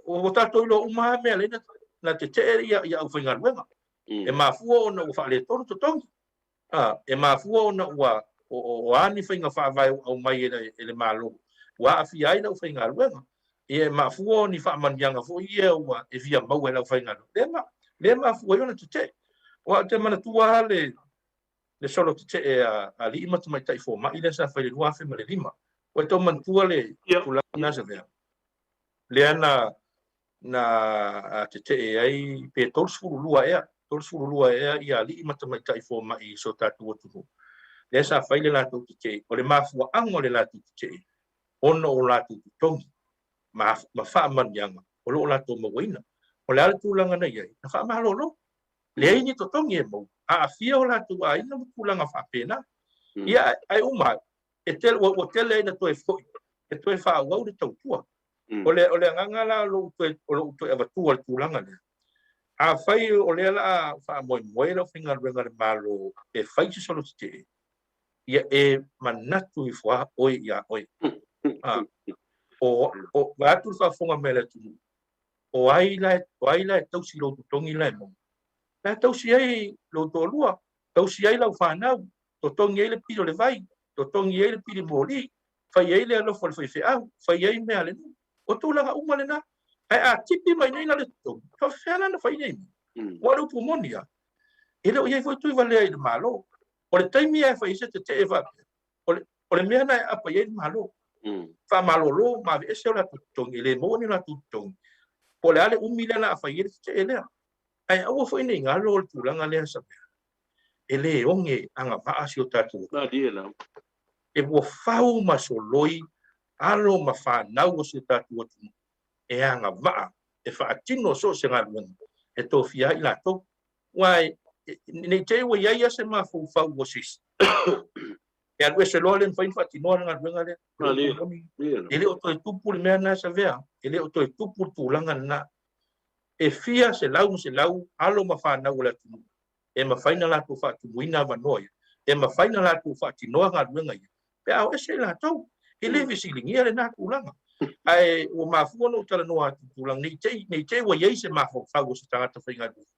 ua tatou iloa uma lava mea e ala ai ona tetee ia aufaigaluega. E mafua ona ua faaletonu totogi. A, e mafua ona ua o a ni faiga faavae ua aumai e le Malo ua aafia ai le aufaigaluega. Ia e mafua o ni faamanuiaga foi ia ua e fia maua e le aufaigaluega. Lea ma, lea e mafua ai ona tetee. Aua ou te manatua lava le, le solo tetee a alii ma tamaitai fomai lea sa fai i le 2005. Ua e tau manatua le tulaga lena Savea? Lea na na tetee ai pe 32 ea, 32 ea ia alii ma tamaitai fomai i so tatou atunuu, lea sa fai le latou tetee. O le mafuaaga o le latou tetee, ona o latou totogi ma, ma faamanuiaga o lo o latou mauaina. O le a le tulaga na i ai? Na faamalolo. Leai ni totogi e maua, aafia o latou aiga ma tulaga faapena. Ia, ae uma, e tele, ua, ua tele ai na toe foi e toe faaauau le tautua. O le, o le agaga la o lou toe, o lou toe avatua i le tulaga lea, afai o lea o le a faamoemoe le aufaigaluega a le Malo e fai se solo tetee, ia e manatu ifo lava oe ia oe. A, o, o, vaeatu le faafofoga mai a le atunuu, o ai la e, o ai la e tausi i lou totogi la e maua? La e tausi ai lou toalua, tausi ai lau fanau, totogi ai le pili o le vai, totogi ai le pili moli, fai ai le alofa o le faifeau, fai ai mea a le nuu. O tulaga uma lena. Ae a tipi mai nei la le totogi, e faapefea la ona fai nei mea? Aua o le upu moni lava, e le o i ai foi Tuivalea i le Malo. O le taimi lava e fai ai se tetee faapea, o le, o le mea lena e aapa i ai le Malo. Faamalolo ma aveese o latou totogi, e le maua ni o latou totogi, po o le a le umi lea o le a fai ai le tetee lea. Ae aua foi ne i galo le tulaga lea Savea, e le oge agavaa si o tatou atunuu. E ua fau ma soloi alo ma fanau o si o tatou atunuu e agavaa e faatino so o se galuega e tofia ai i latou. Aua ne i te i ua i ai lava se mafaufau o se isi e alu ese loa le mafai ona faatinoa le galuega lea. E le o toe tupu le mea lena Savea, e le o toe tupu le tulaga lena. E fia selau ma selau alo ma fanau o le atunuu e mafai ona latou faatumuina avanoa ia, e mafai ona latou faatinoa galuega ia, pe a o ese i latou. E le fesiligia lena tulaga. Ae ua mafua ona ou talanoa atu i tulaga ne i te i, ne i te i ua i ai se mafaufau o se tagata faigaluega.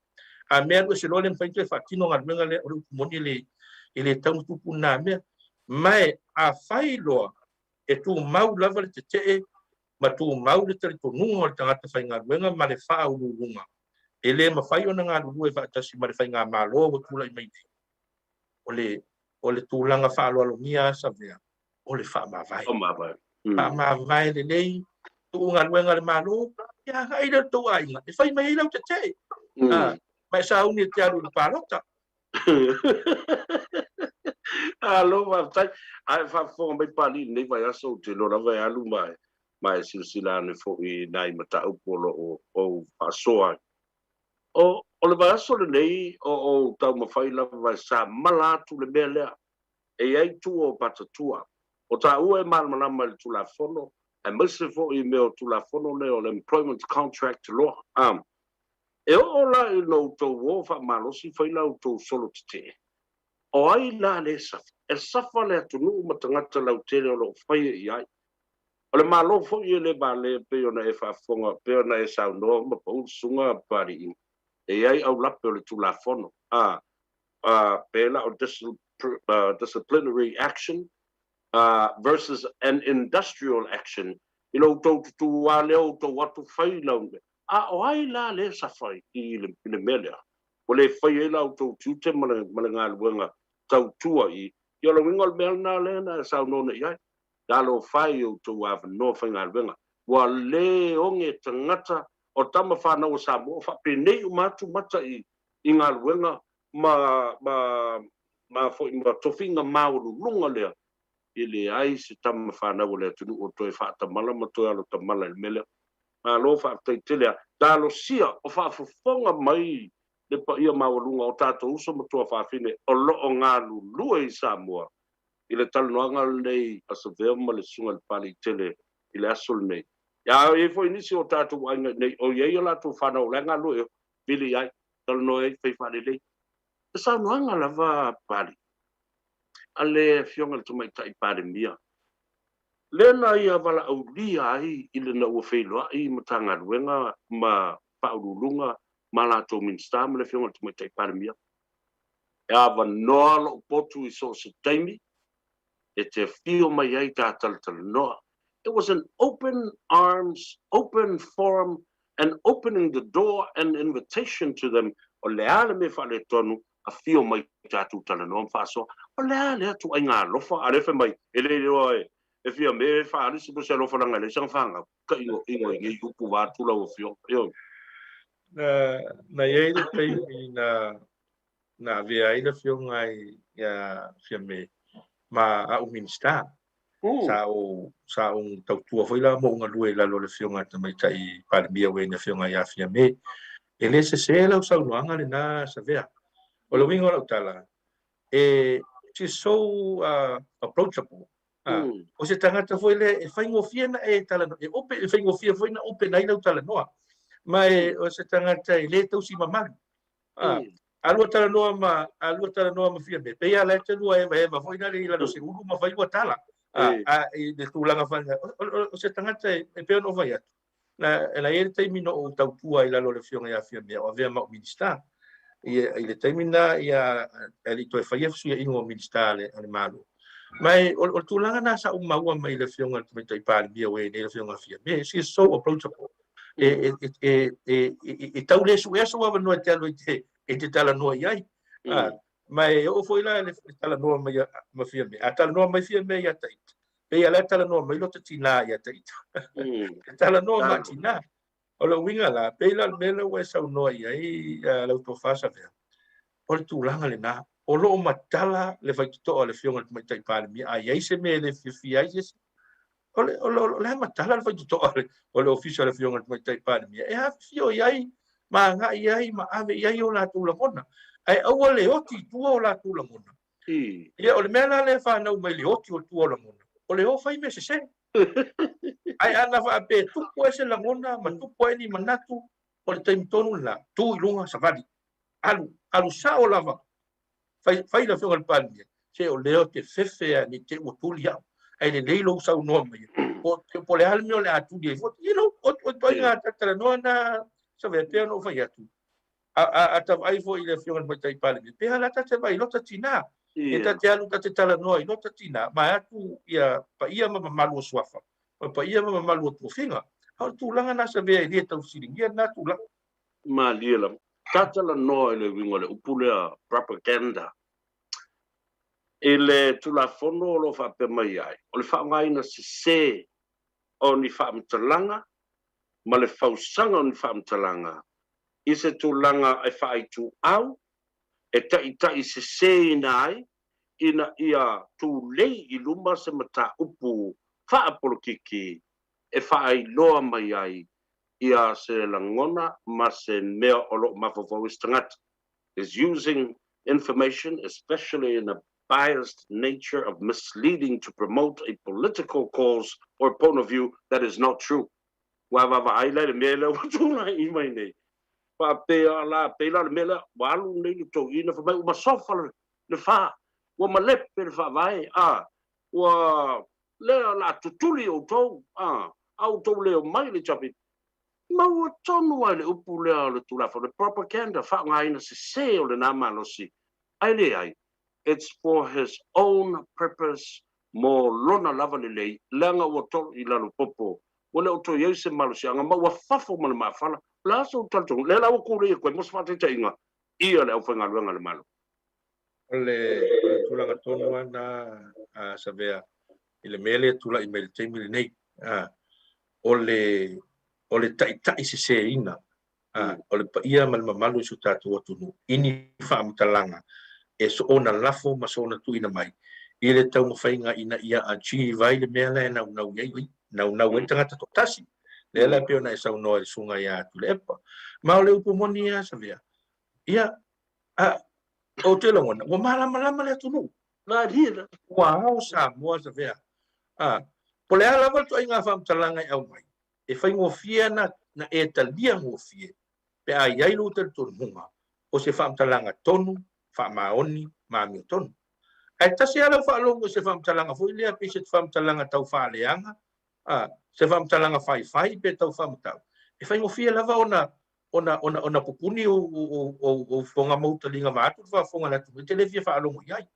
A mea alu ese loa le mafai ona toe faatino galuega lea, o le upu moni e le, e le tatau ona tupu lena mea. Ma e afai loa e tumau lava le tetee ma tumau le talitonuga o le tagata faigaluega ma le faauluuluga e le mafai ona galulue faatasi ma le faigamalo ua tulai mai nei. O le, o le tulaga faaaloalogia a Savea, o le faamavae. Faamavae. Faamavae lelei, tuu galuega a le Malo, ia agai lea i le tou aiga, e fai mai ai lau tetee. Ma e sauni e te alu i le palota. Malo faafetai. Ae faafofoga mai Papalii i lenei vaiaso ou te iloa lava e alu ma ma e silasila ane foi i nai mataupu o lo o ou faasoa ai. O, o le vaiaso lenei o ou taumafai lava e samala atu le mea lea. E i ai tua o patatua. O taua e malamalama i le Tulafono, aemaise foi i mea o Tulafono lea o le Employment Contract Law. A, E oo la ina outou o faamalosi fai la outou solo tetee, o ai la le safa? E safa le atunuu ma tagata lautele o lo o faia i ai. O le Malo foi e le valea e pei ona e faafofoga, pei ona e saunoa ma pau le susuga a Papalii, e i ai aulape o le Tulafono, a, a, pe la o disciplinary action, a, versus an industrial action, i lo outou tutū lava lea o outou atu fai lau mea. A o ai la lea sa fai i le mea lea? Ua le fai ai la outou tiute ma le galuega tautua i. Ia o le uiga o le mea lena lea na e saunoa nei i ai. Talofa e i outou avanoa faigaluega, ua le oge tagata o tama fanau a Samoa o faapenei uma atu mata i i galuega ma ma ma foi ma tofiga maualuluga lea, e leai se tama fanau a le atunuu o toe faatamala ma toe alo tamala i le mea lea. Malo faafetai tele a. Talosia o faafofoga mai le paia maualuga o tatou uso ma tuafafine o lo o galulue i Samoa i le talanoaga lenei a Savea ma le Susuga i le Papalii Tele i le aso lenei. A i ai foi nisi o tatou aiga i inei o i ai a latou fanau o la e galulue, vili i ai, talanoa i ai, fai faalelei. Le saunoaga lava a Papalii, a le Afioga i le Tamaitai Palemia, lea na ia valaaulia ai i lena ua feiloai Matagaluega ma Faauluuluga ma latou Minisita ma le Afioga i le Tamaitai Palemia, E avanoa lou potu i so o se taimi e te afio mai ai ta talatalanoa. It was an open arms, open forum and opening the door and invitation to them, o le a le mea faaletonu, afio mai tatou talanoa ma faasoa. O le a lea ituaiga alofa, a lea fai mai, e le iloa e Fiame e faaali se se alofa leaga e leai sana fanau. Tainoino i nei upu vaeatu lau Afioga. Ioe. Na, na i ai le taimi na, na avea ai le Afioga ia Fiame ma a'u Minisita. Sa ou, sa ou tautua foi la ma ou galue i lalo o le Afioga i le Tamaitai Palemia ua i ai le Afioga ia Fiame. E le sese lau saunoaga lena Savea. O le uiga o lau tala, e, she's so approachable. O se tagata foi lea e faigofie ona e talanoa, e ope, e faigofie foi ona open ai lau talanoa. Ma e, o se tagata e le tausi mamalu. A lua talanoa ma, a lua talanoa ma Fiame, pei lava la e te lua evaeva foi lale i lalo o se ulu ma fai lua tala. A, i le tulaga foi, o se tagata e pei ona ou fai atu, Na, na i ai le taimi na ou tautua i lalo o le Afioga ia Fiamē o avea ma au Minisita. I, i le taimi na, ia, e le i toe faia fesuiaiga o Minisita a le, a le Malo. Ma e, o, o le tulaga na sa ou maua mai le Afioga i le Tamaitai Palemia ua i ai nei le Afioga a Fiamē. She is so approachable. E, e, e, e, e, e, e tau le suea sou avanoa e te alu e te, e te talanoa i ai. Ma e oo foi la i le talanoa mai ma Fiamē. A talanoa mai Fiamē ia Taita, pei a la e talanoa mai lota tinā ia Taita. E talanoa ma tinā. O le uiga la, pei la o le mea lea ua e saunoa i ai lau tofa Savea, o le tulaga lena, o lo o matala le faitotoa a le Afioga i le Tamaitai Palemia, a i ai se mea e le fiafia ai se isi, o le, o le, o le a matala le faitotoa o le Ofisa o le Afioga i le Tamaitai Palemia e afifio i ai ma agai i ai ma ave i ai o latou lagona, ae aua le oti i tua o latou lagona. Ia, o le mea la lea e fanau mai le oti o tua o lagona, o le o fai mea sese. Ae ana faapea e tupu ai se lagona ma tupu ai ni manatu, o le taimi tonu lena, tu i luga, savali, alu, alu sao lava Fai, fai le Afioga i le Palemia, se o lea ou te fefe lava ne i te i ua tuli au, ae lelei lou saunoa mai, po, po o le a le mea o le a tuli ai foi. You know, o, o ituaiga talatalanoa na, Savea, pei ona ou fai atu. A, a, a ta vaai foi i le Afioga i le Tamaitai Palemia, pei lava la ta te vaai i lota tinā. E ta te alu ta te talanoa i lota tinā, vaeatu ia paia ma mamalu o suafa, ma paia ma mamalu o tofiga. A o le tulaga na, Savea, e le tau fesiligia lena tulaga. Malie lava. Ta talanoa i le uiga o le upu lea propaganda. I le Tulafono o lo o faapea mai ai, o le faaaogaina sese o ni faamatalaga ma le fausaga o ni faamatalaga i se tulaga e faaituau, e taitaiseseina ai ina ia tulei i luma se mataupu faapolokiki e faailoa mai ai ia se lagona ma se mea o lo o mafaufau ai se tagata, is using information, especially in a biased nature of misleading to promote a political cause or point of view that is not true. Ua vaavaai la i le mea lea ua tulai mai nei. Faapea la, pei la o le mea lea, ua alu nei le toeaina fai mai ua masofa le fa, ua malepe le faavae, a, ua Lea o le a tutuli outou, a, a outou le omai i le HRPP. Maua tonu ai le upu lea o le Tulafono, le propaganda, faaaogaina sese o lena malosi, ae leai, it's for his own purpose, mo lona lava lelei, leaga ua tolo i lalo popo, ua le o toe i ai se malosiaga, ma ua fafo ma le maafala. O le a sou talitonuga? Lea la ua kūlei atu ai mo se faataitaiga ia le aufaigaluega a le Malo. O le tulaga tonu lava na a Savea i le mea lea e tulai mai i le taimi lenei. A, o le, o le taitai seseina a, o le paia ma le mamalu o si o tatou atunuu i ni faamatalaga e soona lafo ma soona tuuina mai i le taumafaiga ina ia achieve ai le mea la e naunau i ai, naunau ai le tagata toatasi. Lea la e pei ona e saunoa i le susuga ia Tuilaepa. Ma o le upu moni lava Savea, ia, a, ou te lagona, ua malamalama le atunuu. Ua ao Samoa Savea. A, po o le a lava le ituaiga faamatalaga e aumai, e faigofie ana na e talia gofie pe a i ai lou talitonuga o se faamatalaga tonu, faamaoni ma amiotonu. Ae tasi lava lau faalogo i se faamatalaga foi lea pei se faamatalaga tau faaleaga, a, se faamatalaga faifai pe tau faamatau, e faigofie lava ona ona ona ona pupuni ou fofoga ma ou taliga vaeatu le faafofoga a le atunuu e te le fia faalogo i ai.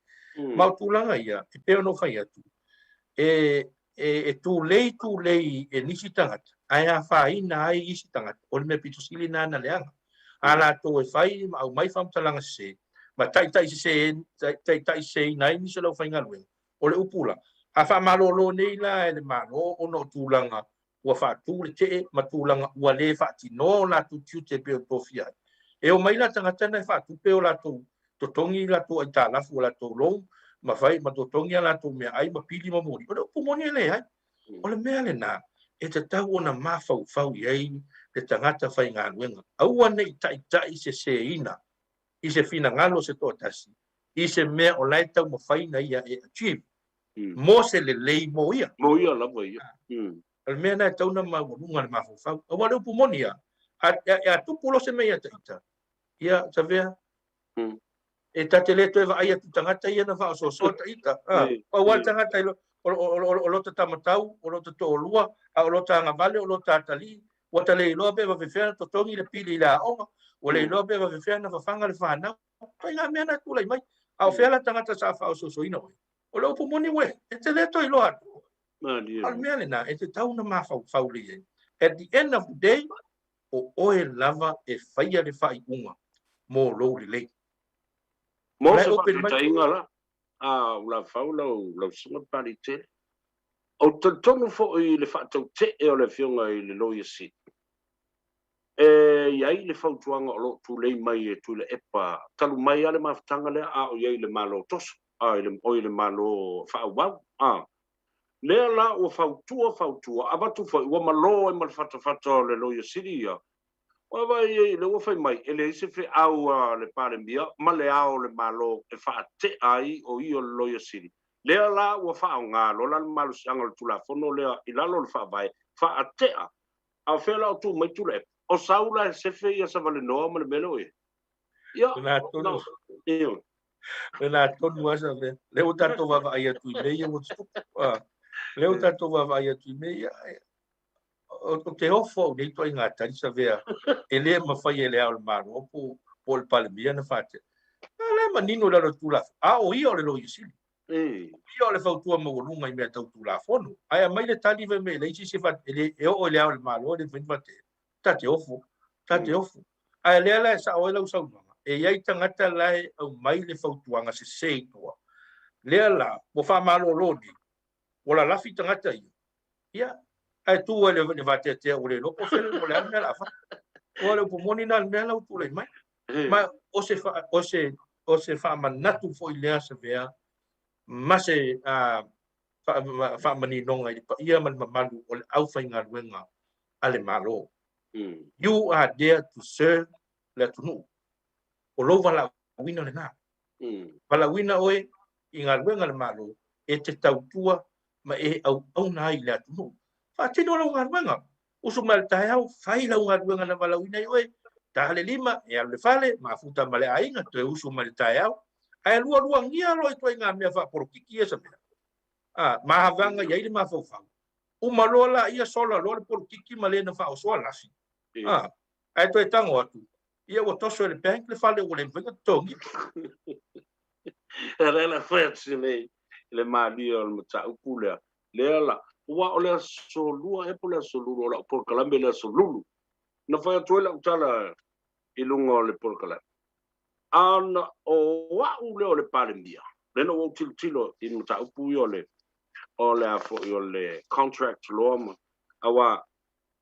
Ma o tulaga ia, e pei ona ou fai atu, e e tulei tulei e nisi tagata ae afaina ai isi tagata, o le mea pito sili lena na leaga. A latou e fai ma aumai faamatalaga sese ma taitai sese, taitai seseina ai nisi o le aufaigaluega, o le upu la, a faamalolo nei la e le Malo ona o tulaga ua faatu le tee ma tulaga ua le faatinoa o latou tiute e pei ona tofia ai. E omai la tagata na e faatupe o latou totogi latou aitalafu o latou loan ma fai ma totogi a latou meaai ma pili ma moli. O le upu moni e leai. O le mea lena e tatau ona mafaufau i ai le tagata faigaluega. Aua ne i taitai seseina i se finagalo o se toatasi i se mea o la e taumafai na ia e achieve. Mo se lelei mo ia. Mo ia lava ia. O le mea lena e tatau ona maualuga le mafaufau. Aua o le upu moni lava, a tupu loa se mea ia ita, ia Savea, e ta te le toe vaai atu i tagata ia na faaosoosoa ita. Pau lava le tagata o lota tamatau, o lota toalua, a o lota agavale, o lota atalii, ua ta le iloa pe faapefea ona totogi le pili i le aoga, ua le iloa pe faapefea ona fafaga le fanau. Ituaiga mea na e tulai mai. A o fea la tagata sa faaosoosoina oe? O le upu moni uē, e te le toe iloa atu. A o le mea lena, e tatau ona mafaufau lelei ai. At the end of the day, o oe lava e faia le faaiuga mo lou lelei. Mo se faataitaiga la, a o la fau lau lau susuga Pali tele. Ou te talitonu foi i le faatautee o le afioga i le Loia Sili. E i ai le fautuaga o lo o tulei mai e Tuilaepa talu mai lava le mafutaga lea a o i ai i le Malo toso, a i le, oi le Malo faaauau, a. Lea la ua fautua, fautua, avatu foi, ua malo ai ma le fatafata o le Loia Sili ia. Ua vaai ai, lea ua fai mai, e leai se feau a le Palemia ma le Ao o le Malo e faatea ai o ia o le Loia Sili. Lea la ua faaaoga loa la le malosiaga o le Tulafono lea i lalo o le Faavae, faatea A o fea la o tu mai Tuilaepa? O sau la e sefe ia Savalenoa ma le mea lea o i ai. Ia, Lena tonu. Ioe. Lena tonu lava Savea. Lea ua tatou vaavaai atu i mea ia ua tutupu. Ah, lea ua tatou vaavaai atu i mea ia. Ou te ofo au nei ituaiga tali Savea e le mafai e le Ao o le Malo po o le Palemia ona faatea. A la e manino i lalo o le Tulafono. A o ia o le Loia Sili. Ia o le fautua maualuga i mea tau Tulafono. Ae aumai le tali fai mai e leai se isi e le e oo i le Ao o le Malo e le mafai ona faatea. Ta te ofo, ta te ofo. Ae lea la e sao ai lau saunoaga, e i ai tagata la e aumai le fautuaga sese i tua. Lea la, ua faamalolo nei, ua lalafi tagata ia, ia, ae tu ai le vateatea ua le iloa po o fea, po o le a le mea o le a fai. Aua o le upu moni lena i le mea la ua tulai mai. Ma o se, o se, o se faamanatu foi lea Savea ma se faamaninoga i le paia ma le mamalu o le aufaigaluega a le Malo. You are there to serve le atunuu. O lou valaauina lena. Valaauina oe i galuega a le Malo e te tautua ma e auauna ai i le atunuu. Faatino lau galuega. Usu mai le taeao, fai lau galuega na valaauina ai oe, ta le lima, e alu i le fale, mafuta ma le aiga, toe usu mai le taeao. Ae lualuagia loa ituaiga mea faapolokiki ia Savea, a, mahavaga i ai le mafaufau. Uma loa laia sola loa le polokiki ma le na faaosoa lafi. A, ae toe tago atu, ia ua toso e le bank le fale ua le mafai ona totogia. E lea la fai atu i le malie o le mataupu lea, Lea la, aua o le aso lua ea po o le aso lulu o lau polokalame i le aso lulu, na fai atu ai lau tala i luga o le polokalame. A na o au lea o le Palemia, Lea na ua ou tilotilo i mataupu ia o le o le a foi o le contract law ma aua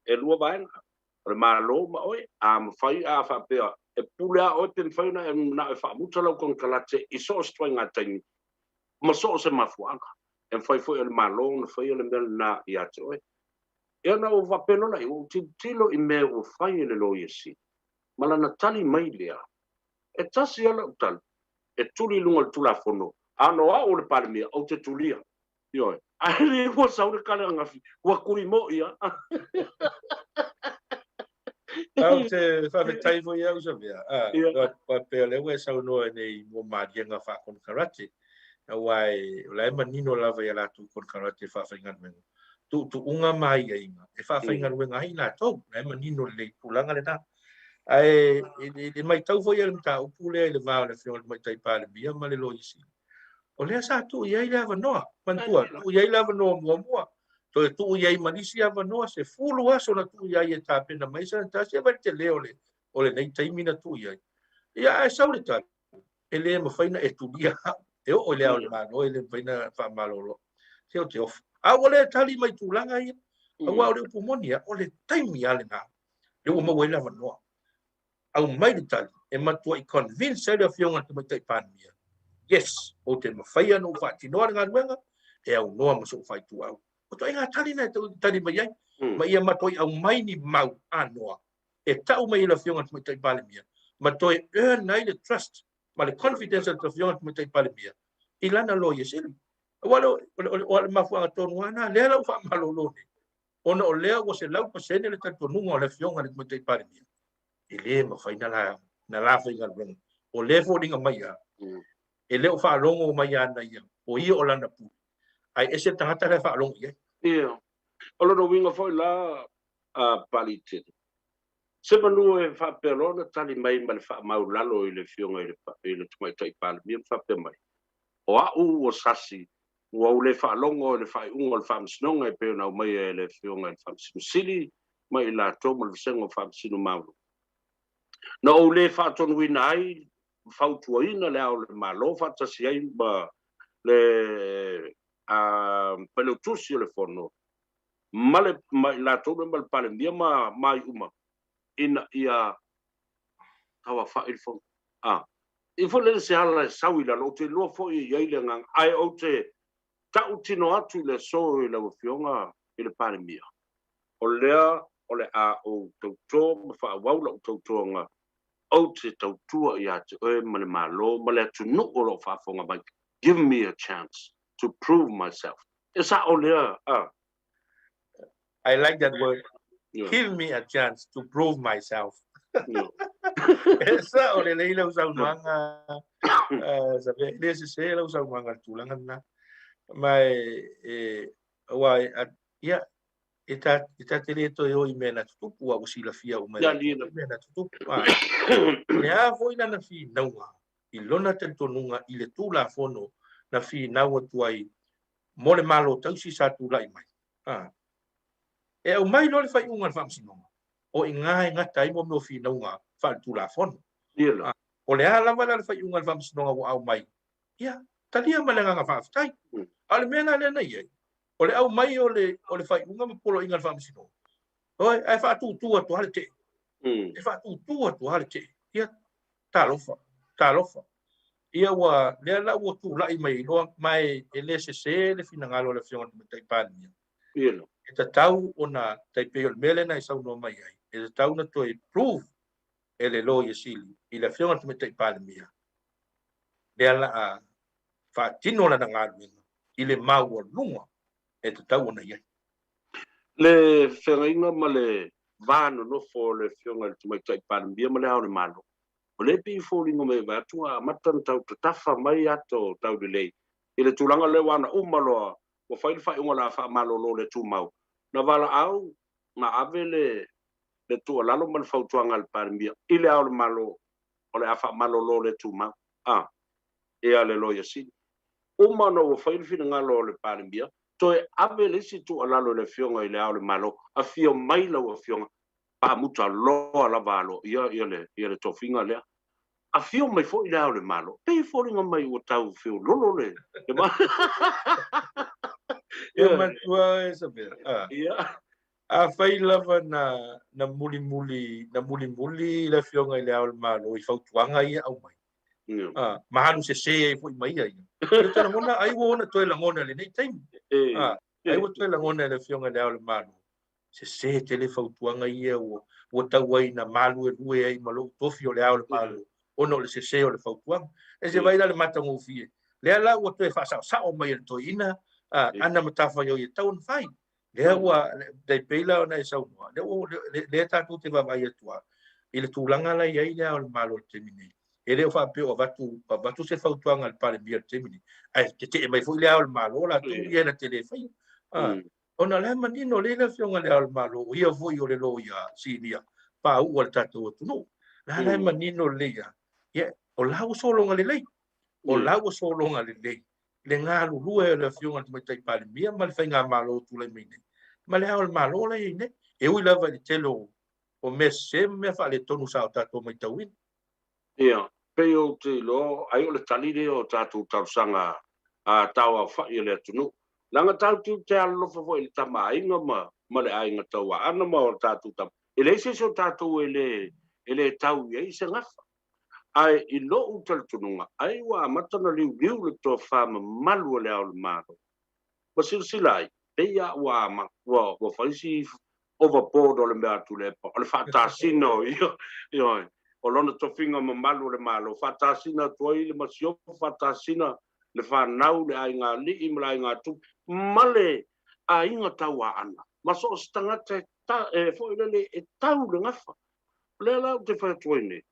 e lua vaega, o le Malo ma oe. A mafai a faapea e pule a oe pe mafai ona e manao e faamuta lau konekarate i so o se ituaiga taimi ma so o se mafuaaga. E mafai foi e le Malo ona faia le mea lena ia te oe. Ia ona ou faapea loa lea, ua ou tilotilo i mea ua fai e le Loia Sili ma lana tali mai lea, e tasi lava lau tali, e tuli i luga o le Tulafono, a na o au o le Palemia, ou te tulia. Ioe. Ae le ua sau le kale angafi, ua tuli moi lava. Ou te faafetai foi au Savea, faapea o lea ua e saunoa nei mo maliega faakonekarate, aua o la e manino lava i a latou konekarate faafaigaluega, tuutuuga ma aiaiga e faafaigaluega ai i latou, la e manino lelei tulaga lena. Ae i le matau foi a le mataupu lea i le va o le Afioga i le Tamaitai Palemia ma le Loia Sili, o lea sa tuu i ai le avanoa, manatua, tuu i ai le avanoa muamua, toe tuu i ai ma nisi avanoa, 10 aso na tuu i ai e tapena mai sana tasi, e vaai le tele o lenei taimi na tuu i ai. Ia, ae sau le tali, e le mafai na e tulia au, e oo i le Ao o le Malo, e le mafai na faamalolo, se ou te ofa. A ua le tali mai tulaga ia, aua o le upu moni lava, o le taimi lava lena, lea ua maua ai le avanoa. Aumai le tali e matuai convince ai le Afioga i le Tamaitai Palemia, yes, ou te mafaia ona ou faatinoa le galuega e aunoa ma sou faituau. O ituaiga tali na e tali mai ai, ma ia matuai aumai ni mau anoa e tau mai e le Afioga i le Tamaitai Palemia ma toe earn ai le trust ma le confidence o le Afioga i le Tamaitai Palemia i lana Loia Sili. Aua o le mafuaaga tonu lava lena, lea la ua faamalolo nei, ona o lea ua 100% le talitonuga o le Afioga i le Tamaitai Palemia, e le mafai na la faigaluega. O lea e foliga mai lava, e le o faalogo mai ia ia, o ia o lana pule, ae ese le tagata la e faalogo i ai. Ia. O lona uiga foi la, a Papaliitele, se manu e faapea loa ona tali mai ma le faamaulalo i le Afioga i le Tamaitai Palemia ma faapea mai, O au ua sasi, ua ou le faalogo i le faaiuga o le Faamasinoga e pei ona aumaia e le Afioga i le Faamasino Sili ma i latou ma le Vasega o Faamasino Maualuga. Na ou le faatonuina ai ma fautuaina Le Ao o le Malo faatasi ai ma le Failautusi o le Fono ma le ma i latou ma le Palemia ma ma ai uma ina ia tauafa'i le Fono. A i foi lele se ala e sau i lalo, ou te iloa foi e i ai le agaga, ae ou te tautino atu i le aso i lau Afioga i le Palemia, o lea o le a ou tauto ma faaauau lau tautoga, ou te tautua ia te oe ma le Malo ma le atunuu o lo o faafofoga mai. Give me a chance to prove myself. E sa'o lea, a. I like that word. Give me a chance to prove myself. E sa'o lelei lau saunoaga, Savea, e le sese lau saunoaga i le tulaga lena. Ma e, aua, ia, e ta, e ta te le toe o i mea na tutupu, a ua silafia uma e le mea na tutupu. O le a foi lana finauga i lona talitonuga i le Tulafono na finau atu ai mo le Malo tausi sa tulai mai. A. E aumai loa le faaiuga a le Faamasinoga, o i ina e gata ai mo mea o finauga faaletulafono. A. O le a lava la le faaiuga a le Faamasinoga ua aumai, ia, talia ma le agaga faafetai. A o le mea la lea na i ai, o le aumai o le, o le faaiuga ma poloaiga a le Faamasinoga, oi, ae faatūtū atu lava le tee. E faatūtū atu lava le tee. Ia, talofa, talofa. Ia ua, lea la ua tulai mai loa, ma e, e le sese le finagalo o le Afioga i le Tamaitai Palemia. Ia. E tatau ona, tai pei o le mea lea na e saunoa mai ai, e tatau ona toe prove e le Loia Sili i le Afioga i le Tamaitai Palemia, lea la a faatino lana galuega i le maualuga e tatau ona i ai. Le feagaiga ma le va nonofo o le Afioga i le Tamaitai Palemia ma le Ao o le Malo, o lea e pei e foliga mai e vaai atu ua amata ona tau tatafa mai ata o taulelei i le tulaga lea ua ana uma loa ua fai le faaiuga o le a faamalolo le tumau. Na valaau na ave le le tuualalo ma le fautuaga a le Palemia i le Ao o le Malo o le a faamalolo le tumau a ia le Loia Sili. Uma ona ua fai le finagalo o le Palemia, toe ave le isi tuualalo i le Afioga i le Ao o le Malo, afio mai lau Afioga, faamuta loa lava aloaia ia le tofiga lea. Afio mai foi Le Ao o le Malo, pei e foliga mai ua tau feololo le Ia matua e Savea. Ia. Afai lava na na mulimuli na mulimuli le Afioga i Le Ao o le Malo i fautuaga ia e aumai, ma alu sese ai foi ma ia ia. Ou te lagona ai ua ona toe lagona i lenei taimi. Ai ua toe lagona e le Afioga i Le Ao o le Malo, sese tele fautuaga ia ua ua tau ai ina maluelue ai ma lou tofi o Le Ao o le Malo ona o le sese o le fautuaga. E se vaai la le matagofie, lea la ua toe faasaosao mai e le toeaina ana matafaioi e tatau ona fai. Lea ua tai pei la ona e saunoa, lea ua lea tatou te vaavaai atu lava i le tulaga la e i ai Le Ao o le Malo i le taimi nei. E le o faapea o avatu avatu se fautuaga a le Palemia i le taimi nei, ae tetee mai foi Le Ao o le Malo latou ia na te le faia. Ona o la e manino lelei le Afioga i Le Ao o le Malo, o ia foi o le Loia Sinia pauu a le tatou atunuu. La la e manino lelei lava, ia, o la ua sologa lelei, o la ua sologa lelei le galulue o le Afioga i le Tamaitai Palemia ma le Faigamalo o tulai mai nei, ma Le Ao o le Malo la e i ai nei, e ui lava i le tele o mea sese ma mea faaletonu sa o tatou matauina. Ia, pei ou te iloa ai o le tali lea o tatou talosaga a tauaofa'i a le atunuu. Leaga tatou te alolofa foi i le tama aiga ma ma le aiga tauaana ma o tatou tama. E leai se isi o tatou e le e le tau i ai se gafa. Ae i lo'u talitonuga, ai ua amata ona liuliu le tofa mamalu a Le Ao o le Malo. Ua silasila ai, pei a ua ama, ua, ua fai si overboard o le mea a Tuilaepa, o le faatasina o ia, ioe, o lona tofiga mamalu o le Malo, faatasina atu ai le masiofo, faatasina le fanau, le aiga alii ma le aiga tupu, ma le aiga tauaana, ma so o se tagata e, ta, e foi lele e tau le gafa. O lea la ou te fai atu ai nei,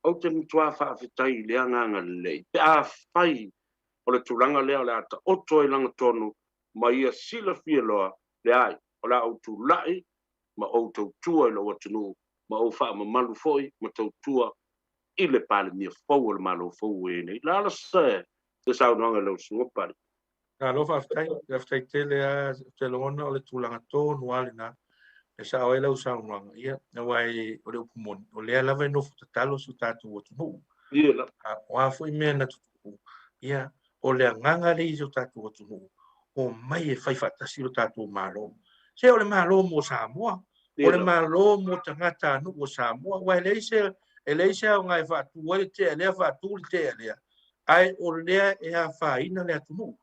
ou te matua faafetai i le agaga lelei, pe afai o le tulaga lea o le a taoto ai lagatonu ma ia silafia loa, leai, o le a ou tulai ma ou tautua i lou atunuu ma ou faamamalu foi ma tautua i le Palemia fou o le Malo fou ua i ai nei. O le a la se saunoaga i lau Susuga Pali? Malo faafetai, faafetai tele lava, ou te lagona o le tulaga tonu lava lena e sao ai lau saunoaga. Ia, aua e, o le upu moni, o lea lava e nofo tatalo si o tatou atunuu. Ia lava. O a foi mea na tutupu, ia, o le agaga lea i si o tatou atunuu, omai e fai faatasi lo tatou Malo. Se o le Malo mo Samoa, o le Malo mo tagatanuu o Samoa, aua e leai se, e leai se aoga e faatu ai le tea lea, faatu le tea lea, ae o lea e afaina le atunuu.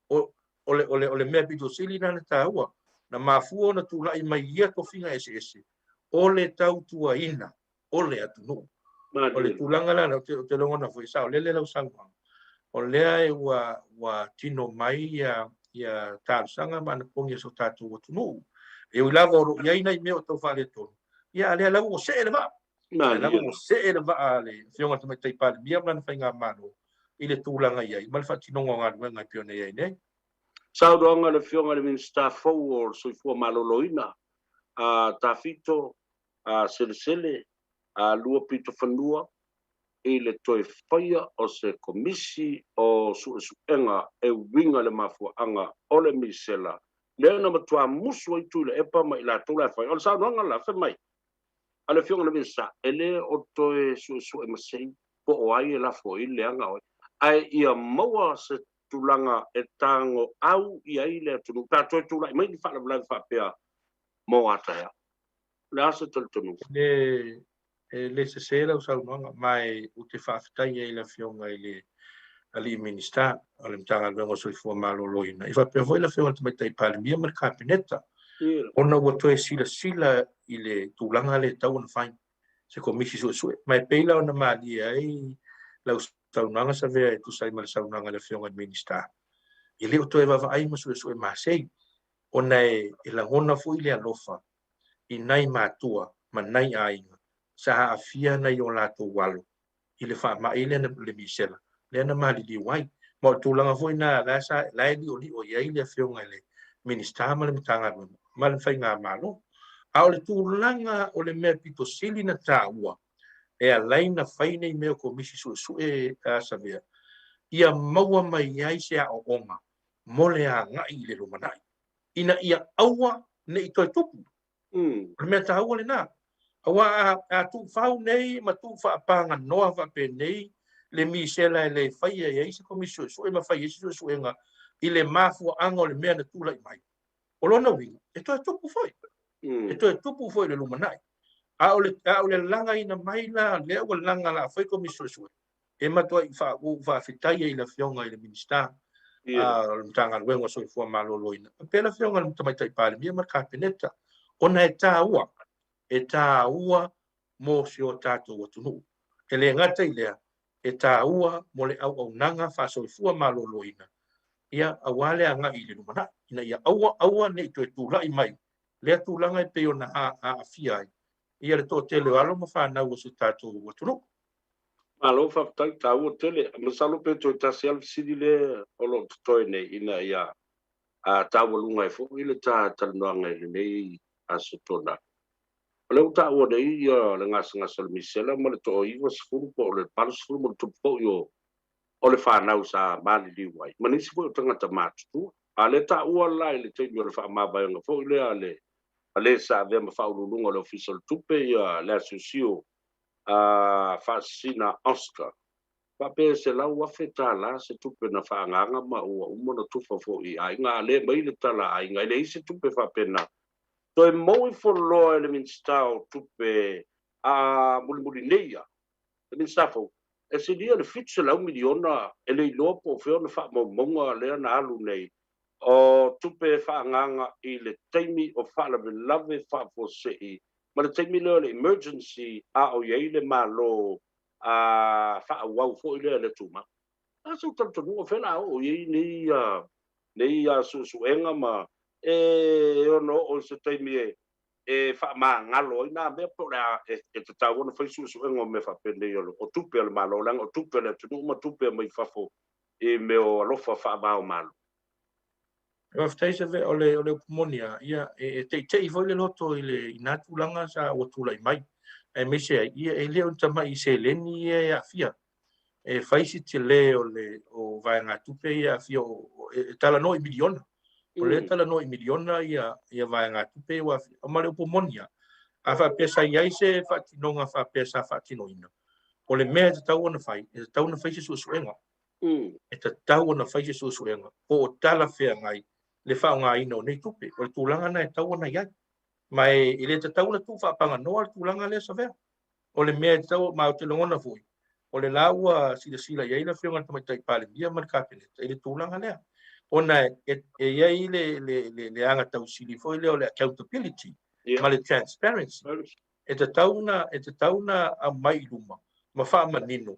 O, o, le, o, le, o le mea pito sili lena na taua, na mafua ona tulai mai ia tofiga eseese, o le tautuaina o le atunuu. O le tulaga la, ou te, ou te lagona foi, e saolele lau saunoaga, o lea e ua, ua tino mai ia, ia talosaga ma anapogi a si o tatou atunuu. E ui lava o lo o i ai nai mea o tau faaletonu, ia a lea lava ua see le vaa. Lea lava ua see le vaa a le Afioga i le Tamaitai Palemia ma lana Faigamalo i le tulaga i ai ma le faatinoga o galuega e pei ona i ai nei. Saunoaga a le Afioga i le Minisita fou o le Soifua Maloloina, a Tafito a Selesele, a Luapitofanua i le toe faia o se Komisi o Suesuega e uiga i le mafuaaga o le misela lea na matua musu ai Tuilaepa ma i latou la e fai. O le saunoaga la, fai mai a le Afioga i le Minisita, e le o toe suesue masei po o ai e lafo ai le leaga o ai, ae ia maua se tulaga e tago au i ai le atunuu pe a toe tulai mai ni faalavelave faapea mo a taeao. O le a se talitonuga? E e le sese lau saunoaga, ma e ou te faafetai ai i le Afioga i le Alii Minisita o le Matagaluega o Soifua Maloloina, e faapea foi le Afioga i le Tamaitai Palemia ma le Kapeneta, ona ua toe silasila i le tulaga lea e tatau ona fai se Komisi Suesue. Ma e pei la ona malie ai lau saunoaga Savea e tusa ai ma le saunoaga a le Afioga i le Minisita, e le o toe vaavaai ma suesue masei, ona e lagona foi le alofa i nai matua ma nai aiga sa aafia nai o latou alo i le faamai lea na, le misela lea na maliliu ai. Ma o le tulaga foi lena la sa, la e liolio i ai le Afioga i le Minisita ma le Matagaluega ma le Faigamalo. A o le tulaga o le mea pito sili na taua e ala ai na fai nei mea o Komisi Suesue a Savea, ia maua mai ai se aoaoga mo le agai i le lumanai, ina ia aua ne i toe tupu. O le mea taua lena. Aua a, a tuufau nei ma tuufaapaganoa faapenei le misela e le faia i ai se Komisi Suesue ma fai ai se suesuega i le mafuaaga o le mea na tulai mai, o lona uiga, e toe tupu foi. E toe tupu foi i le lumanai. A o le, a o le lagaina mai la lea ua laga la fai Komisi Suesue, e matuai ua ou faafetai ai i le Afioga i le Minisita o le Matagaluega o Soifua Maloloina, faapea le Afioga i le Tamaitai Palemia ma le Kapeneta, ona e taua, e taua mo si o tatou atunuu. E le gata i lea, e taua mo le auaunaga faasoifua maloloina, ia, aua le agai i le lumanai, ina ia aua, aua ne i toe tulai mai lea tulaga e pei ona aafia ai ia le toatele o alo ma fanau o si o tatou atunuu. Malo faafetai, taua tele. Masalo pe toe tasi lava le fesili lea o lo o totoe nei ina ia taualuga ai foi le ta talanoaga i lenei aso Toonai. O lea ua taua nei ia le gasegase o le misela ma le toa-90 po o le 80 ma le tupu foi o le fanau sa maliliu ai, ma nisi foi o tagata matutua. A o lea taua la i le taimi o le faamavaega foi lea a le a le sa avea ma faauluuluga o le Ofisa o le Tupe ia le asiosio a Faasisina Oscar, faapea e $100,000 se tupe na faaagaaga ma ua uma ona tufa foi i aiga, a le aumai le tala a aiga, e leai se tupe faapena. Toe mou ifo loa e le Minisita o Tupe a mulimuli nei ia, le Minisita fou, e silia le $700 miliona e le iloa po o fea ona faamaumauga lea na alu nei o tupe e faaagaaga i le taimi o faalavelave faafuasei ma le taimi lea o le emergency a o i ai le Malo a faaauau foi lea e le tumau. A sou talitonuga o fea la oo i ai nei nei suesuega ma e ono oo i se taimi e e faamagalo ai nā mea po o le a e tatau ona fai suesuega o mea faapenei o tupe a le Malo leaga o tupe a le atunuu ma tupe mai fafo i mea o alofa faava o Malo. Faafetai Seve, o le, o le upu moni lava, ia, e, e teitei foi le loto i le, i nā tulaga sa ua tulai mai. Aemaise ai, ia, e le o ni tamai seleni ia e aafia. E fai si tele o le, o vaegatupe ia e aafia, o, o, e, e talanoa i miliona. O lea e talanoa i miliona ia, ia vaegatupe ia ua aafia. Ma le upu moni lava, a faapea sa i ai se faatinoga faapea sa faatinoina, o le mea e tatau ona fai, e tatau ona fai se suesuega. E tatau ona fai se suesuega po o talafeagai le faaaogaina o nei tupe. O le tulaga lena e tatau ona i ai. Ma e, e le tatau ona tuu faapaganoa le tulaga lea Savea. O le mea e tatau, ma ou te lagona foi, o le la ua silasila i ai le Afioga i le Tamaitai Palemia ma le Kapeneta i le tulaga lea. Ona e, e i ai le, le, le, le agatausili foi lea o le accountability ma le transparency. E tatau ona, e tatau ona aumai i luma ma faamanino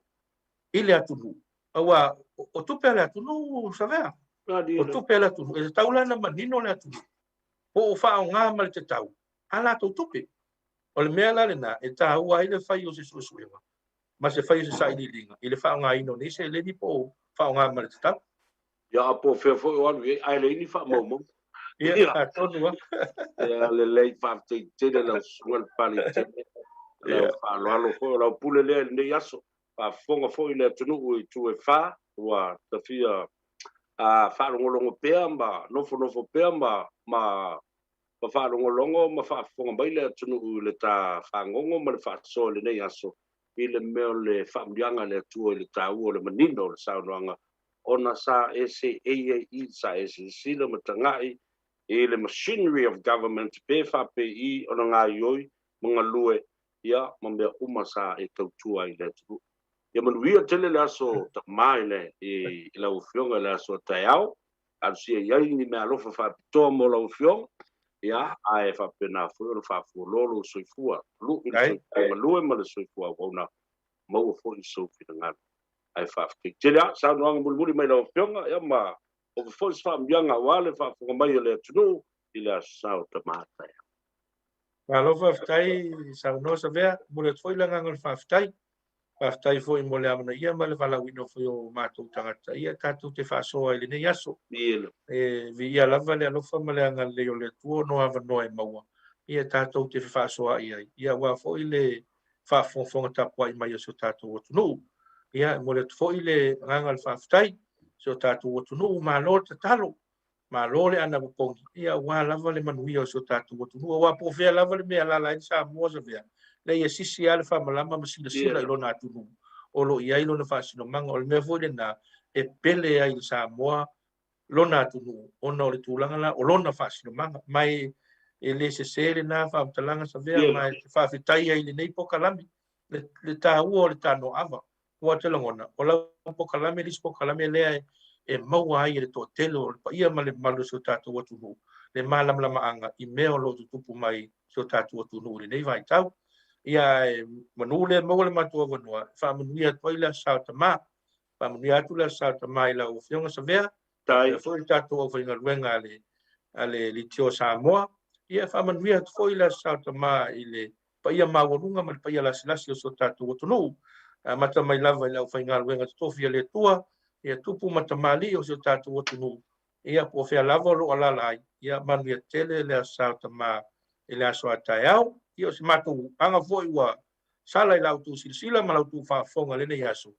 i le atunuu, aua o tupe a le atunuu Savea. O tupe a le atunuu, e tatau la ona manino le atunuu po o faaaoga ma le tatau a latou tupe. O le mea la lena e taua ai le fai o se suesuega ma se fai o se sailiiliga i le faaaogaina o nei seleni po o faaaoga ma le tatau. Ia, a po o fea foi o alu i ai, ae leai ni faamaumauga. Ia, atonu lava. Ia, lelei, faafetai tele lau susuga le Paletene. Lau faaaloalo foi, o lau pule lea i lenei aso. Faafofoga foi le atunuu i itu e fa, ua tafia faalogologo pea ma nofonofo pea ma ma ma faalogologo ma faafofoga mai le atunuu i le ta fagogo ma le faasoa i lenei aso i le mea o le faamuliaga a le Atua i le taua o le manino o le saunoaga ona sa e seei ai i sa e silasila ma tagai i le machinery of government pe faapei ona gaioi ma galue ia ma mea uma sa e tautua ai i le atunuu. Ia manuia tele le aso tama i le i lau Afioga i le aso taeao. Talosia i ai ni meaalofa faapitoa mo lau Afioga, ia ae faapena foi ona faafualoa lou soifua, lui le soifua galue ma le soifua auauna, maua foi sou finagalo. Ae faafetai tele lava, saunoaga mulimuli mai lau Afioga, ia ma ove foi se faamanuiaga aua le faafofoga mai a le atunuu i le Aso Sa o Tama taeao. Malo faafetai saunoa Savea, momoli atu foi le agaga o le faafetai. Faafetai foi mo le amanaia ma le valaauina foi o matou tagata ia tatou te faasoa i lenei aso. E viia lava le alofa ma le agalelei o le Atua ona o avanoa e maua ia tatou te fefaasoaai ai, ia aua foi le faafogafoga tapuai mai a si o tatou atunuu. Ia e momoli atu foi le agaga o le faafetai i si o tatou atunuu, malo le tatalo, malo le anapopogi, ia aua lava le manuia o si o tatou atunuu, aua po o fea lava le mea e alaala ai le Samoa Savea, Leai, e sisi lava le faamalama ma silasila i lona atunuu o lo o i ai lona faasinomaga. O le mea foi lena e pele ai i le Samoa lona atunuu ona o le tulaga la o lona faasinomaga. Ma e le sese lena faamatalaga Savea, ma e faafetai ai i lenei pokalame le taua o le tanoaava. Ua te lagona, o lau pokalame le isi pokalame lea e maua ai e le toatele o le paia ma le mamalu o si o tatou atunuu le malamalamaaga i mea o lo o tutupu mai i si o tatou atunuu i lenei vaitau. Ia ae manu lea maua le matou avanoa e faamanuia atu ai le Aso Sa o Tama. Faamanuia atu le Aso Sa o Tama i lau Afioga Savea, faapea foi le tatou aufaigaluega a le Leitio Samoa. Ia e faamanuia atu foi le Aso Sa o Tama i le paia maualuga ma le paia lasilasi o si o tatou atunuu, amata mai lava i le aufaigaluega totofi a le Atua, ia tupu ma tamalii o si o tatou atunuu, ia po o fea lava o lo o alaala ai, ia manuia tele le Aso Sa o Tama i le aso a taeao. Ia o se matou aga foi ua sala i la outou silasila ma la outou faafofoga i lenei aso,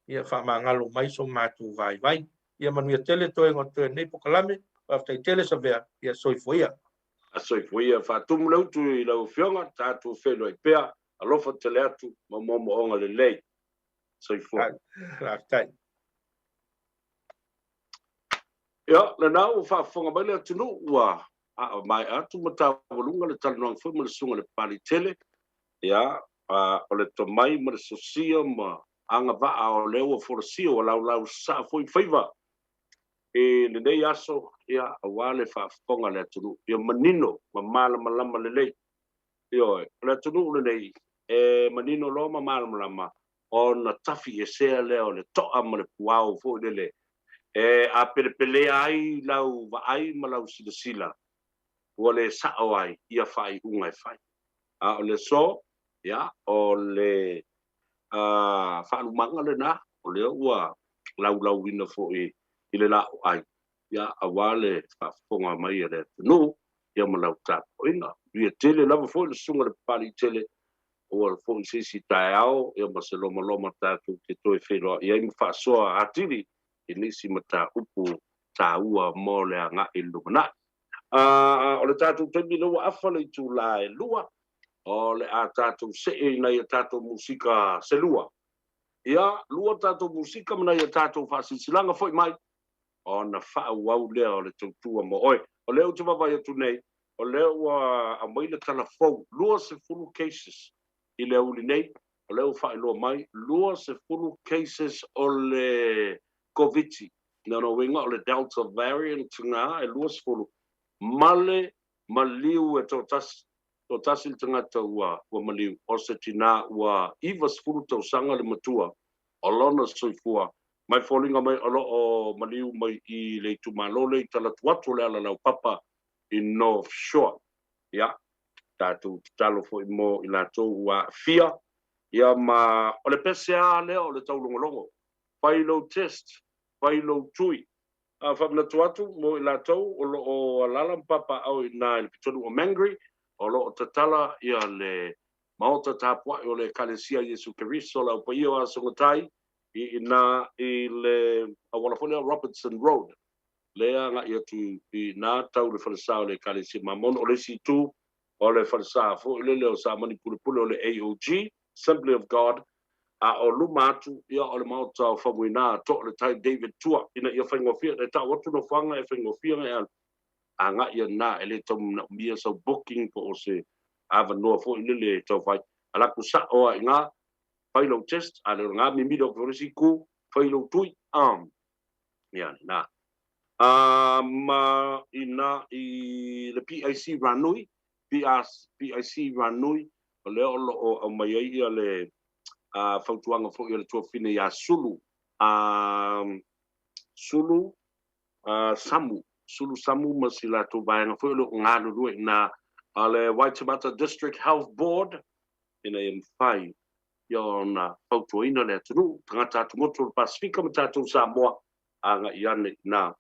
ia faamagalo mai so matou vaivai. Ia manuia tele toega o totoe o lenei pokalame, faafetai tele Savea, ia soifua ia. A soifua ia, faatumu le utu i lau Afioga, tatou feiloai pea, alofa tele atu ma moomooga lelei. Soifua. Faafetai. Ia, lena ua faafofoga mai le atunuu, ua maea atu ma taualuga le talanoaga foi ma le susuga i le Papaliitele. Ia, o le tomai ma le sosia ma agavaa o lea ua folasia, ua laulau sasaa foi faiva i lenei aso, ia, aua le faafofoga a le atunuu, ia manino ma malamalama lelei. Ioe, o le atunuu lenei, e manino loa ma malamalama ona tafiesea lea o le to'a ma le puao foi lele e apelepelea ai lau vaai ma lau silasila, ua le sa'o ai ia faaiuga e fai. A o le aso, ia, o le faalumaga lena, o lea ua laulauina foi i le laoai, ia, aua le faafofoga mai a le atunuu, ia ma lau tapuaiga. Manuia tele lava foi le susuga i le Papaliitele, ua foi se isi taeao, ia ma se lomaloma tatou te toe feiloai ai ma faasoa atili i nisi mataupu taua mo le agai i le lumanai. O le tatou taimi lea ua afa le itula e 2, o le a tatou see i nai a tatou musika se lua. Ia, lua tatou musika ma nai a tatou faasilasilaga foi mai, ona faaauau lea o le tautua mo oe. O lea ou te vaavaai atu nei, o lea ua aumai le tala fou, 20 cases i le aoauli nei, o lea ua faailoa mai, 20 cases o le Koviti. Lona uiga o le Delta variant na e 20, ma le maliu e toatasi, toatasi le tagata ua maliu, o se tinā ua 90 tausaga le matua o lona soifua, mai foliga mai o lo o maliu mai i le itumalo lea i Talatuatu o le ala laupapa i North Shore. Ia, tatou tatalo foi mo i latou ua aafia, ia ma o le pese lava lea o le taulogologo, fai lou test, fai lou tui. A faamanatu atu mo i latou o lo o alaala ma papaaao i ina i le pitonuu o Mangere, o lo o tatala ia le Maota tapuai o le Ekalesia Iesu Keriso le Au Paia o Asogotai i ina i le auala foi lea Robertson Road, lea agai atu i ina tau le falesa o le Ekalesia Mamona. O le isi itu o le falesa foi lele o Samani Pulepule o le AOG, Assembly of God, a o luma atu ia o le Maota o Faumuina Toa le Tai David Tua, ina ia faigofie e tau atu nofoaga e faigofie ona e alu agai ana e le tau manaomia sau booking po o se avanoa foi lele e tau fai. Ala atu sa'o a i gā, fai lou test, a le o le gā mimili o ke isi itu, fai lou tui, ia lena. Ma i nā i le PIC Ranui, PIC Ranui, o lea o lo o aumai ai ia le fautuaga foi a le tuafafine ia Sulu, Sulu Samu, Sulu Samu ma si latou vaega foi o lo o galulue i ina a le Waitemata District Health Board ina ia mafai ia ona fautuaina le atunuu, tagata atumotu o le Pasefika ma tatou Samoa agai ane i ina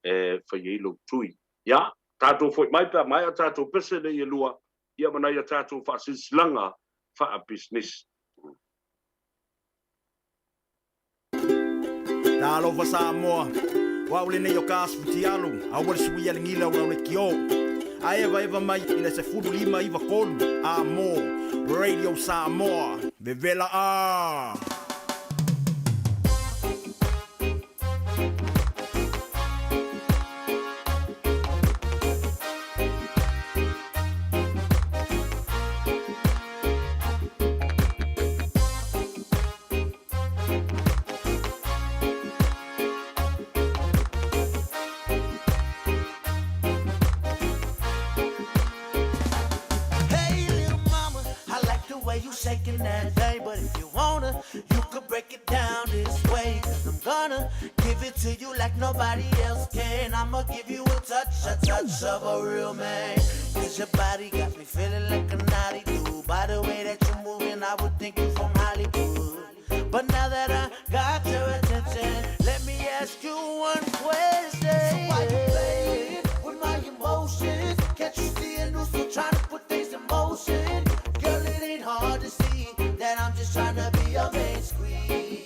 e fai ai lou tui. Ia, tatou foi mai pe a maea tatou pese nei e lua, ia ma nai a tatou faasilasilaga faapisinisi. Talofa Samoa, o au lenei o ka asu futialu, aua le suia le gila o lau lekiō. A evaeva mai i le 15 9 3, a mō. Radio Samoa, vevela ā! Hey, little mama, I like the way you shaking that thing. But if you wanna, you could break it down this way. Cause I'm gonna give it to you like nobody else can. I'ma give you a touch, a touch of a real man. Cause your body got me feeling like a naughty dude. By the way that you're moving, I would think you from Hollywood. But now that I got your attention, let me ask you one question. So why you playing with my emotions? Can't you see a new so trying to put things in motion? Girl, it ain't hard to see that I'm just trying to be your main squeeze.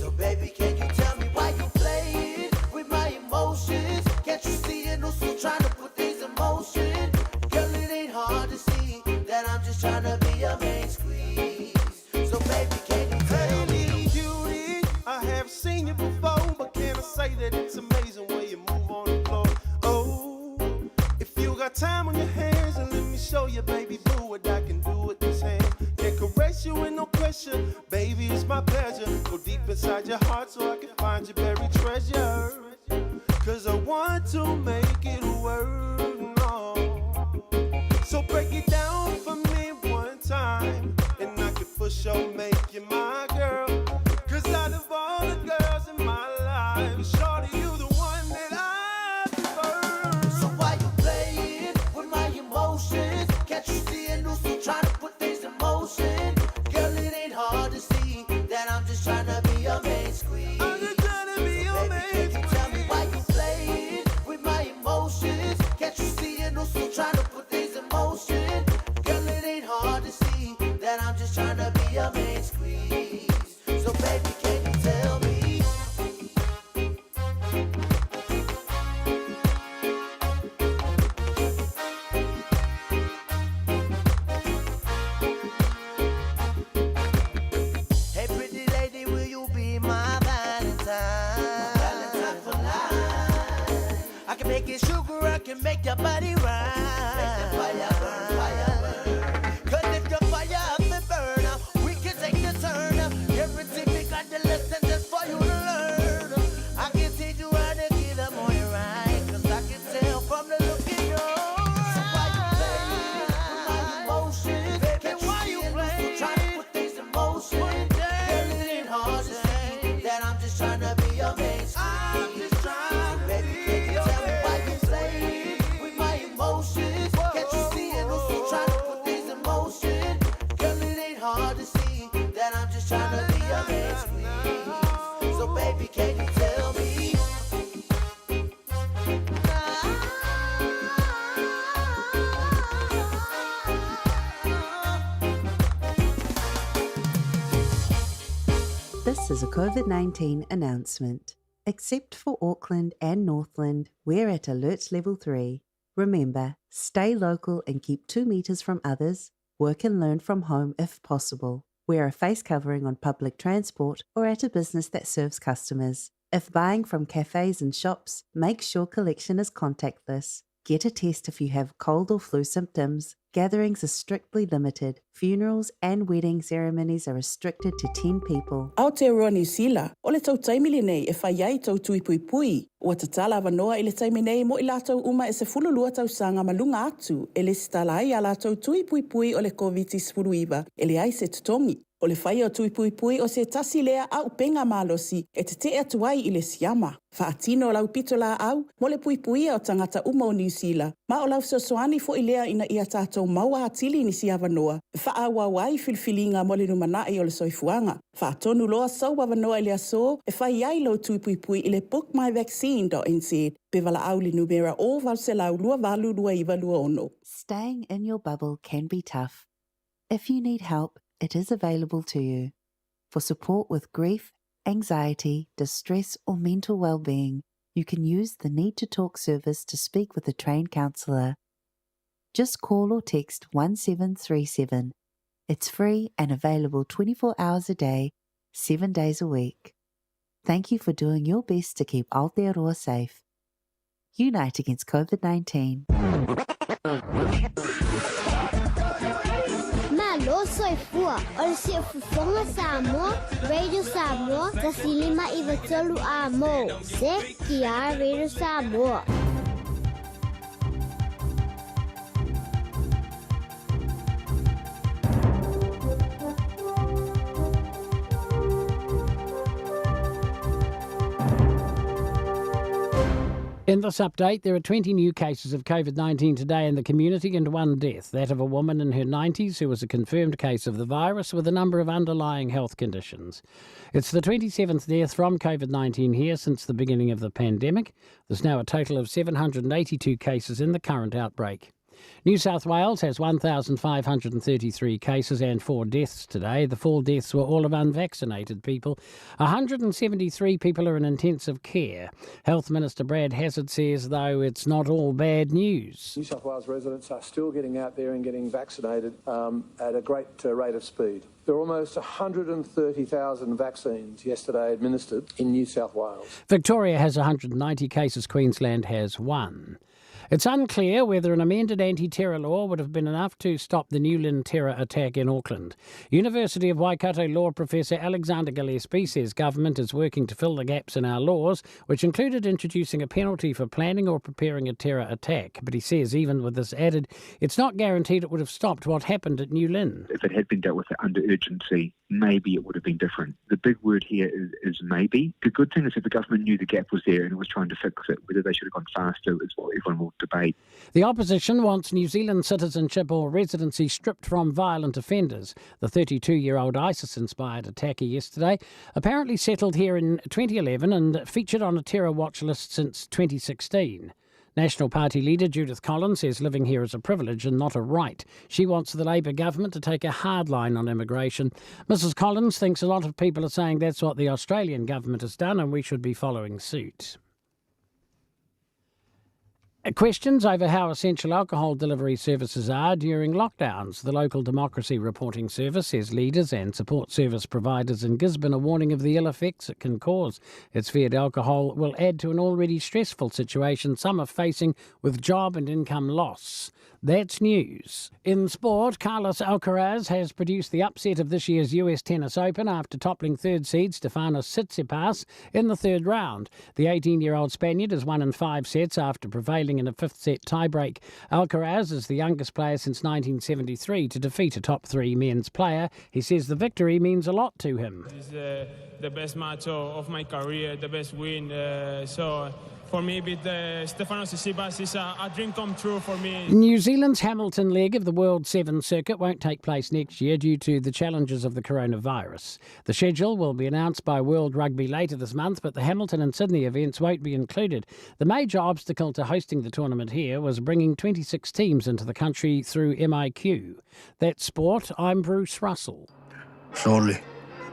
So baby, can you tell me why you playing with my emotions? Can't you see a new so trying to put things in motion? Girl, it ain't hard to see that I'm just trying to be your main squeeze. So baby, can you tell me? me? Cutie, I have seen you before, but can I say that it's amazing way you move on the floor? Oh, if you got time on your hands, and let me show you, baby boo, what I can do with these hands. Can caress you with no pressure, baby, it's my pleasure. Go deep inside your heart so I can find your buried treasure. Cause I want to make it work. No. So break it down for me one time, and I can for sure make you my girl. Cause out of all the girls in my life, shorty, you the one that I prefer. So why you playing with my emotions? Can't you see a new so trying to put things in motion? Girl, it ain't hard to see that I'm just trying to be your main squeeze. I'm just trying to be so your baby, main can you tell me why you playing with my emotions? Can't you see a new so trying to put things in motion? Girl, it ain't hard to see that I'm just trying to be your main squeeze. So baby, can you tell me? Hey, pretty lady, will you be my Valentine? My Valentine for life. I can make it sugar, I can make your body right. Make the fire burn, fire burn. Cause if your fire up and burn, we can take the turn. Guarantee me got the lesson just for you to learn. I can teach you how to get up on your right. Cause I can tell from the look in your eyes. So why you playing with my emotions? Baby, Can't you why see you a new playing? trying to put things in motion? Girl, it ain't hard to see that I'm just trying to be your main squeeze. I'm just trying to Baby, be can you your tell me why main you playing with my emotions? Can't you see it? Also trying to put things in motion. Girl, it ain't hard to see that I'm just trying to be your main squeeze. So baby, can you tell me? This is a COVID 19 announcement. Except for Auckland and Northland, we're at alert level 3. Remember, stay local and keep 2 metres from others. Work and learn from home if possible. Wear a face covering on public transport or at a business that serves customers. If buying from cafes and shops, make sure collection is contactless. Get a test if you have cold or flu symptoms. Gatherings are strictly limited. Funerals and wedding ceremonies are restricted to 10 people. Aotearoa Niu Sila, o le tou taimi lenei e fai ai tou tui puipui. Ua tatala avanoa i le taimi nei mo i latou uma e 12 tausaga ma luga atu e lesitala ai a latou tui puipui o le Koviti-19 e leai se totogi. O le faia o tui puipui o se tasi lea auupega malosi e tetee atu ai i le siama. Faatino lau pitolaau mo le puipuia o tagata uma o Niu Sila, ma o lau fesoasoani foi lea ina ia tatou maua atili nisi avanoa e faaauau ai filifiliga mo le lumanai o le soifuaga. Faatonu loa sou avanoa i le aso e fai ai lou tui puipui i le bookmyvaccine.nz pe valaau i le numera 0800 28 29 26. Staying in your bubble can be tough. If you need help, it is available to you. For support with grief, anxiety, distress, or mental well-being, you can use the Need to Talk service to speak with a trained counsellor. Just call or text 1737. It's free and available 24 hours a day, 7 days a week. Thank you for doing your best to keep Aotearoa safe. Unite against COVID 19. Malo soifua o le siufofoga Samoa, Radio Samoa, 159 a mo, CTR Radio Samoa. In this update, there are 20 new cases of COVID 19 today in the community and one death, that of a woman in her 90s who was a confirmed case of the virus with a number of underlying health conditions. It's the 27th death from COVID 19 here since the beginning of the pandemic. There's now a total of 782 cases in the current outbreak. New South Wales has 1,533 cases and four deaths today. The four deaths were all of unvaccinated people. 173 people are in intensive care. Health Minister Brad Hazzard says, though, it's not all bad news. New South Wales residents are still getting out there and getting vaccinated um, at a great uh, rate of speed. There were almost 130,000 vaccines yesterday administered in New South Wales. Victoria has 190 cases, Queensland has one. It's unclear whether an amended anti terror law would have been enough to stop the New Lynn terror attack in Auckland. University of Waikato law professor Alexander Gillespie says government is working to fill the gaps in our laws, which included introducing a penalty for planning or preparing a terror attack. But he says even with this added, it's not guaranteed it would have stopped what happened at New Lynn. If it had been dealt with under urgency, maybe it would have been different. The big word here is, is maybe. The good thing is that the government knew the gap was there and was trying to fix it. Whether they should have gone faster is what everyone will debate. The opposition wants New Zealand citizenship or residency stripped from violent offenders. The 32 year old ISIS inspired attacker yesterday apparently settled here in 2011 and featured on a terror watch list since 2016. National Party leader Judith Collins says living here is a privilege and not a right. She wants the Labour government to take a hard line on immigration. Mrs Collins thinks a lot of people are saying that's what the Australian government has done and we should be following suit. Questions over how essential alcohol delivery services are during lockdowns. The local democracy reporting service says leaders and support service providers in Gisborne are warning of the ill effects it can cause. It's feared alcohol will add to an already stressful situation some are facing with job and income loss. That's news. In sport, Carlos Alcaraz has produced the upset of this year's US Tennis Open after toppling third seed Stefanos Tsitsipas in the third round. The 18-year-old Spaniard has won in five sets after prevailing in a fifth set tiebreak. Alcaraz is the youngest player since 1973 to defeat a top three men's player. He says the victory means a lot to him. This is the, the best match of, of my career, the best win. Uh, so for me, with uh, Stefano Tsitsipas is a, a dream come true for me. New Zealand's Hamilton leg of the World Seven Circuit won't take place next year due to the challenges of the coronavirus. The schedule will be announced by World Rugby later this month, but the Hamilton and Sydney events won't be included. The major obstacle to hosting the tournament here was bringing 26 teams into the country through MIQ. That's sport. I'm Bruce Russell. Sole,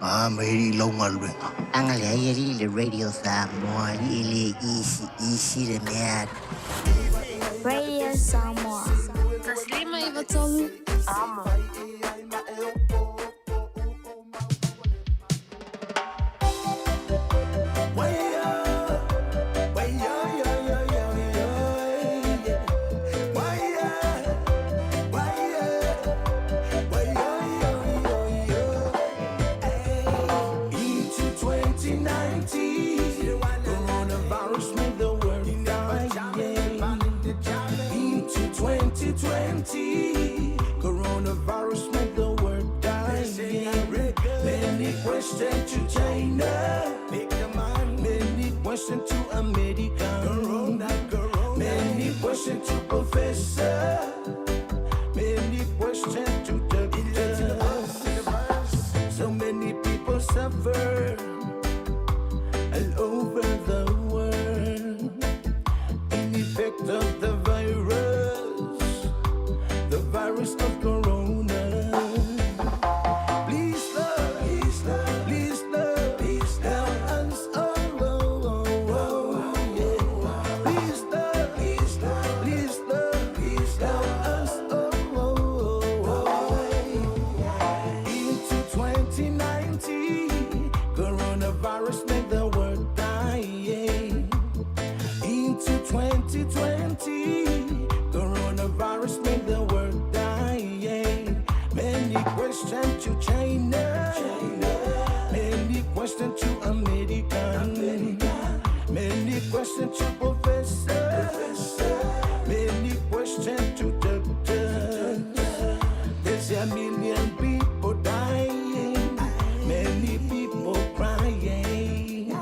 a ma i lau galuega. Agalelei alii i le Radio Samoa, alii e le isi isi le mea. Radio Samoa. 159 Amo. Coronavirus made the world die. Many questions to China. Many questions to America. Corona, corona. Many questions to Professor. Many questions to doctors. So many people suffer all over the world. In effect of the virus, the virus of corona. Please, Lord, please, Lord, please, Lord, please help us all. Oh, oh, yeah. Please, Lord, please, Lord, please, Lord, please help us all. Oh, oh, yeah. 2020, coronavirus made the world dying. Many questions to China, many questions to America, many questions to professor, many questions to doctors. There's a million people dying, many people crying.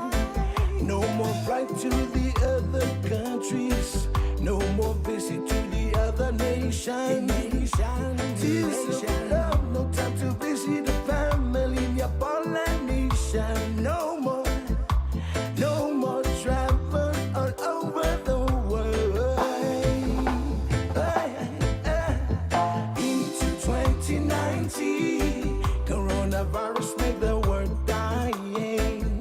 No more flight to the other countries, no more visit to the other nation. Tears of love, no time to visit the family in your Polynesian. No more, no more travel all over the world. Into 2019, coronavirus made the world dying.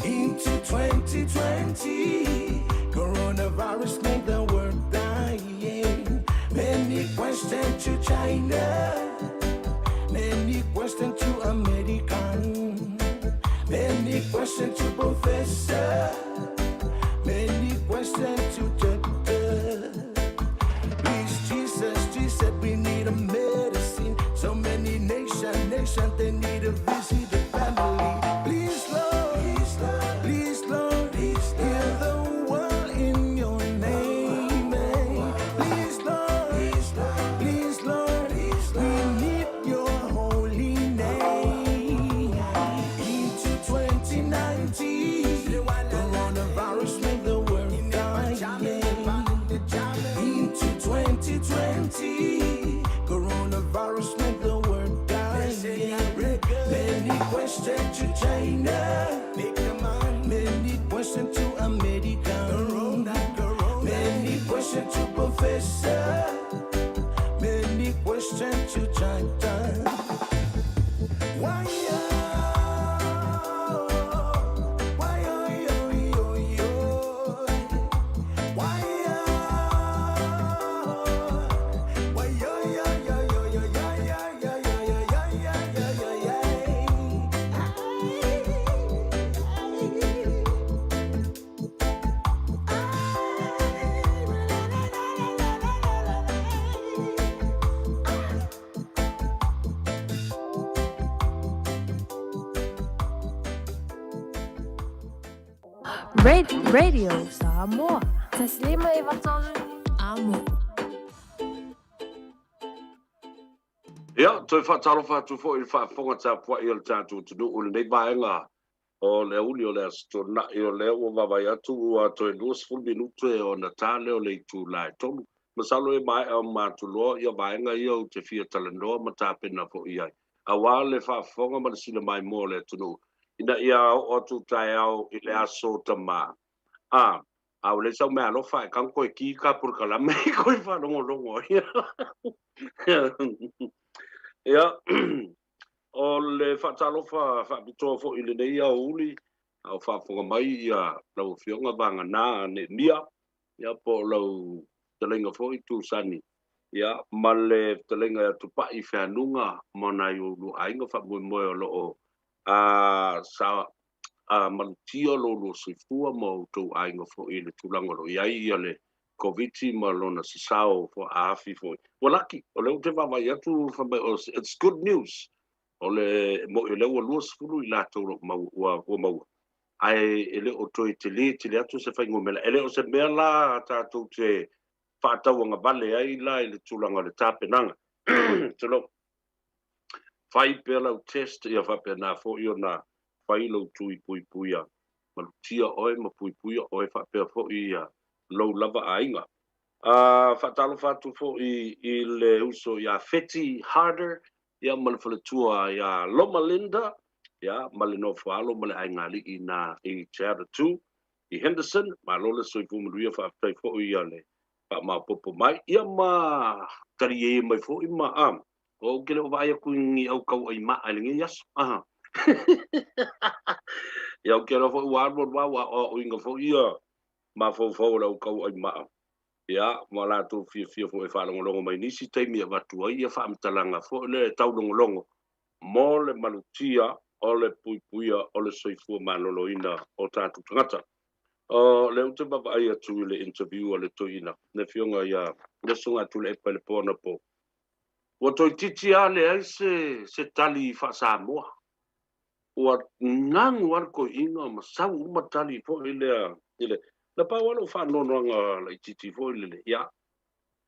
Into 2020, coronavirus made the world dying. Many questions to China, many questions to American, many questions to professor, many questions to doctor. Please, Jesus, Jesus, we need a medicine. So many nation, nation, they need a visit the family. Please, Lord, please, Lord, please, Lord, heal the world in your name. eh. Please, Lord, please, Lord, please, Lord, we need your holy name. Into 2019, coronavirus made the world dying. Into 2020, coronavirus made the world dying. Many questions to China, many questions to America, many questions to professor, many questions to China. Why, why, yo, why, why, yo, yo, yo, yo, yo, yo, yo, yo, yo, yo, yo, yo, yo, yo, Radio Samoa. Taslima Ivatolu Amo. Ia, toe faatalofa atu foi i le faafofoga tapuai a le tatou atunuu i lenei vaega o le aoauli o le Aso Toonai o lea ua vaavaai atu ua toe 20 minute ona ta lea o le itula e 3. Masalo e maea ma atu loa ia vaega ia ou te fia talanoa ma tapena foi i ai, aua le faafofoga ma le silamaimoa o le atunuu ina ia oo atu taeao i le Aso Tamā. A, a ua leai sau meaalofa e kau koe ki ka polokalame i koe faalogologo ai. Ia, o le faatalofa faapitoa foi i lenei aoauli, a o faafofoga mai ia lau Afioga Vagana Neemia, ia po o lau fetalaiga foi Tusani, ia ma le fetalaiga ia Tupai Feanuga ma nai o lua aiga faamoemoe o lo o a sa a malutia lo lua soifua ma outou aiga foi i le tulaga o lo o i ai ia le Koviti ma lona sasao aafi foi. Ua laki, o lea ou te vaavaai atu fai mai it's good news. O le mo'i o lea ua 20 i latou o lo o maua, ua maua. Ae e le o toe tele tele atu se fuainumera. E le o se mea la tatou te faatauagavale ai la i le tulaga o le tapenaga. Tulou. Fai pea lau test ia faapena foi ona fai lou tui puipuia. Malutia oe ma puipuia oe faapea foi ia lou lava aiga. A faatalofa atu foi i le uso ia Feti Harder ia ma le faletua ia Loma Linda ia ma le nofoalo ma le aiga na i Te Atu i Henderson. Malo le soifua manuia, faafetai foi ia le faamaopoopo mai ia ma talie mai foi ma a o ke le o vaai aku ni au kau ai maa i lenei aso. Aha. Ia o ke foi ua alu alu ua o inga foi ia mafaufau o le au kau ai maa. Ia, ma latou fiafia foi e faalogologo mai nisi taimi e avatu ai ia faamatalaga foi le taulogologo mo le malutia o le puipuia o le soifua maloloina o tatou tagata. O lea ou te vaavaai atu i le interview a le toeaina, le afioga ia Lesoga Tuilaepa i le po anapo. Ua toeitiiti lava leai se, se tali faa-Samoa. Ua ganu lava le toeaina ma sau uma tali foi lea i le... Na pau lava lou faanoanoaga laitiiti foi lele, ia,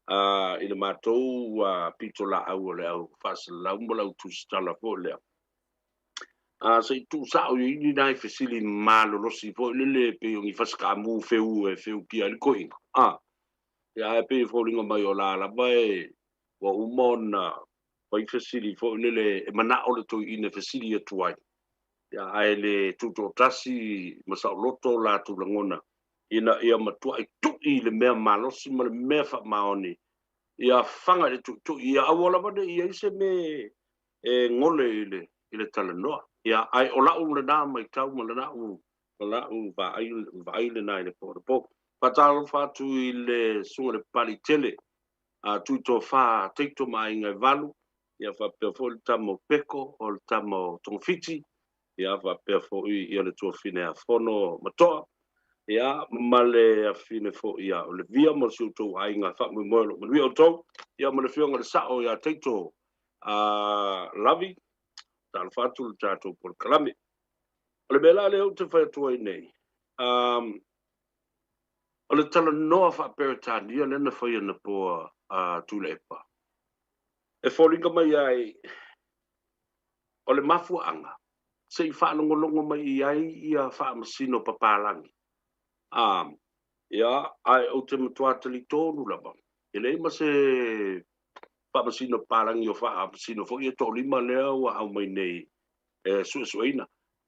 i le matou pitolaau a le au faasalalau ma le au tusitala foi lea, se i tuusao i ai ni nai fesili malolosi foi lele e pei o ni fasikaamu feu e feutia ai le toeaina, ia, ae pei e foliga mai o la lava e ua uma ona fai fesili foi lele e manao le toeaina e fesili atu ai, ia, ae le tutoatasi ma saoloto o latou lagona ina ia matuai tui le mea malosi ma le mea faamaoni ia faga i le tuitui, ia aua lava ne i i ai se mea e gole i le i le talanoa. Ia, ae o la'u lena maitau ma la'u ma la'u vaai vaai lena i le po anapo. Faatalofa atu i le Susuga i le Papaliitele a Tuitofa Teito ma Aiga e Valu, ia faapea foi le tama o Peko, o le tama o Togafiti, ia faapea foi ia le tuafine a Fono ma Toa, ia ma le afine foi ia Olivia ma si outou aiga faamoemoe o lo o manuia outou, ia ma le afioga i le Sao ia Teito a Lavi, talofa atu le tatou polokalame. O le mea la lea ou te fai atu ai nei, um, o le talanoa faa-Peretania lea na fai anapo a Tuilaepa, e foliga mai ai o le mafuaaga se i faalogologo mai i ai ia faamasino papalagi. A, ia, ae ou te matua talitonu lava, e leai ma se faamasino papalagi o faamasino foi e toalima lea ua aumai nei e suesueina.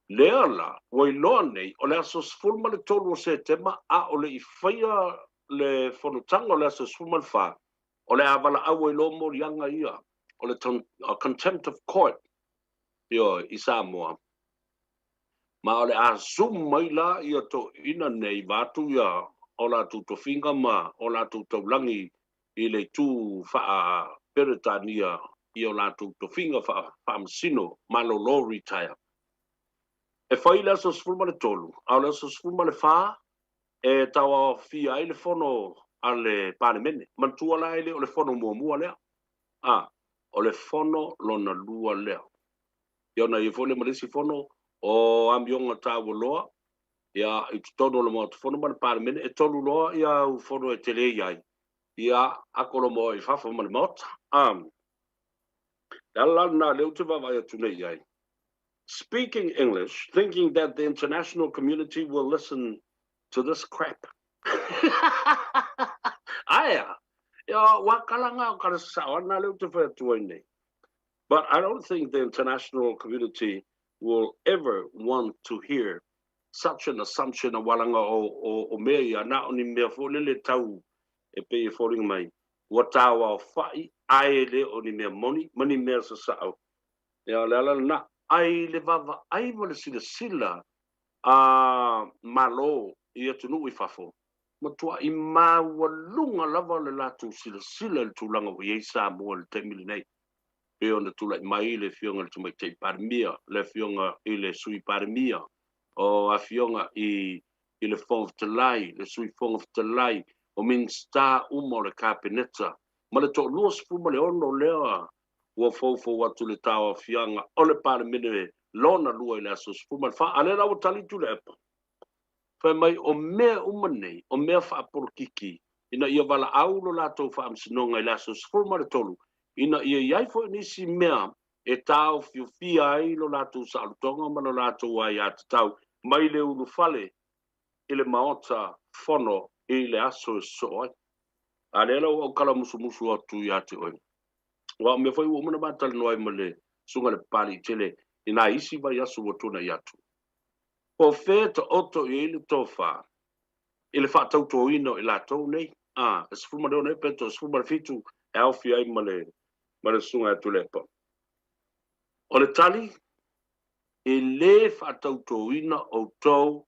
Lea la, ua iloa nei, o le aso 13 o Setema a o le i faia le fonotaga o le aso 14, o le a valaau ai loa moliaga ia, o le contempt of court, ioe, i Samoa. Ma o le a zoom mai la ia toeaiina nei vaeatu ia o latou tofiga ma o latou taulagi i le itu faa-Peretania i o latou tofiga faa-faamasino malolo, retire. E fai i le aso 13, a o le aso 14 e tauaofia ai le fono a le Palemene. Manatua la e le o le fono muamua lea, a, o le fono lona lua lea. Ia ona i ai foi lea ma le isi fono o amioga taua loa, ia, i totonu o le Maota Fono ma le Palemene, e tolu loa ia au fono e tele i ai, ia, ako loa ma oe i fafo ma le Maota. A, le ala la lena lea ou te vaavaai atu nei i ai. Speaking English, thinking that the international community will listen to this crap. Aea, ia, ua kala ngā o kala sasao ana lea ou te fai atu ai nei. But I don't think the international community will ever want to hear such an assumption a walaga o mea ia, na o ni mea foi lele tau e pei e foliga mai, ua tauaofa'i ae le o ni mea moni ma ni mea sasao. Ia, o le ala lena, ai le vaavaai ma le silasila a Malo i atunuu i fafo, matua'i maualuga lava le latou silasila i le tulaga ua i ai Samoa i le taimi lenei. Pei ona tulai mai le afioga i le Tamaitai Palemia, le afioga i le Sui Palemia, o afioga i i le Fofoga Fetalai, le Sui Fofoga Fetalai, o Minisita uma o le Kapeneta, ma le toa-26 lea ua foufou atu le tauaofiaga o le Palemene lona lua i le aso 14. A lea la ua tali Tuilaepa, fai mai o mea uma nei, o mea faapolokiki, ina ia valaau lo latou faamasinoga i le aso 13, ina ia i ai foi nisi mea e taofiofia ai lo latou saolotoga ma lo latou aiatatau mai le ulufale i le Maota Fono i le aso e sosoo ai. A lea la ua ou kalamusumusu atu ia te oe, aua o mea foi ua uma ona ma talanoa ai ma le Susuga i le Papaliitele i nai isi vaiaso ua tuanai atu. Po o fea e taoto i ai le tofa i le faatautoina o i latou nei, a, e 16 ea pe toa-17 e aofia ai ma le ma le Susuga ia Tuilaepa. O le tali, e lē faatautoina outou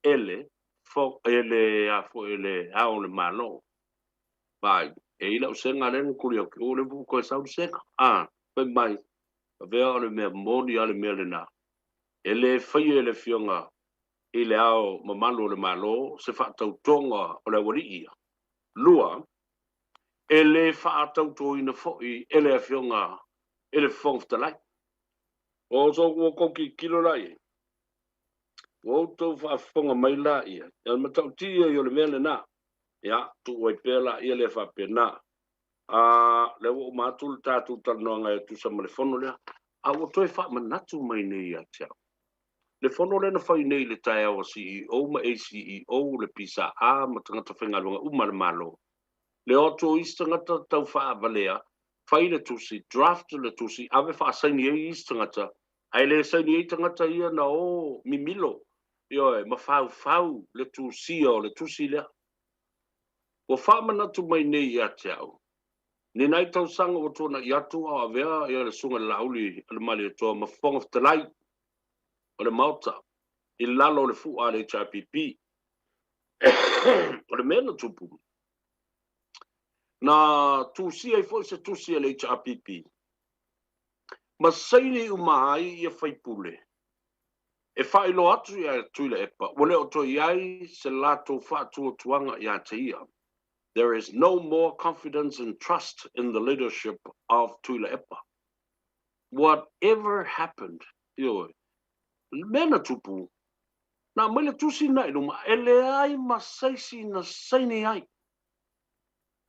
e le e le a foi e le Ao o le Malo. Vaai, e i ai lau sega lea na tuli atu, o lea ua toe sau le sega. A, fai mai, avea o le mea moni lava le mea lena. E le faia e le Afioga i le Ao Mamalu o le Malo se faatautoga o le aualii ia. 2, e le faatautoina foi e le Afioga i le Fofoga Fetalai. Ua outou tilotilo la i ai, ua outou faafofoga mai la i ai, o le matautia ia o le mea lena. Ia, tuu ai pea laia lea faapena. A, lea ua uma atu le tatou talanoaga e tusa ma le fono lea, a ua toe faamanatu mai nei ia te au. Le fono lea na fai nei i le taeao a CEO ma ACEO, le PSA ma tagata faigaluega uma a le Malo. Le o atu o isi tagata tau faavalea, fai le tusi, draft le tusi, ave faasaini ai isi tagata, ae le saini ai tagata ia na o mimilo, ioe, ma faufau le tusia o le tusi lea. Ua faamanatu mai nei ia te au, ni nai tausaga ua tuanai atu a o avea ia le Susuga i le Laauli a le Malietoa ma Fofoga Fetalai o le Maota i lalo o le fua a le HRPP. O le mea na tupu, na tusia ai foi se tusi a le HRPP ma saini uma ai ia faipule e faailoa atu ia Tuilaepa ua le o toe i ai se latou faatuatuaga ia te ia. There is no more confidence and trust in the leadership of Tuilaepa. Whatever happened, ioe, le mea na tupu, na aumai le tusi lena i luma, e leai ma se isi na saini ai.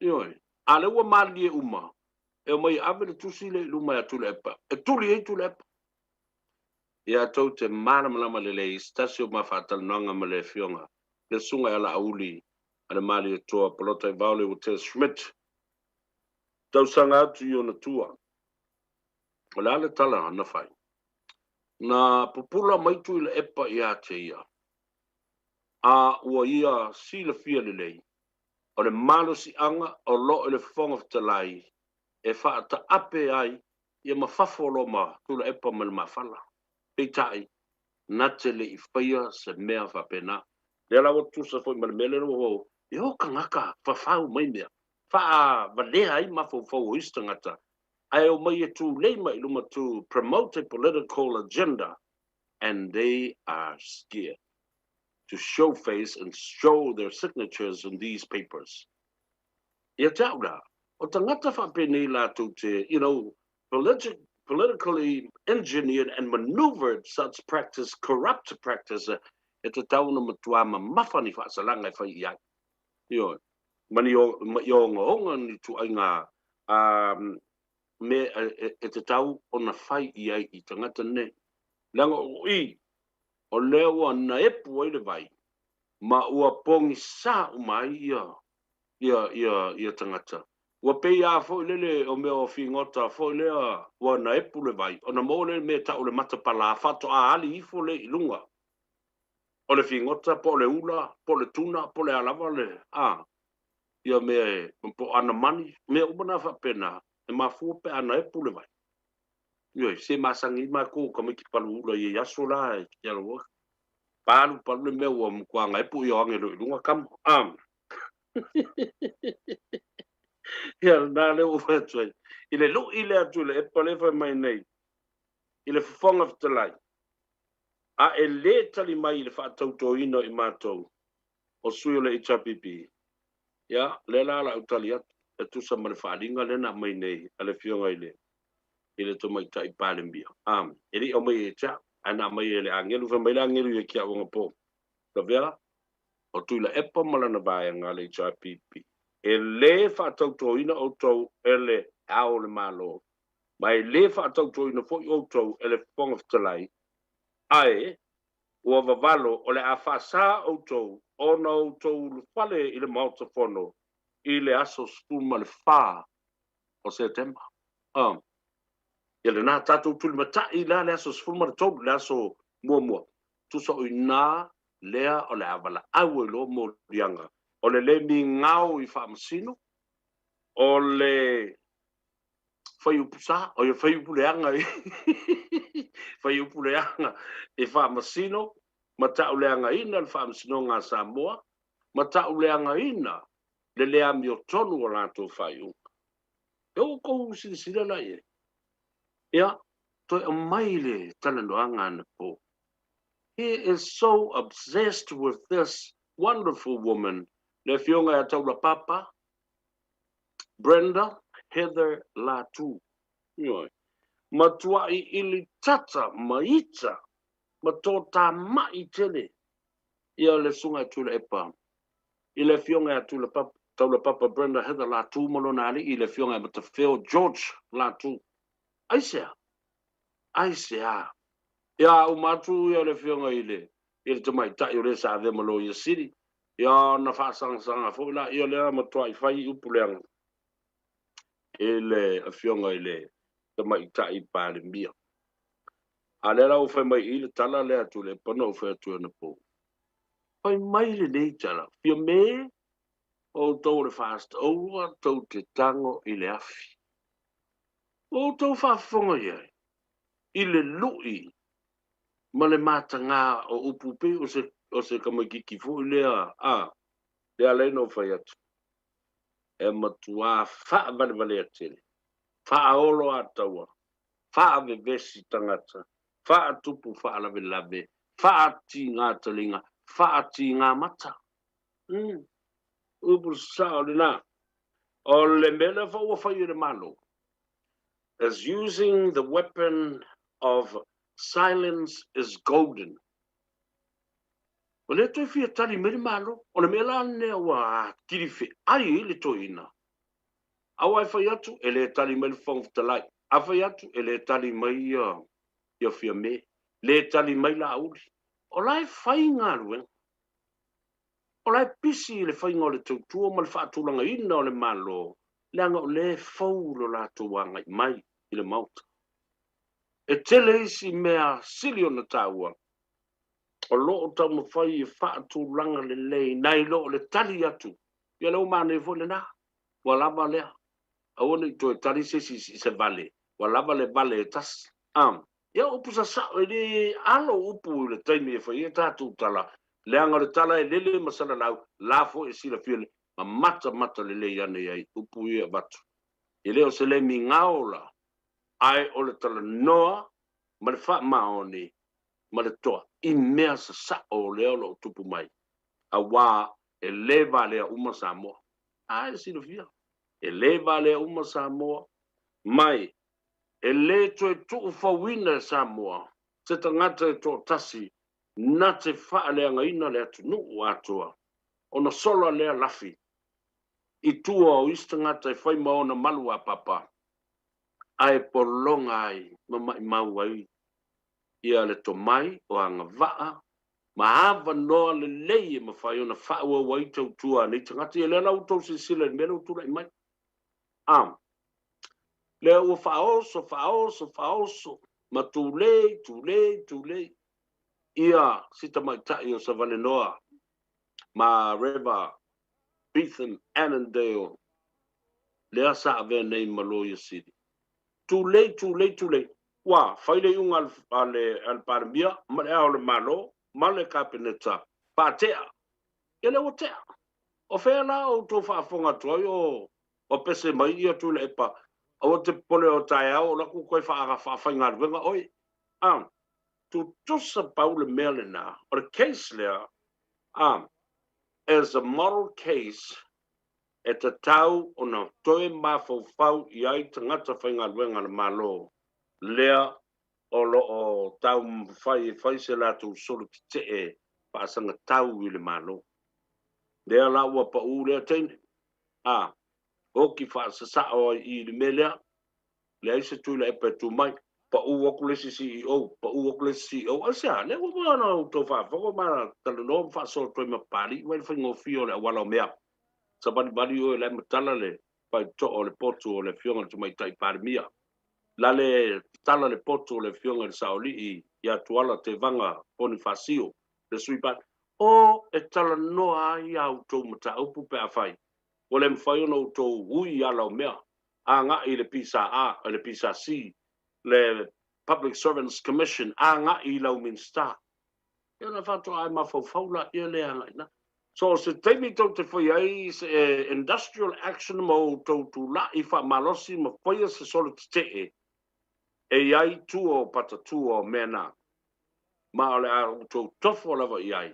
Ioe, a lea ua malilie uma, e omai e ave le tusi lea i luma ia Tuilaepa, e tuli ai Tuilaepa. Ia tou te malamalama lelei i se tasi o ma faatalanoaga ma le Afioga le Susuga ia Laauli a le Malietoa Polataivao Leuatea Schmidt tausaga atu i ona tua. O le a le tala na fai? Na pupula mai Tuilaepa ia te ia, a ua ia silafia lelei, o le malosiaga o lo o i le Fofoga Fetalai e faataape ai ia ma fafo loa ma Tuilaepa ma le mafala. Peitai, na te le i faia se mea faapena. Lea la ua tutusa foi ma le mea lea ua oo, e o tagata fafau mai mea, faavalea ai mafaufau o isi tagata, ae omai e tulei mai i luma to promote a political agenda and they are scared to show face and show their signatures on these papers. Ia te au la, o tagata faapenei latou te, you know, politically engineered and maneuvered such practice, corrupt practice, e tatau ona matuā mamafa ni faasalaga e fai i ai. Ioe. Ma ni ma i ogaoga ni ituaiga mea e tatau ona fai i ai i tagata nei. Leaga o i, o lea ua naepu ai le vai, ma ua pogisā uma ai ia ia, ia, ia tagata. Ua pei a foi lele o mea o figota foi lea ua naepu le vai, ona maua lea mea e tau o le mata palā, faatoa ali ifo lea i luga o le figota po o le ula, po o le tuna, po o le a lava le, a, ia mea e, po o anamani, mea uma na faapena, e mafua pe a naepu le vai. Ioe, se masani ai makou tamaiti palu ula i aso la e te aloa. Palu palu le mea ua matua naepu ia o age loa i luga kama. A. Ia lena lea ua fai atu ai. I le lui lea atu i le epa lea e fai mai nei, i le Fofoga Fetalai, a e lē tali mai i le faatautoina o i matou o sui o le HRPP, ia, lea la o le a ou tali atu e tusa ma le faaaliga lea na aumai nei a le Afioga i le i le Tamaitai Palemia. A, e le i aumaia ia te au, ae na aumai e le agelu. Fai mai le agelu ia ki au anapo, Lavea, o Tuilaepa ma lana vaega a le HRPP, e lē faatautoina outou e le Ao o le Malo, ma e lē faatautoina foi outou e le Fofoga Fetalai, ae ua vavalo o le a faasā outou ona outou ulufale i le Maota Fono i le aso 14 o Setema. A, ia lena, tatou tulimatai la le aso 13, le aso muamua. Tusa o i ina lea o le a valaau ai loa moliaga o le le migao i faamasino, o le faiupu sa, o le faiupu leaga i faiupu leaga i faamasino, ma tauleagaina le Faamasinoga a Samoa, ma tauleagaina le le amiotonu o latou faaiuga. E outou silasila la i ai? Ia, toe aumai le talanoaga anapo. He is so obsessed with this wonderful woman, le Afioga ia Taulapapa Brenda Heather Latu. Ioe. Matuaʻi ili tata ma ita ma tōtāmaʻi tele ia le Susuga ia Tuilaepa i le Afioga ia Tuilapapa, Taulapapa Brenda Heather Latu ma lona alii le Afioga ia Matafeo George Latu. Aisea? Aisea? Ia uma atu ia le Afioga i le i le tamaitai o lea sa avea ma Loia Sili, ia ona faasangasaga foi laia lea matuai fai upu leaga i le Afioga i le Tamaitai Palemia. A lea la ua fai mai i le tala lea a Tuilaepa na ou fai atu ai anapo. Fai mai lenei tala, Fiame, o outou o le FAST, aua tou te tago i le afi. Ua outou faafofoga i ai i le lui ma le mataga o upu pei o se, o se kamaikiki foi lea, a, lea ala ai na ou fai atu, e matuā faavalevalea tele, faaolo ataua, faavevesi tagata, faatupu faalavelave, faatigā taliga, faatigā mata. Umm, upu sao lena. O le mea lea foi ua fai e le Malo, is using the weapon of silence is golden. Ua le toe fia tali mai le Malo. O le mea la lenei ua atili feai ai le toeaina. Aua e fai atu e le tali mai le Fofoga Fetalai. A fai atu e le tali mai ia ia Fiame. Le tali mai Laauli. O la e fai galuega. O la e pisi i le faiga o le tautua ma le faatulagaina o le Malo leaga o lea e fou lo latou agai mai i le Maota. E tele isi mea sili ona taua o lo o taumafai e faatulaga lelei nai lo o le tali atu, ia lea ua manaia foi lena, ua lava lea, aua ne i toe tali se isi i se vale, ua lava le vale e tasi. A, ia upu sasao, e le alo upu i le taimi e fai ai tatou tala, leaga o le tala e lele ma salalau, la foi e silafia le ma matamata lelei ane ai upu ia e avatu. E le o se le migao la, ae o le talanoa ma le faamaoni ma le toa i mea sasao lea o lo o tupu mai, auā e le valea uma Samoa. A e silafia, e le valea uma Samoa mai e le toe tuufauina e Samoa se tagata e toatasi na te faaleagaina le atunuu atoa, ona sola lea lafi i tua o isi tagata e fai ma ona malu a papa, ae pologa ai ma maimau ai ia le tomai o agavaa ma avanoa lelei e mafai ona faaauau ai tautua a nei tagata. Ia lea la ua outou silasila i le mea lea ua tulai mai. A lea ua faaoso, faaoso, faaoso ma tulei, tulei, tulei ia si tamaitai o Savalenoa ma Reva Beetham Annandale lea sa avea nei ma Loia Sili. Tulei, tulei, tulei. Ua fai le iuga a le a le Palemia ma le Ao o le Malo ma le Kapeneta faatea. Ia lea ua tea. O fea la outou faafofoga atu ai o o pese mai ia Tuilaepa aua te popole o taeao o laku koe faafaigaluega oe. A tutusa pau le mea lena o le case lea a as a model case e tatau ona toe mafaufau i ai tagata faigaluega a le Malo lea o lo o taumafai e fai se latou solo tetee faasagatau i le Malo. Lea la ua pau lea teine, a oki faasasao ai i le mea lea, leai se Tuilaepa e tu mai, pau atu le isi CEO, pau atu le isi CEO. Aisea? Lea ua uma ona outou faafofoga ma talanoa ma faasoa atu ai ma Papalii, vaai le faigofie o le auala o mea. Savalivali oe la e matala le faitotoa o le potu o le Afioga i le Tamaitai Palemia. La le tatala le potu o le Afioga i le Saoalii ia Tuala Tevaga Ponifasio, le Sui Palemia. O e talanoa ai a outou mataupu pe afai ua le mafai ona outou ui i ala o mea, agai i le PSA, le PSC, le Public Servants Commission, agai i lau Minisita. Ia ona faatoa e mafaufau laia lea agai ina. So o se taimi tou te fai ai se industrial action ma outou tulai faamalosi ma faia se solo tetee e i ai tua o patatua o mea na. Ma o le a outou tofo lava i ai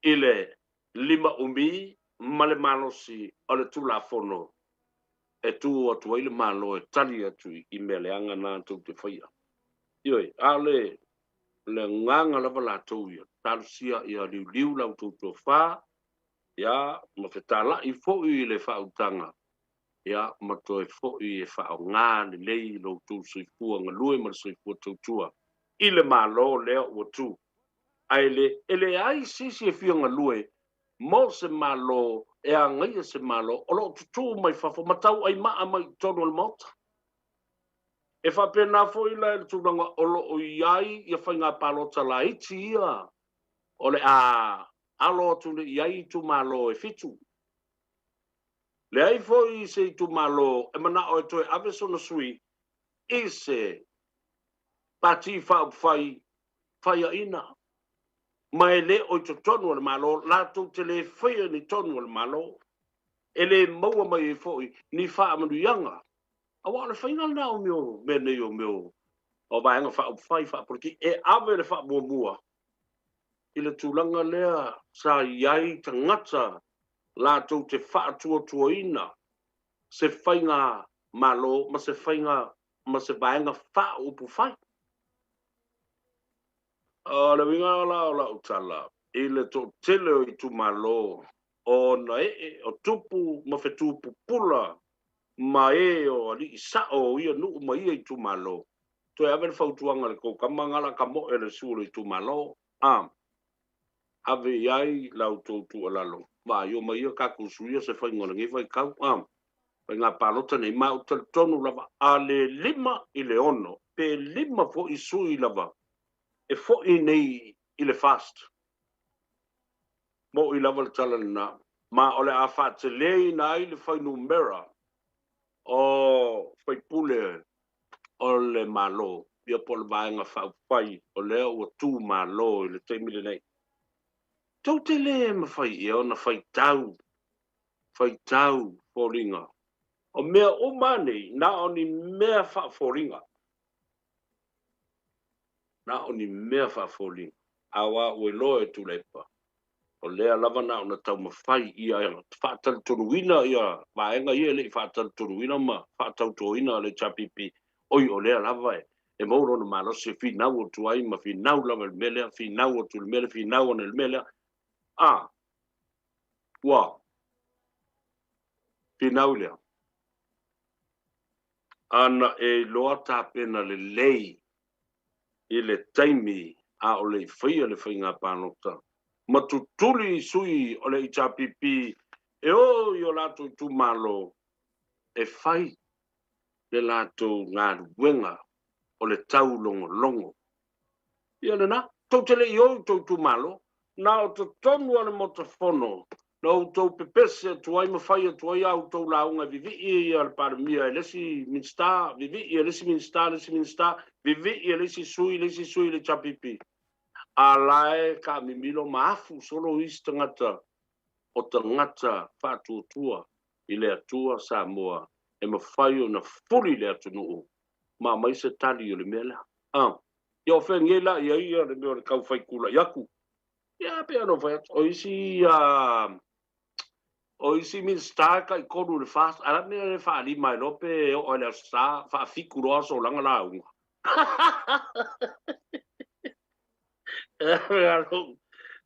i le limaumi ma le malosi o le Tulafono e tu atu ai le Malo e tali atu i mea leaga na tou te faia. Ioe, a o le le agaga lava latou ia, talosia ia liuliu la outou tofa, ia, ma fetala'i foi i le faautaga, ia, ma toe foi e faaaoga lelei lo outou soifua galue ma le soifua tautua i le Malo lea ua tu. Ae le, e leai se isi e fia galue mo se Malo e agaia se Malo o lo o tutū mai fafo ma tauaimaa mai i totonu o le Maota. E faapena foi la i le tulaga o lo o i ai ia faiga palota laiti ia o le a alo atu nei i ai itumalo e fitu. Leai foi se itumalo e manao e toe ave sona sui i se Pati Faaupufai faiaina ma e le o i totonu o le Malo, latou te le faia ni tonu a le Malo, e le maua mai ai foi ni faamanuiaga. Aua o le faiga lena o mea o mea nei o mea o Vaega Faaupufai Faapolitiki, e ave le faamuamua i le tulaga lea sa i ai tagata latou te faatuatuaina se faiga Malo ma se faiga ma se vaega faaupufai. O le uiga la o lau tala, i le toatele o itumalo o ona ee, o tupu ma fetu pupula ma e o alii sao o ia nuu ma ia itumalo, toe ave le fautuaga i le tou tama gala ka moe le sui o le itumalo, a ave i ai la outou tuualalo, vaai o mai ia tatou suia se faiga o lenei vaitau, a faiga palota nei, ma ou talitonu lava a le 5 i le 6 pe 5 foi sui lava e foi nei i le FAST. Mo'i lava le tala lena, ma o le a faateleina ai le fuainumera o faipule o le Malo, ia po o le Vaega Faaupufai o lea ua tu Malo i le taimi lenei. Tou te le mafai ea ona faitau, faitau foliga. O mea uma lava nei, na o ni mea faafoliga. Na o ni mea faafoliga. Aua ua iloa e Tuilaepa, o lea lava na ona taumafai ia faatalitonuina ia vaega ia e le i faatalitonuina ma faatautoina le HRPP, oi o lea lava e maua lona malosi e finau atu ai ma finau lava i le mea lea, finau atu i le mea lea, finau ane i le mea lea. A, ua finau lea. Ana e iloa tapena lelei i le taimi a o le i faia le faiga palota, ma tutuli i sui o le HRPP e o i o latou itumalo e fai le latou galuega o le taulogologo. Ia lena, tou te le i o i tou itumalo, na o totonu o le Maota Fono na outou pepese atu ai ma fai atu ai a outou lauga e vivii ia le Palemia e le isi Minisita, vivii e le isi Minisita, le isi Minisita, vivii e le isi sui, le isi sui le HRPP. A la e taamimilo ma afu solo isi tagata o tagata faatuatua i le Atua Samoa e mafai ona fuli le atunuu ma aumai se tali o le mea lea. A, ia o fea nei la i ai ia le mea o le tau fai tula'i atu. Ia pei ona ou fai atu, o isi o isi Minisita e taitolu i le FAST, a o le a le mea e le faalima ai loa pe oo i le Aso Sa, faafitu loa solaga lauga.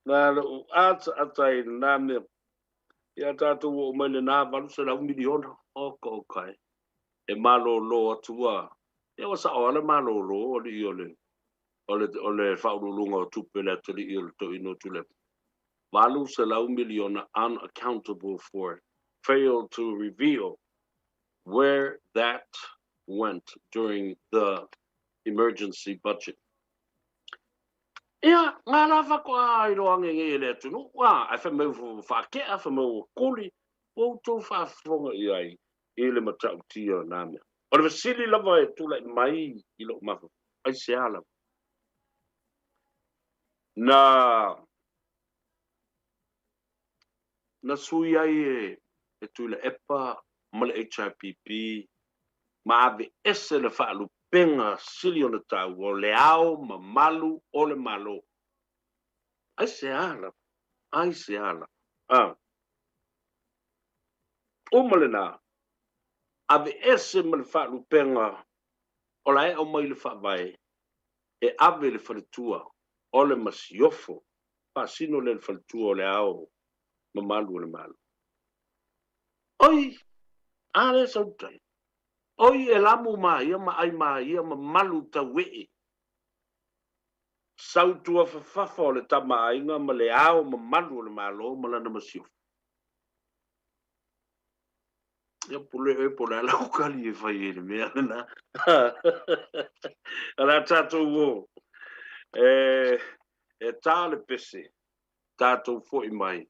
Na lou ataata i lena mea. Ia tatou oo mai lena 800 miliona. Oka oka e. E malolo atu a. Ia ua sao lava le malolo alii o le o le o le Faauluuluga o Tupe le atalii o le Toeaina o Tuilaepa. 800 miliona unaccountable for failed to reveal where that went during the emergency budget. Ia, ngā rā whakoa i roa ange ngei e le atunuu, ā, ae fai mai ua whakea, fai mai ua kuli, ua outou faafofoga i ai i le matautia o nā mea. O le fesili lava e tulai mai i lou mafaufau, aisea lava? Na, na sui ai e, e Tuilaepa ma le HRPP ma aveese le faalupega. faalupega sili ona taua o le Ao Mamalu o le Malo. Aisea lava? Aisea lava? A. Uma lena, aveese ma le faalupega o la e aumai i le Faavae e ave i le faletua o le Masiofo, faasino lea i le faletua o le Ao Mamalu o le Malo. Oi! A lea sautai. Oi e lamu ma ia ma ai ma ia ma malu tauee. Sautua fafafa o le tama aiga ma le Ao Mamalu o le Malo ma lana Masiofo. Ia pule oe po o le a lau kali e fai ai i le mea lena. O le a tatou o. E, e tā le pese, tatou foi mai,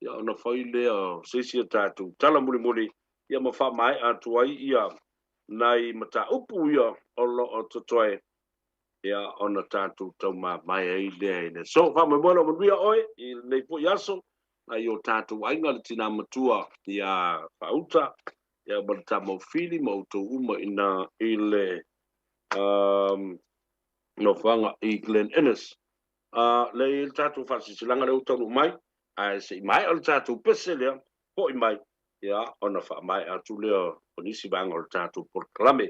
ia ona fai lea o se isi a tatou tala mulimuli, ia ma faamaea atu ai ia nai mataupu ia o lo o totoe, ia ona tatou taumamae ai lea i le aso. Faamoemoe o lo o manuia oe i lenei foi aso, nai o tatou aiga, le tina matua ia Faauta, ia ma le tama o Fili ma outou uma ina i le um, nofoaga i Glen Innes. Lea i le tatou faasilasilaga lea ua taunuu mai, ae se i maea le tatou pese lea, foi mai, ia, ona faamaea atu lea o nisi vaega o le tatou polokalame.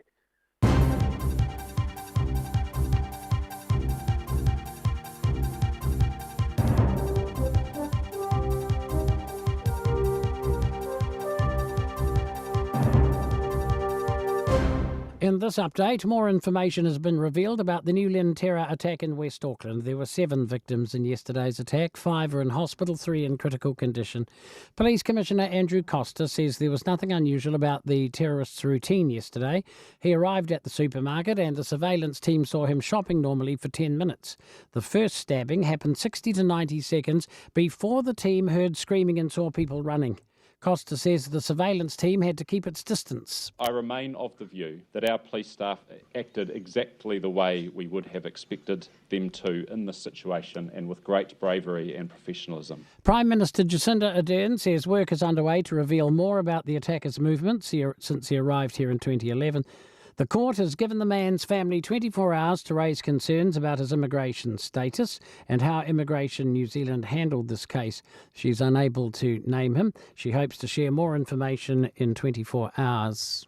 In this update, more information has been revealed about the New Lynn terror attack in West Auckland. There were seven victims in yesterday's attack, five are in hospital, three in critical condition. Police Commissioner Andrew Coster says there was nothing unusual about the terrorist's routine yesterday. He arrived at the supermarket and the surveillance team saw him shopping normally for 10 minutes. The first stabbing happened 60 to 90 seconds before the team heard screaming and saw people running. Costa says the surveillance team had to keep its distance. I remain of the view that our police staff acted exactly the way we would have expected them to in this situation and with great bravery and professionalism. Prime Minister Jacinda Ardern says work is underway to reveal more about the attacker's movements since he arrived here in 2011. The court has given the man's family 24 hours to raise concerns about his immigration status and how Immigration New Zealand handled this case. She's unable to name him. She hopes to share more information in 24 hours.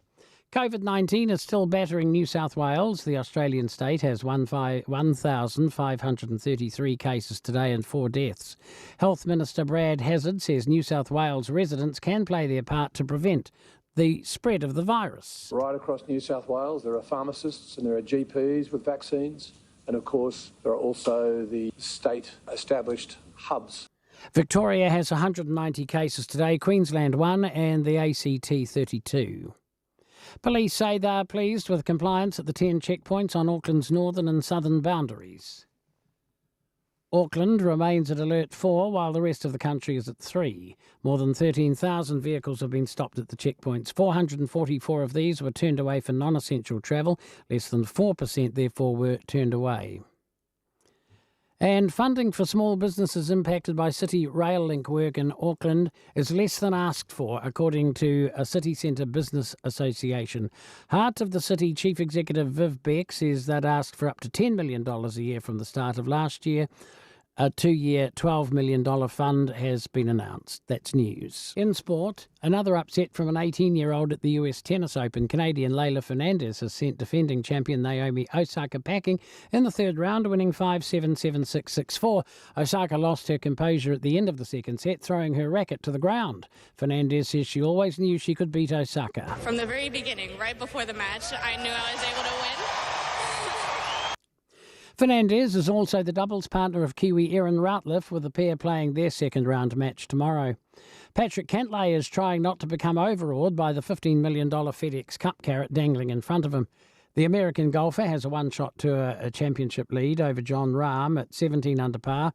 COVID 19 is still battering New South Wales. The Australian state has 1,533 cases today and four deaths. Health Minister Brad Hazzard says New South Wales residents can play their part to prevent the spread of the virus. Right across New South Wales, there are pharmacists and there are GPs with vaccines. And of course, there are also the state established hubs. Victoria has 190 cases today, Queensland 1 and the ACT 32. Police say they are pleased with compliance at the 10 checkpoints on Auckland's northern and southern boundaries. Auckland remains at alert 4 while the rest of the country is at 3. More than 13,000 vehicles have been stopped at the checkpoints. 444 of these were turned away for non essential travel. Less than 4% therefore were turned away. And funding for small businesses impacted by City Rail Link work in Auckland is less than asked for, according to a City Centre Business Association. Heart of the City Chief Executive Viv Beck says they'd asked for up to $10 million a year from the start of last year. A two year, $12 million fund has been announced. That's news. In sport, another upset from an 18 year old at the US Tennis Open. Canadian Leylah Fernandez has sent defending champion Naomi Osaka packing in the third round, winning 5 7 7 6 6 4. Osaka lost her composure at the end of the second set, throwing her racket to the ground. Fernandez says she always knew she could beat Osaka. From the very beginning, right before the match, I knew I was able to win. Fernandez is also the doubles partner of Kiwi Erin Routliffe, with the pair playing their second round match tomorrow. Patrick Cantlay is trying not to become overawed by the $15 million FedEx Cup carrot dangling in front of him. The American golfer has a one shot tour championship lead over Jon Rahm at 17 under par.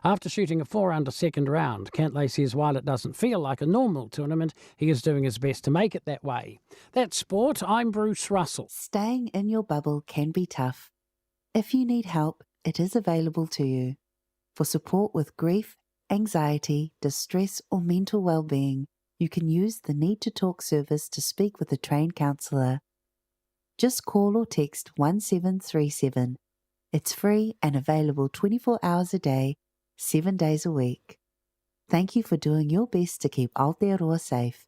After shooting a four under second round, Cantlay says while it doesn't feel like a normal tournament, he is doing his best to make it that way. That's sport. I'm Bruce Russell. Staying in your bubble can be tough. If you need help, it is available to you. For support with grief, anxiety, distress, or mental well-being, you can use the Need to Talk service to speak with a trained counsellor. Just call or text 1737. It's free and available 24 hours a day, 7 days a week. Thank you for doing your best to keep Aotearoa safe.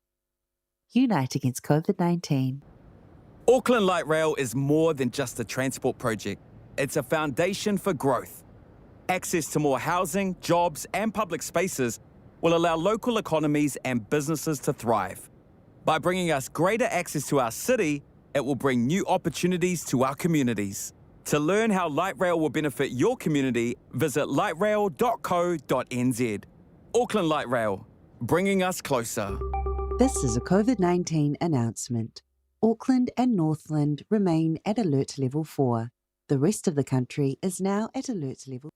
Unite against COVID 19. Auckland Light Rail is more than just a transport project, it's a foundation for growth. Access to more housing, jobs, and public spaces will allow local economies and businesses to thrive. By bringing us greater access to our city, it will bring new opportunities to our communities. To learn how light rail will benefit your community, visit lightrail.co.nz. Auckland Light Rail, bringing us closer. This is a COVID 19 announcement. Auckland and Northland remain at alert level 4. The rest of the country is now at alert level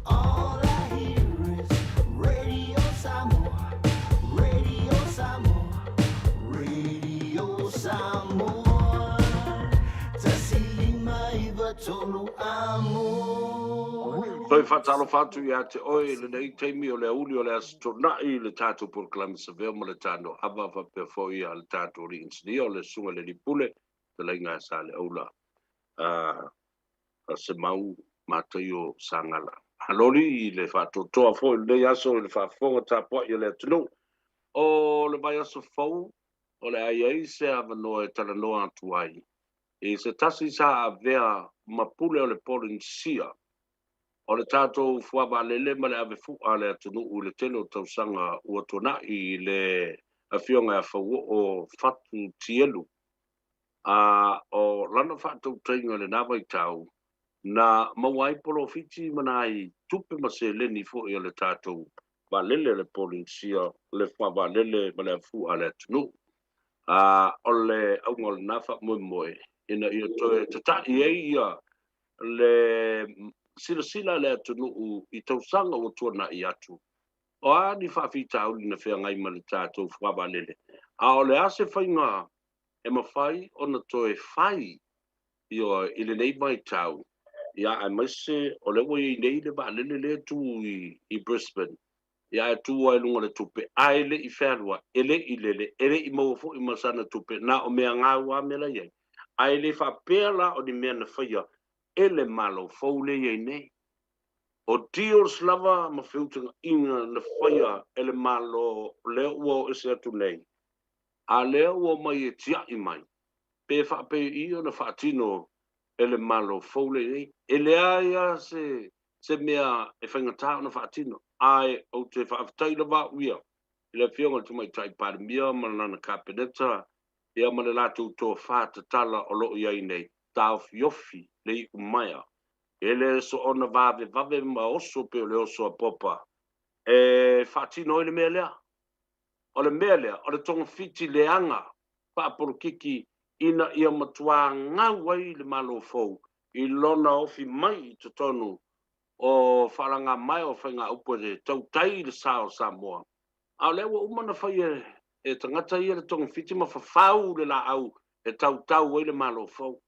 All I hear is Radio Samoa, Radio Samoa, Radio Samoa. Tasi lima iva tolu amo. Toe faatalofa atu ia te oe i lenei taimi o le aoauli o le Aso Toonai i le tatou polokalame savea ma le tano ava faapea foi a le tatou alii inisinia o le Susuga i le Alii Pule Fetalaiga a Saleaula a Semau Mataio Sagala. Haloli i le faatoatoa foi i lenei aso i le faafofoga tapuai a le atunuu. O le vaiaso fou o le a i ai se avanoa e talanoa atu ai i se tasi sa avea ma pule o le Polenisia o le tatou fuavaalele ma le ave fu'a a le atunuu i le tele o tausaga ua tuana'i i le Afioga ia Fauo'o Fatu Tielu, a o lana faatautaiga i lena vaitau na maua ai polofiti ma nai tupe ma seleni foi a le tatou vaalele a le Polenisia, le fuavaalele ma le ave fu'a a le atunuu. A o le auga o lena faamoemoe ina ia toe tata'i ai ia le silasila a le atunuu i tausaga ua tuana'i atu, o a ni faafitauli na feagai ma le tatou fuavaalele, a o le a se faiga e mafai ona toe fai ioe i lenei vaitau, ia aemaise o lea ua i ai nei le vaalele lea e tu i Brisbane, ia ae tu lava i luga o le tupe, ae le i fealuai, e le i lele, e le i maua foi ma sana tupe, na o mea gau lava mea la i ai. Ae le faapea la o ni mea na faia e le Malo fou lea i ai nei. O deals lava ma feutagaiga na faia e le Malo lea ua o ese atu nei, a lea ua omai e tiai mai, pe faapei ona faatino e le Malo fou lea i ai. E leai lava se se mea e faigata ona faatino, ae ou te faafetai lava au ia i le Afioga i le Tamaitai Palemia ma lana Kapeneta ia ma le latou tofa tatala o lo o i ai nei, taofiofi le iumaea, e le soona vavevave ma oso pei o le oso a Popa e faatino ai le mea lea. O le mea lea, o le togafiti leaga faapolokiki ina ia matuā gau ai le Malo fou i lona ofi mai i totonu o faalagamaea o faigaupu e tautai i le sa o Samoa. A o lea ua uma ona fai e tagata ia le togafiti ma fafau le laau e tautau ai le Malo fou.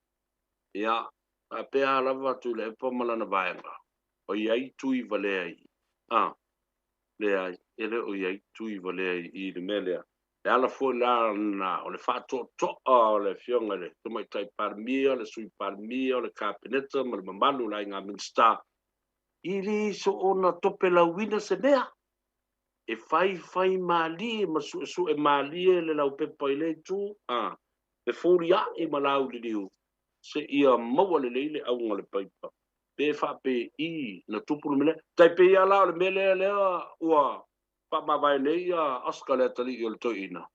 Ia, faapea lava Tuilaepa ma lana vaega, o i ai tui valea i a. Leai, e le o i ai tui valea i i le mea lea. Le ala foi la lena o le faatoatoa o le Afioga i le Tamaitai Palemia, le Sui Palemia, o le Kapeneta ma le mamalu o le aiga Minisita, i le soona topelauina se mea. E faifai malie ma suesue malie le laupepa i lea itu, a, fefulia'i ma lauliliu seia maua lelei le auga o le paipa. Pe faapei na tupu le mea lea. Tai pei lava la o le mea lea lea ua faamavae nei ia Oscar le atalii o le toeaina,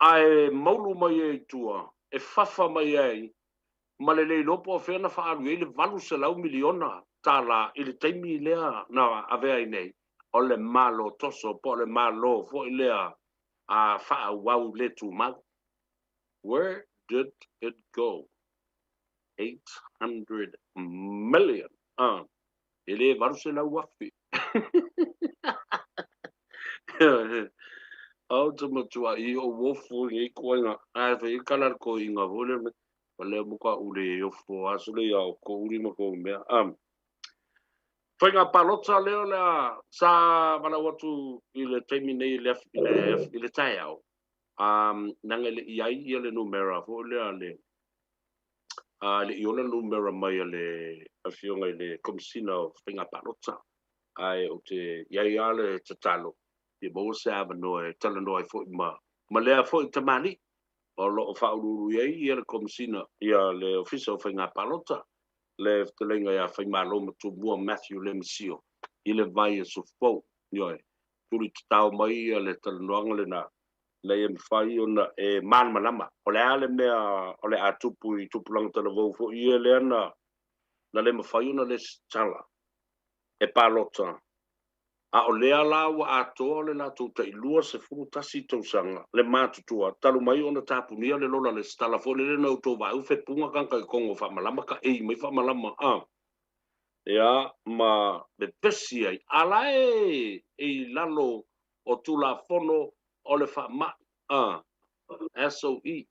ae maulu mai ai i tua, e fafa mai ai ma le le iloa po o fea na faaalu i ai le $800 miliona i le taimi lea na avea ai nei, o le Malo toso po o le Malo foi lea a faaauau le tumau. Where did it go? 800 million. Ah, e le 800,000. Ou te matua i o wofu i koinga. Ai fai kala ko inga vole me. Wale mo ka ule i ofo aso le ia o ko uri ma ko mea. Faiga palota lea lea sa valaau atu i le taimi nei i le taeao. Leaga e le i ai ia le numera foi lea a le, e le i ola le numera mai a le Afioga i le Komesina o Faiga Palota, ae ou te i ai lava le tatalo fia maua se avanoa e talanoa ai foi ma ma lea foi tamalii o lo o faauluulu i ai ia le Komesina, ia le Ofisa o Faiga Palota, le fetalaiga ia Faimalo Matumua Matthew Lemisio i le vaiaso fou. Ioe, tuli tatao mai ia le talanoaga lena ina ia mafai ona e malamalama o le a le mea o le a tupu i tupulaga talavou foi ia lea na na le mafai ona lesitala e palota, a o lea la ua atoa le latou tai 21 tausaga le matutua talu mai ona tapunia le lola lesitala foi lele na outou vaai fepuga kaka i Kongo faamalama ka ei mai faamalama a ia ma vevesi ai a la e i lalo o Tulafono o le Faamai a SOE,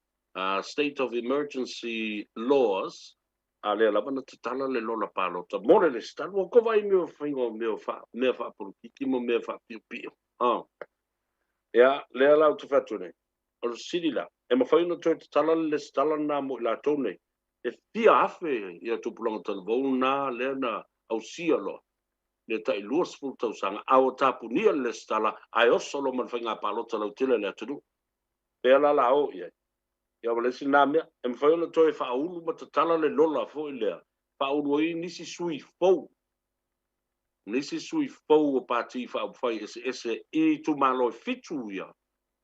State of Emergency Laws, a lea lava na tatala le lola palota mo le lesitala. Ua kova ai mea o faiga o mea o mea faapolokiki ma mea faapiopio. A. Ia, lea la ou te fai atu nei, o le fesili la, e mafai ona toe tatala le lesitala lena mo i latou nei? E fia afe ia tupulaga talavou na lea na ausia loa le tai 20 tausaga, a ua tapunia le lesitala ae oso loa ma le faiga palota lautele a le atunuu. Pea la la o i ai. Ia ma le isi lena mea, e mafai ona toe faaulu ma tatala le lola foi lea, faaulu ai nisi sui fou, nisi sui fou o Pati Faaupufai eseese i itumalo e fitu ia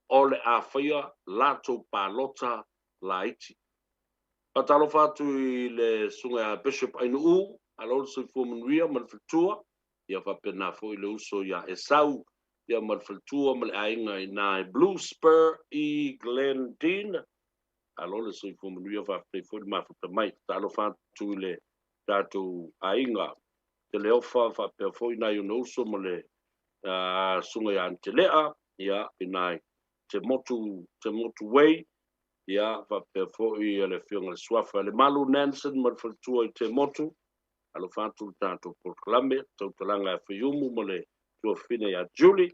o le a faia latou palota laiti. Faatalofa atu i le Susuga ia Bishop Ainuu, malo le soifua manuia ma le faletua, ia faapena foi le uso ia Esau ia ma le faletua ma le aiga i ina i Blue Spur i Glendene. Malo le soifua manuia, faafetai foi le mafuta mai. Faatalofa atu i le tatou aiga Teleofa faapea foi nai ona uso ma le Susuga ia Antelea ia i ina i Te Motu, Te Motu Way, ia faapea foi le Afioga i le Suafa Lemalu Nansen ma le faletua i Te Motu. Alofa atu le tatou polokalame, tautalaga ia Faiumu ma le tuafafine ia Julie.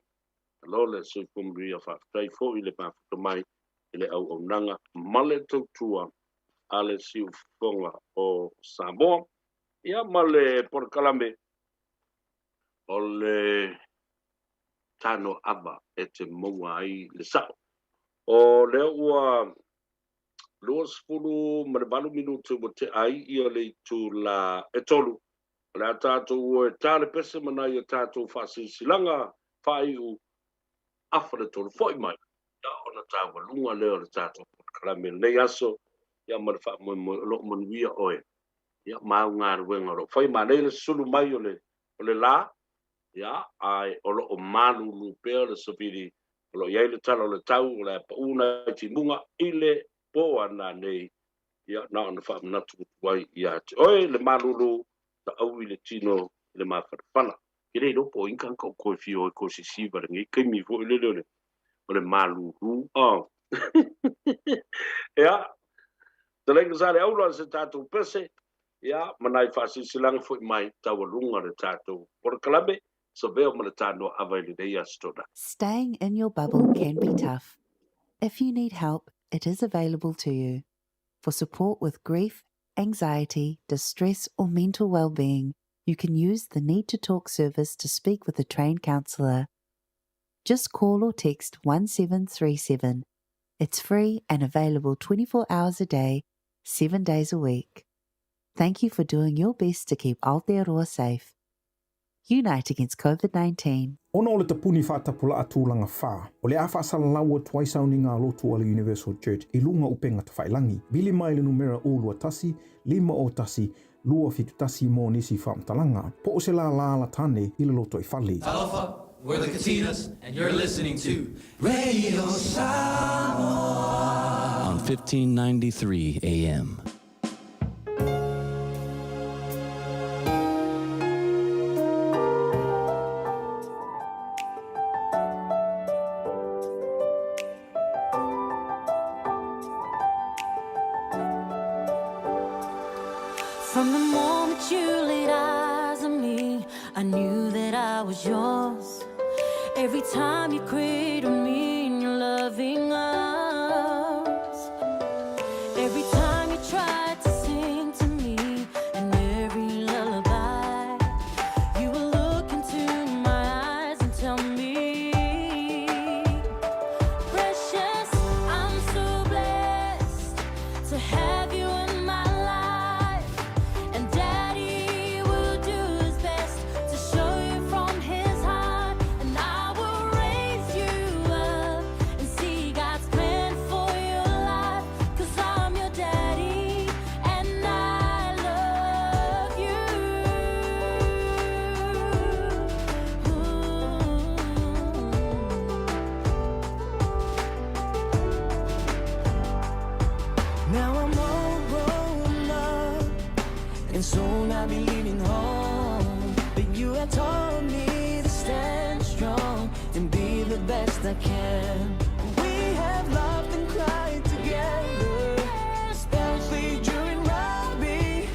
Malo le soifua manuia, faafetai foi le mafuta mai i le auaunaga ma le tautua a le Siufofoga o Samoa. Ia ma le polokalame o le tano ava e te maua ai le sao. O lea ua 28 minute ua tea ai ia le itula e tolu. O le a tatou o e ta le pese ma nai a tatou faasilasilaga faaiu afa le tolu foi mai ia ona taualuga lea o le tatou polokalame i lenei aso ia ma le faamoemoe o lo o manuia oe ia ma au galuega o lo o fai. Manaia le sulu mai o le o le la ia ae o lo o malulu pea le savili o lo o i ai le tala o le tau o le a pau nai timuga i le po a nanei, ia na ona faamanatu atu ai ia te oe le malulu taau i le tino i le mafanafana. Ke le iloa po o inga ka o koe fio ai koe sisiva lenei kaimi foi lele o le o le malulu. Oh. Ia, Talenga sa le aula se tatou pese, ia, ma nai faasilasilaga foi mai taualuga le tatou polokalame, Savea ma le tanoa ava i lenei aso tona. Staying in your bubble can be tough. If you need help, it is available to you. For support with grief, anxiety, distress, or mental well-being, you can use the Need to Talk service to speak with a trained counsellor. Just call or text 1737. It's free and available 24 hours a day, 7 days a week. Thank you for doing your best to keep Aotearoa safe. Unite against COVID-19. Ona o le tapuni whaatapula'a tūlanga whā, o le a whaasalalau atu ai sauniga a lotu a le Universal Church i lunga upenga tawhailangi. Vili mai le numera 021 501 271 mō nisi whaamtalanga, po o se la la tane i le loto i fale. Talofa, we're the Katinas, and you're listening to Radio Samoa on 1593 AM. From the moment you laid eyes on me, I knew that I was yours. Every time you cradled me in your loving arms. I can. We have laughed and cried together, especially during rugby.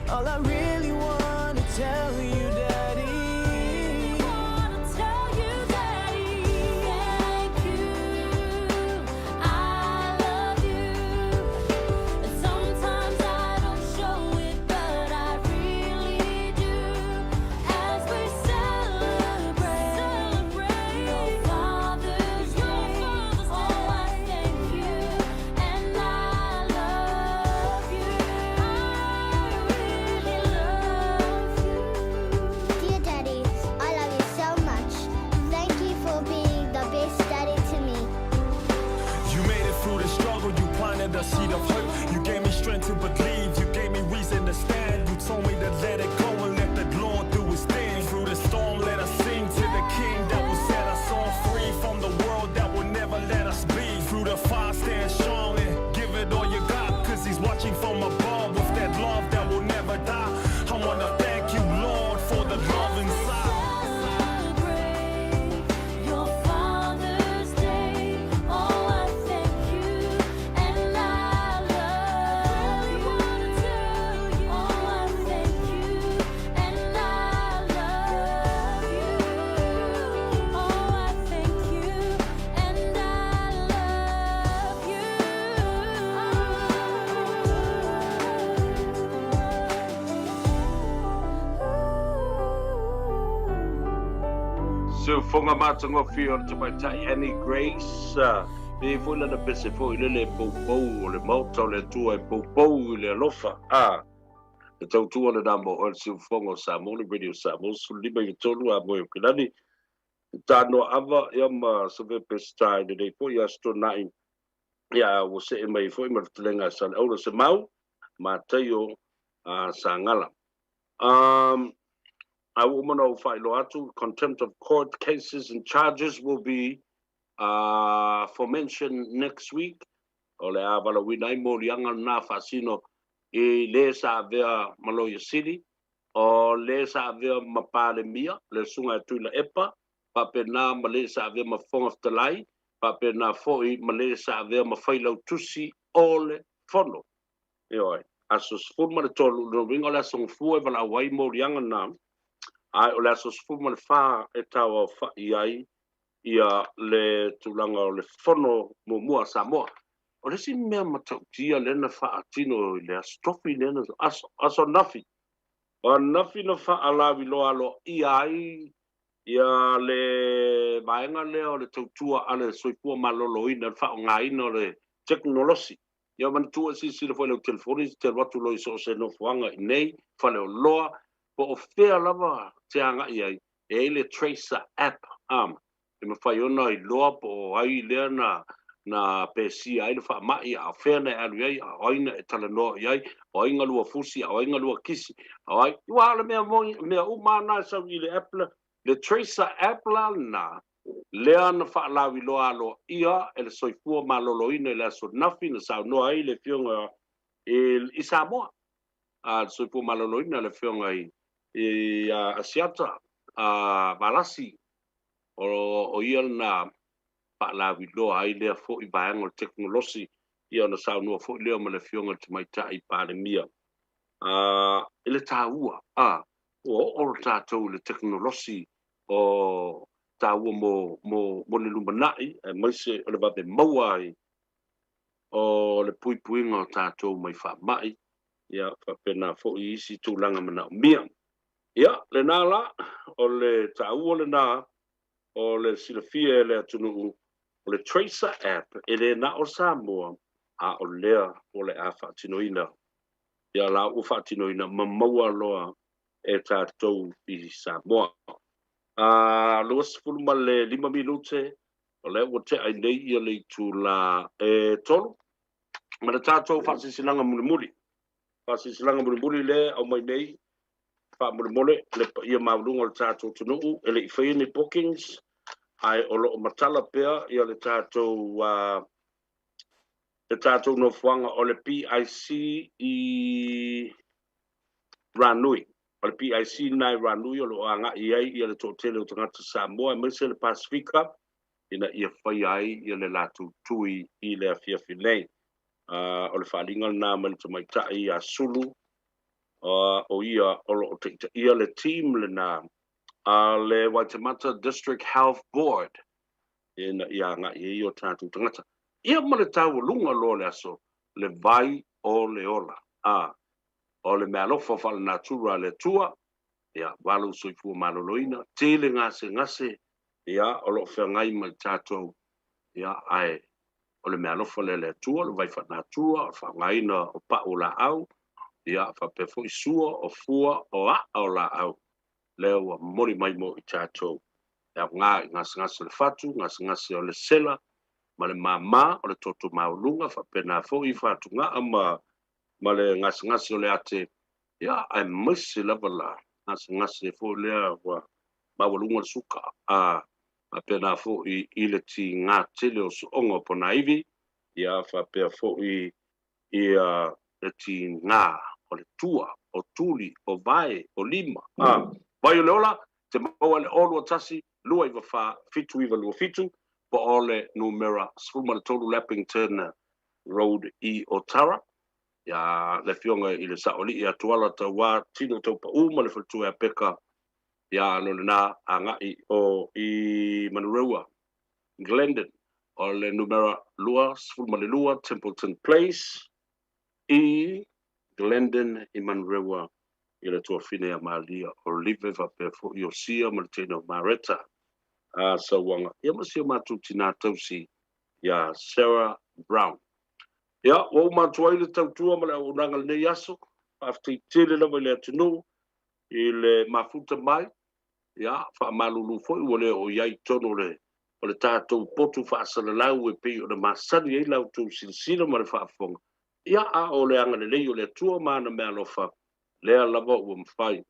All I really wanna tell you, Daddy. Wanna tell you, Daddy, thank you. I love you. And sometimes I don't show it, but I really do. As we celebrate your Father's Day, oh, I thank you and I love you. I really love you. Dear Daddy, I love you so much. Thank you for being the best daddy to me. You made it through the struggle, you planted a seed of hope. You gave me strength to believe, you gave me reason to stand. You told me to let it go and let the Lord do his thing. Through the storm, let us sing to the King that will set us all free from the world that will never let us be. Through the fire, stand strong and give it all you got. Cause he's watching from above with that love that will never die. I wanna thank you, Lord, for the love inside. Celebrate your Father's Day. Oh, I thank you and I love you. Oh, I thank you and I love you. Oh, I thank you and I love you. Siufofoga matagofie o le tamaitai Annie Grace, e foi lana pese foi lele e poupou o le maota o le Atua e poupou i le alofa. A le tautua lena mo oe le siufofoga o Samoa, le Radio Samoa, 15 93 a moe o Kilani. Tanoa ava ia ma Save Pesita i lenei foi aso Toonai. Ia ua see mai foi ma le fetalaiga a Saleaula Semau, Mataio Sagala. A ua uma ona ou faailoa atu, contempt of court cases and charges will be for mention next week. O le a valaauina ai moliaga lena faasino i le sa avea ma Loia Sili, o le sa avea ma Palemia, le susuga ia Tuilaepa, faapena ma le sa avea ma Fofoga Fetalai, faapena foi ma le sa avea ma Failautusi o le Fono. Ioe, aso 13, o lona uiga o le aso Gafua e valaau ai moliaga na, ae o le aso 14 e tauaofa'i ai ia le tulaga o le Fono muamua a Samoa. O le isi mea matautia lea na faatino i le aso Tofi lea na aso, aso ananafi. O ananafi na faalauiloa aloaia ai ia le vaega lea o le tautua a le soifua maloloina, le faaaogaina o le tekonolosi. Ia manatua silasila foi i lau telefoni, te alu atu loa i so o se nofoaga i nei, faleoloa, po o fea lava te agai ai, e i ai le Tracer app, a, e mafai ona iloa po o ai lea na na pesia ai le faamai, a o fea na e alu i ai, a o ai na e talanoa i ai, o ai galua fusi, a o ai galua kisi, a o ai, aua o le mea moni, mea uma lava na e sau i le app le, le Tracer app la lena, lea na faalauiloa aloaia e le soifua maloloina i le aso ananafi na saunoa ai le Afioga i Samoa, a le soifua maloloina le Afioga i Asiata Valasi, o ia lena faalauiloa ai lea foi vaega o le tekonolosi, ia ona saunoa foi lea ma le Afioga i le Tamaitai Palemia i le taua, a ua oo tatou i le tekonolosi o taua mo, mo, mo le lumanai, aemaise o le vave maua ai o le puipuiga o tatou mai faamai, ia faapena foi isi tulaga manaomia. Ia, lena la, o le taua lena o le silafia e le atunuu, o le Tracer App e le na o Samoa, a o lea o le a faatinoina. Ia la ua faatinoina ma maua loa e tatou i Samoa. A 25 minute, o lea ua tea ai nei ia le itula e 3, ma le tatou faasilasilaga mulimuli. Faasilasilaga mulimuli lea e aumai nei, faamolemole le paia maualuga o le tatou atunuu e le i faia ni bookings, ae o lo o matala pea ia le tatou le tatou nofoaga o le PIC i Ranui. O le PIC lena i Ranui o lo o agai ai ia le toatele o tagata Samoa aemaise le Pasifika. ina ia faia ai ia le latou tui i le afiafi nei. O le faaaliga lena mai le tamaitai ia Sulu, o ia o lo o taitaia le team lena a le Waitemata District Health Board ina ia agai ai o tatou tagata. Ia ma le taualuga loa o le aso, le vai o le ola. A, o le meaalofa faalenatura a le Atua, ia, aua lou soifua maloloina, tele gasegase, ia, o lo o feagai ma i tatou, ia, ae o le meaalofa lea a le Atua, o le vai faanatura, o le faaaogaina o pau o laau, ia, faapea foi sua, o fua, o aa o laau, lea ua momoli mai mo i tatou. E aoga i gasegase o le fatu, gasegase o le sela, ma le māmā, o le toto maualuga, faapena foi fatugaa ma ma le gasegase o le ate, ia, aemaise lava la gasegase foi lea ua maualuga le suka, a faapena foi i le tigā tele o sooga o ponaivi, ia, faapea foi ia le tigā o le tua, o tuli, o vae, o lima, a. Vai o le ola, te maua i le 021 294 7927, po o le numera 13 Leppington Road i Otara. Ia, le Afioga i le Saoalii ia Tuala Tauā Tino Taupaū ma le faletua ia Peka, ia, no lena agai o i Manurewa, Glendon, o le numera 22 Templeton Place i Glendon i Manurewa i le tuafine ia Malia Olive faapea foi o Sia ma le teine o Mareta a Sauaga, ia ma si o matou tinā tausi ia Sarah Brown. Ia, ua uma atu ai le tautua ma le auaunaga i lenei aso. Faafetai tele lava i le atunuu i le mafuta mai. Ia, faamalulu foi ua le oo i ai i totonu o le o le tatou potu faasalalau e pei ona masani ai la outou silasila ma le faafofoga. Ia, a o le agalelei o le Atua ma ana meaalofa, lea lava ua mafai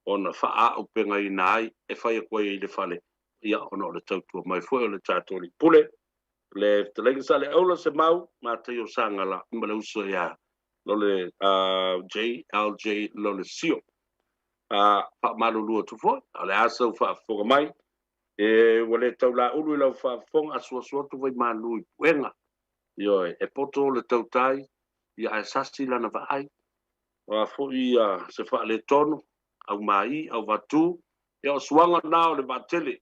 ona faaaupegaina ai e fai atu ai i le fale, ia, ona o le tautua mai foi o le tatou Alii Pule, le Fetalaiga Saleaula Semau, Mataio Sagala ma le uso ia Lole JLJ Lolesio. Faamalulu atu foi, o le a sau faafofoga mai, e ua le taulaulu i lau faafofoga, asuasu atu vaimalu i puega. Ioe, e poto le tautai, ia ae sasi lana vaai. O a foi se faaletonu, aumai, auvatū, ia o suaga na o le vaatele,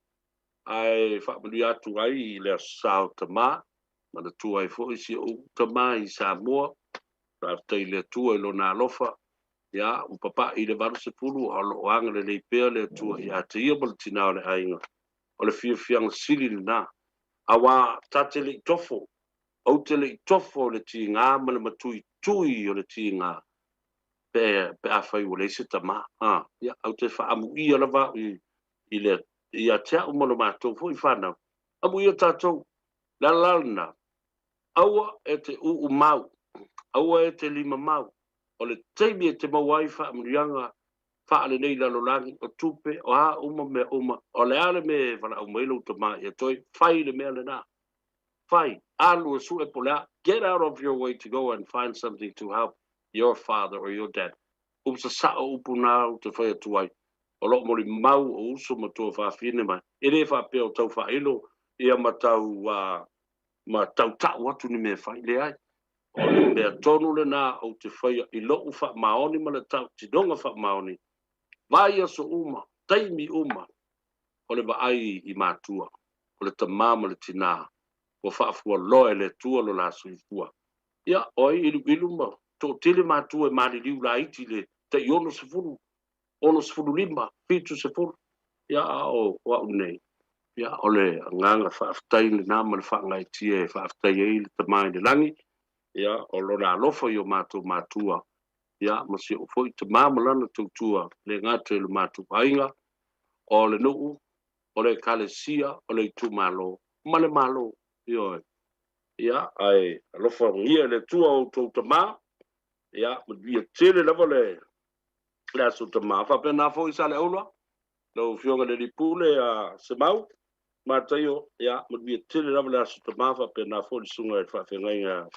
ae faamanuia atu ai i le Aso Sa o Tama, manatua ai foi si ou tama i Samoa, faafetai i le Atua i Lona alofa, ia, ua papai i le 80, a o lo o agalelei pea le Atua ia te ia ma le tinā o le aiga, o le fiafiaga sili lena, aua ta te le i tofo, ou te le i tofo i le tigā ma le matuitui o le tigā, pe, pe afai ua leai se tama, a, ia, ou te faaamuia lava au i, i le, ia te au ma lo matou foi whanau. Amuia tatou, le ala la lena, aua e te uumau, aua e te limamau, o le taimi e te maua ai faamanuiaga faalenei lalolagi, o tupe, o a uma mea uma, o le a le mea e valaau mai lou tama ia toe, fai le mea lena. Fai, alu e sue po o le a, get out of your way to go and find something to help your father or your dad. Upu sasao upu na ou te fai atu ai, o lo o molimau o uso ma tuafafine mai, e le faapea o tau faailo ia ma tau, ma tau tau atu ni mea e fai, leai. O le mea tonu lena ou te faia i lou faamaoni ma le tautinoga faamaoni, vaiaso uma, taimi uma, o le vaai i matua, o le tama ma le tinā, ua faafualoa e le Atua lo la soifua. Ia, o ai iluilu ma toatele matua e maliliu laiti i le tai 60, 65, 70, ia, a o au nei, ia, o le agaga faafetai lena ma le faagaeetia e faafetai ai le Tama i le lagi, ia, o lona alofa i o matou matua, ia, ma si ou foi tama ma lana tautua, le gata i lo matou aiga, o le nuu, o le ekalesia, o le itumalo, ma le Malo, ioe. Ia, ae alofagia e le Atua outou tama, ia, manuia tele lava le le Aso Tama. Faapena foi Saleaula, lau Afioga i le Alii Pule a Semau, Mataio, ia, manuia tele lava le Aso Tama, faapena foi le Susuga i le Faafeagaiga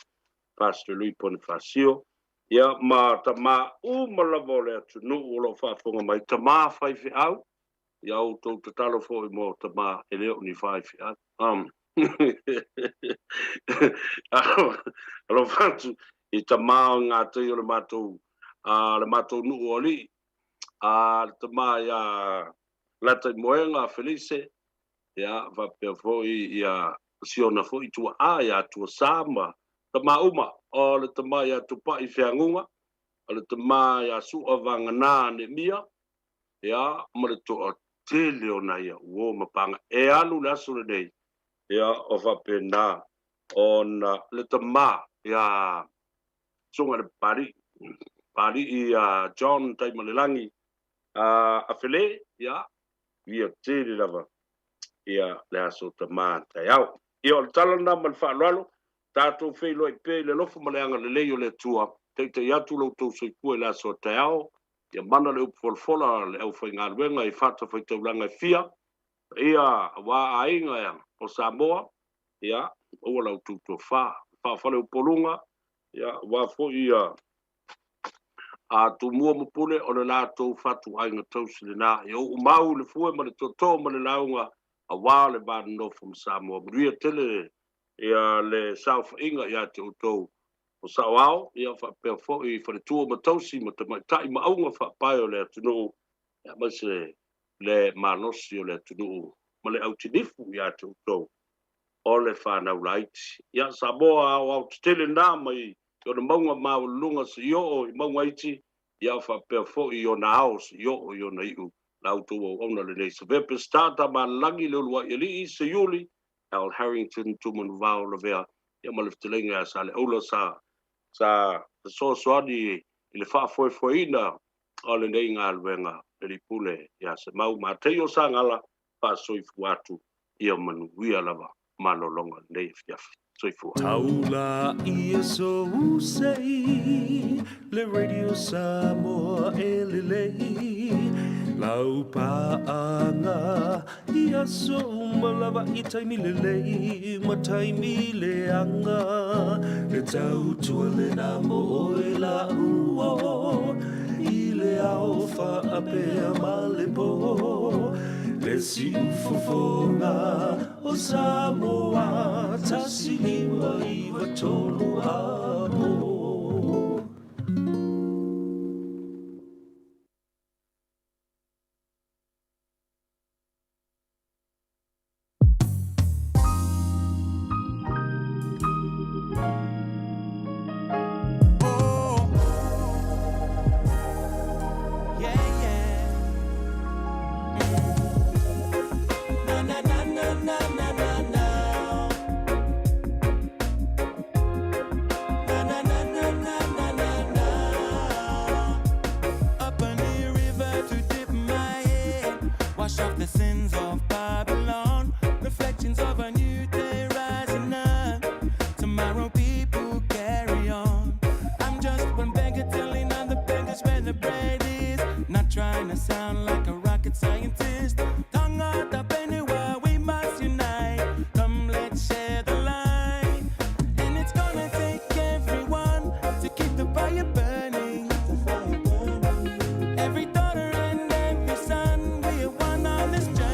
Pastor Louis Ponifasio, ia, ma tama uma lava o le atunuu o lo o faafofoga mai, tama faifeau, ia outou tatalo foi mo tama e le o ni faifeau. Alofa atu i tama o ngā tai o le matou, le matou nuu o alii, le tama ia Lataimoega Felise, ia, faapea foi ia Siona foi tuaa ia Tuasa ma tama uma, o le tama ia Tupai Feaguga, o le tama ia Sua Vagana Nemia, ia, ma le toatele o nai au uo ma paga e alu le aso lenei, ia, o faapena ona le tama ia Susuga i le Papalii, Papalii ia John Taimalelagi a Fele, ia, ia tele lava ia le aso tama taeao. Ia, o le tala lena ma le faaaloalo, tatou feiloai pea i le alofa ma le agalelei o le Atua, taitai atu lo outou soifua i le aso a taeao, ia mana le upu folafola a le aufaigaluega i fatafaitaulaga e fia, ia aua aiga o Samoa, ia maua la outou tofa, faafaleupoluga, ia aua foi ia a Tumua ma Pule o le latou fatuaiga tausi lena. Ia uumau le fue ma le tootoo ma le lauga aua le va nonofo ma Samoa. Manuia tele ia le saofaiga ia te outou o saoao, ia faapea foi faletua ma tausi ma tamaitai ma auga faapae o le atunuu, aemaise le malosi o le atunuu ma le autinifu ia te outou o le fanau laiti. Ia Samoa aoao tetele na mai i ona mauga maualuluga seia oo i mauga iti, ia faapea foi i ona ao seia oo i ona iu. La outou auauna lenei Savea Peseta Tamalelagi Leuluai Alii Seiuli Al Harrington Tumanuvao Lavea, ia ma le fetalaiga ia Saleaula sa sa fesoasoani i le faafoefoeina o lenei galuega le Pule ia Semau Mateio Sagala faasoifua atu ia manuia lava malologa lenei afiafi. Soifua. Taula ia sou sei le Radio Samoa e lelei lau paaga i aso uma lava i taimi lelei ma taimi leaga le tautua lena mo oe la'u i le ao faapea ma le pō le siufofoga o Samoa 1 5 9 3 amo. Na na na na na na na na. Na na na na na na na na. Up a new river to dip my head, wash off the sins of Babylon. Reflections of a new day rising up. Tomorrow people carry on. I'm just one beggar telling other beggars where the bread is. Not trying to sound like a rocket scientist. Tangata whenua, we must unite. Come, let's share the light. And it's gonna take everyone to keep the fire burning. Every daughter and every son, we are one on this journey.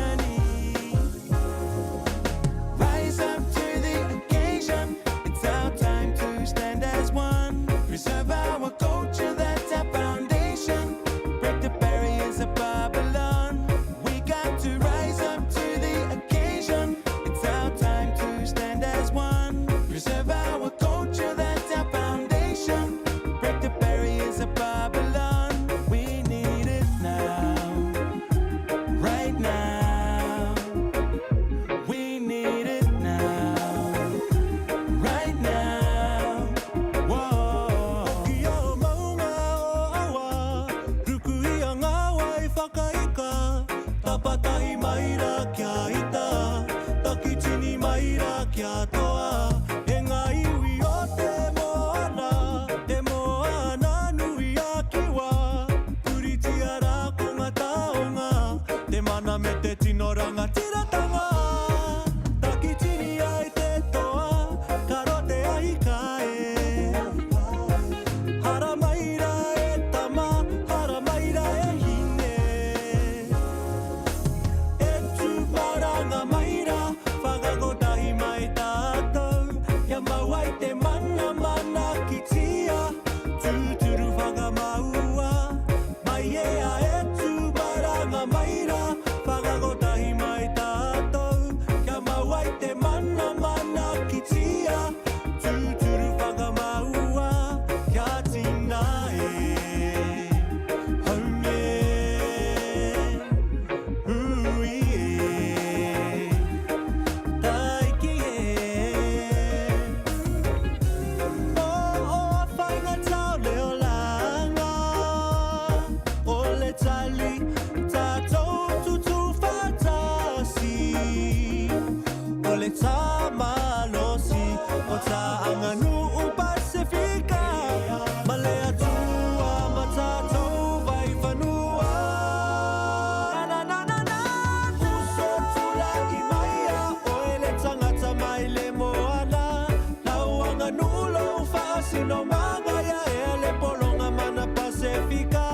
faasinomaga ia ea le pologa mana Pasefika.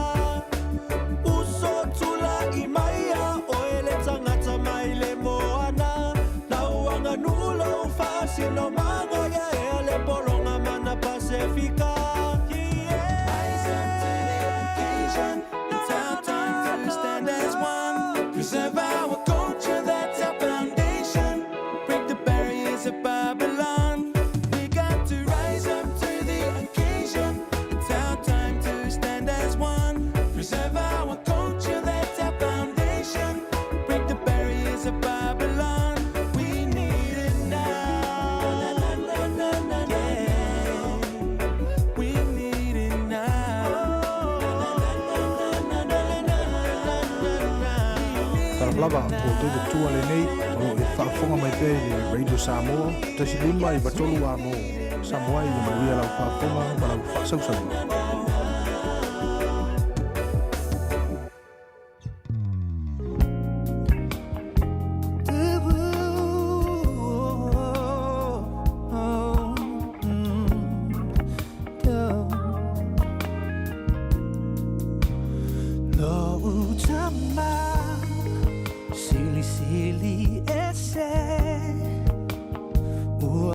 Uso tula'i mai ia oe le tagata mai le moana. Lau aganuu lou faasinomaga ia ea le pologa mana Pasefika. Rise up to the occasion. It's our time to stand as one. Preserve our culture, that's our foundation. Break the barriers of Babylon. We got to rise up to the occasion. It's our time to stand as one. Preserve our culture, that's our foundation. Break the barriers of Babylon. We need it now. Yeah. We need it now. Talofa lava, ua toe tua lenei o lo o e faafofoga mai pea i le Radio Samoa, 1 5 3 A mo Samoa ia manuia lau faafofoga ma lau faasausauga. Lou tama, silisili ese.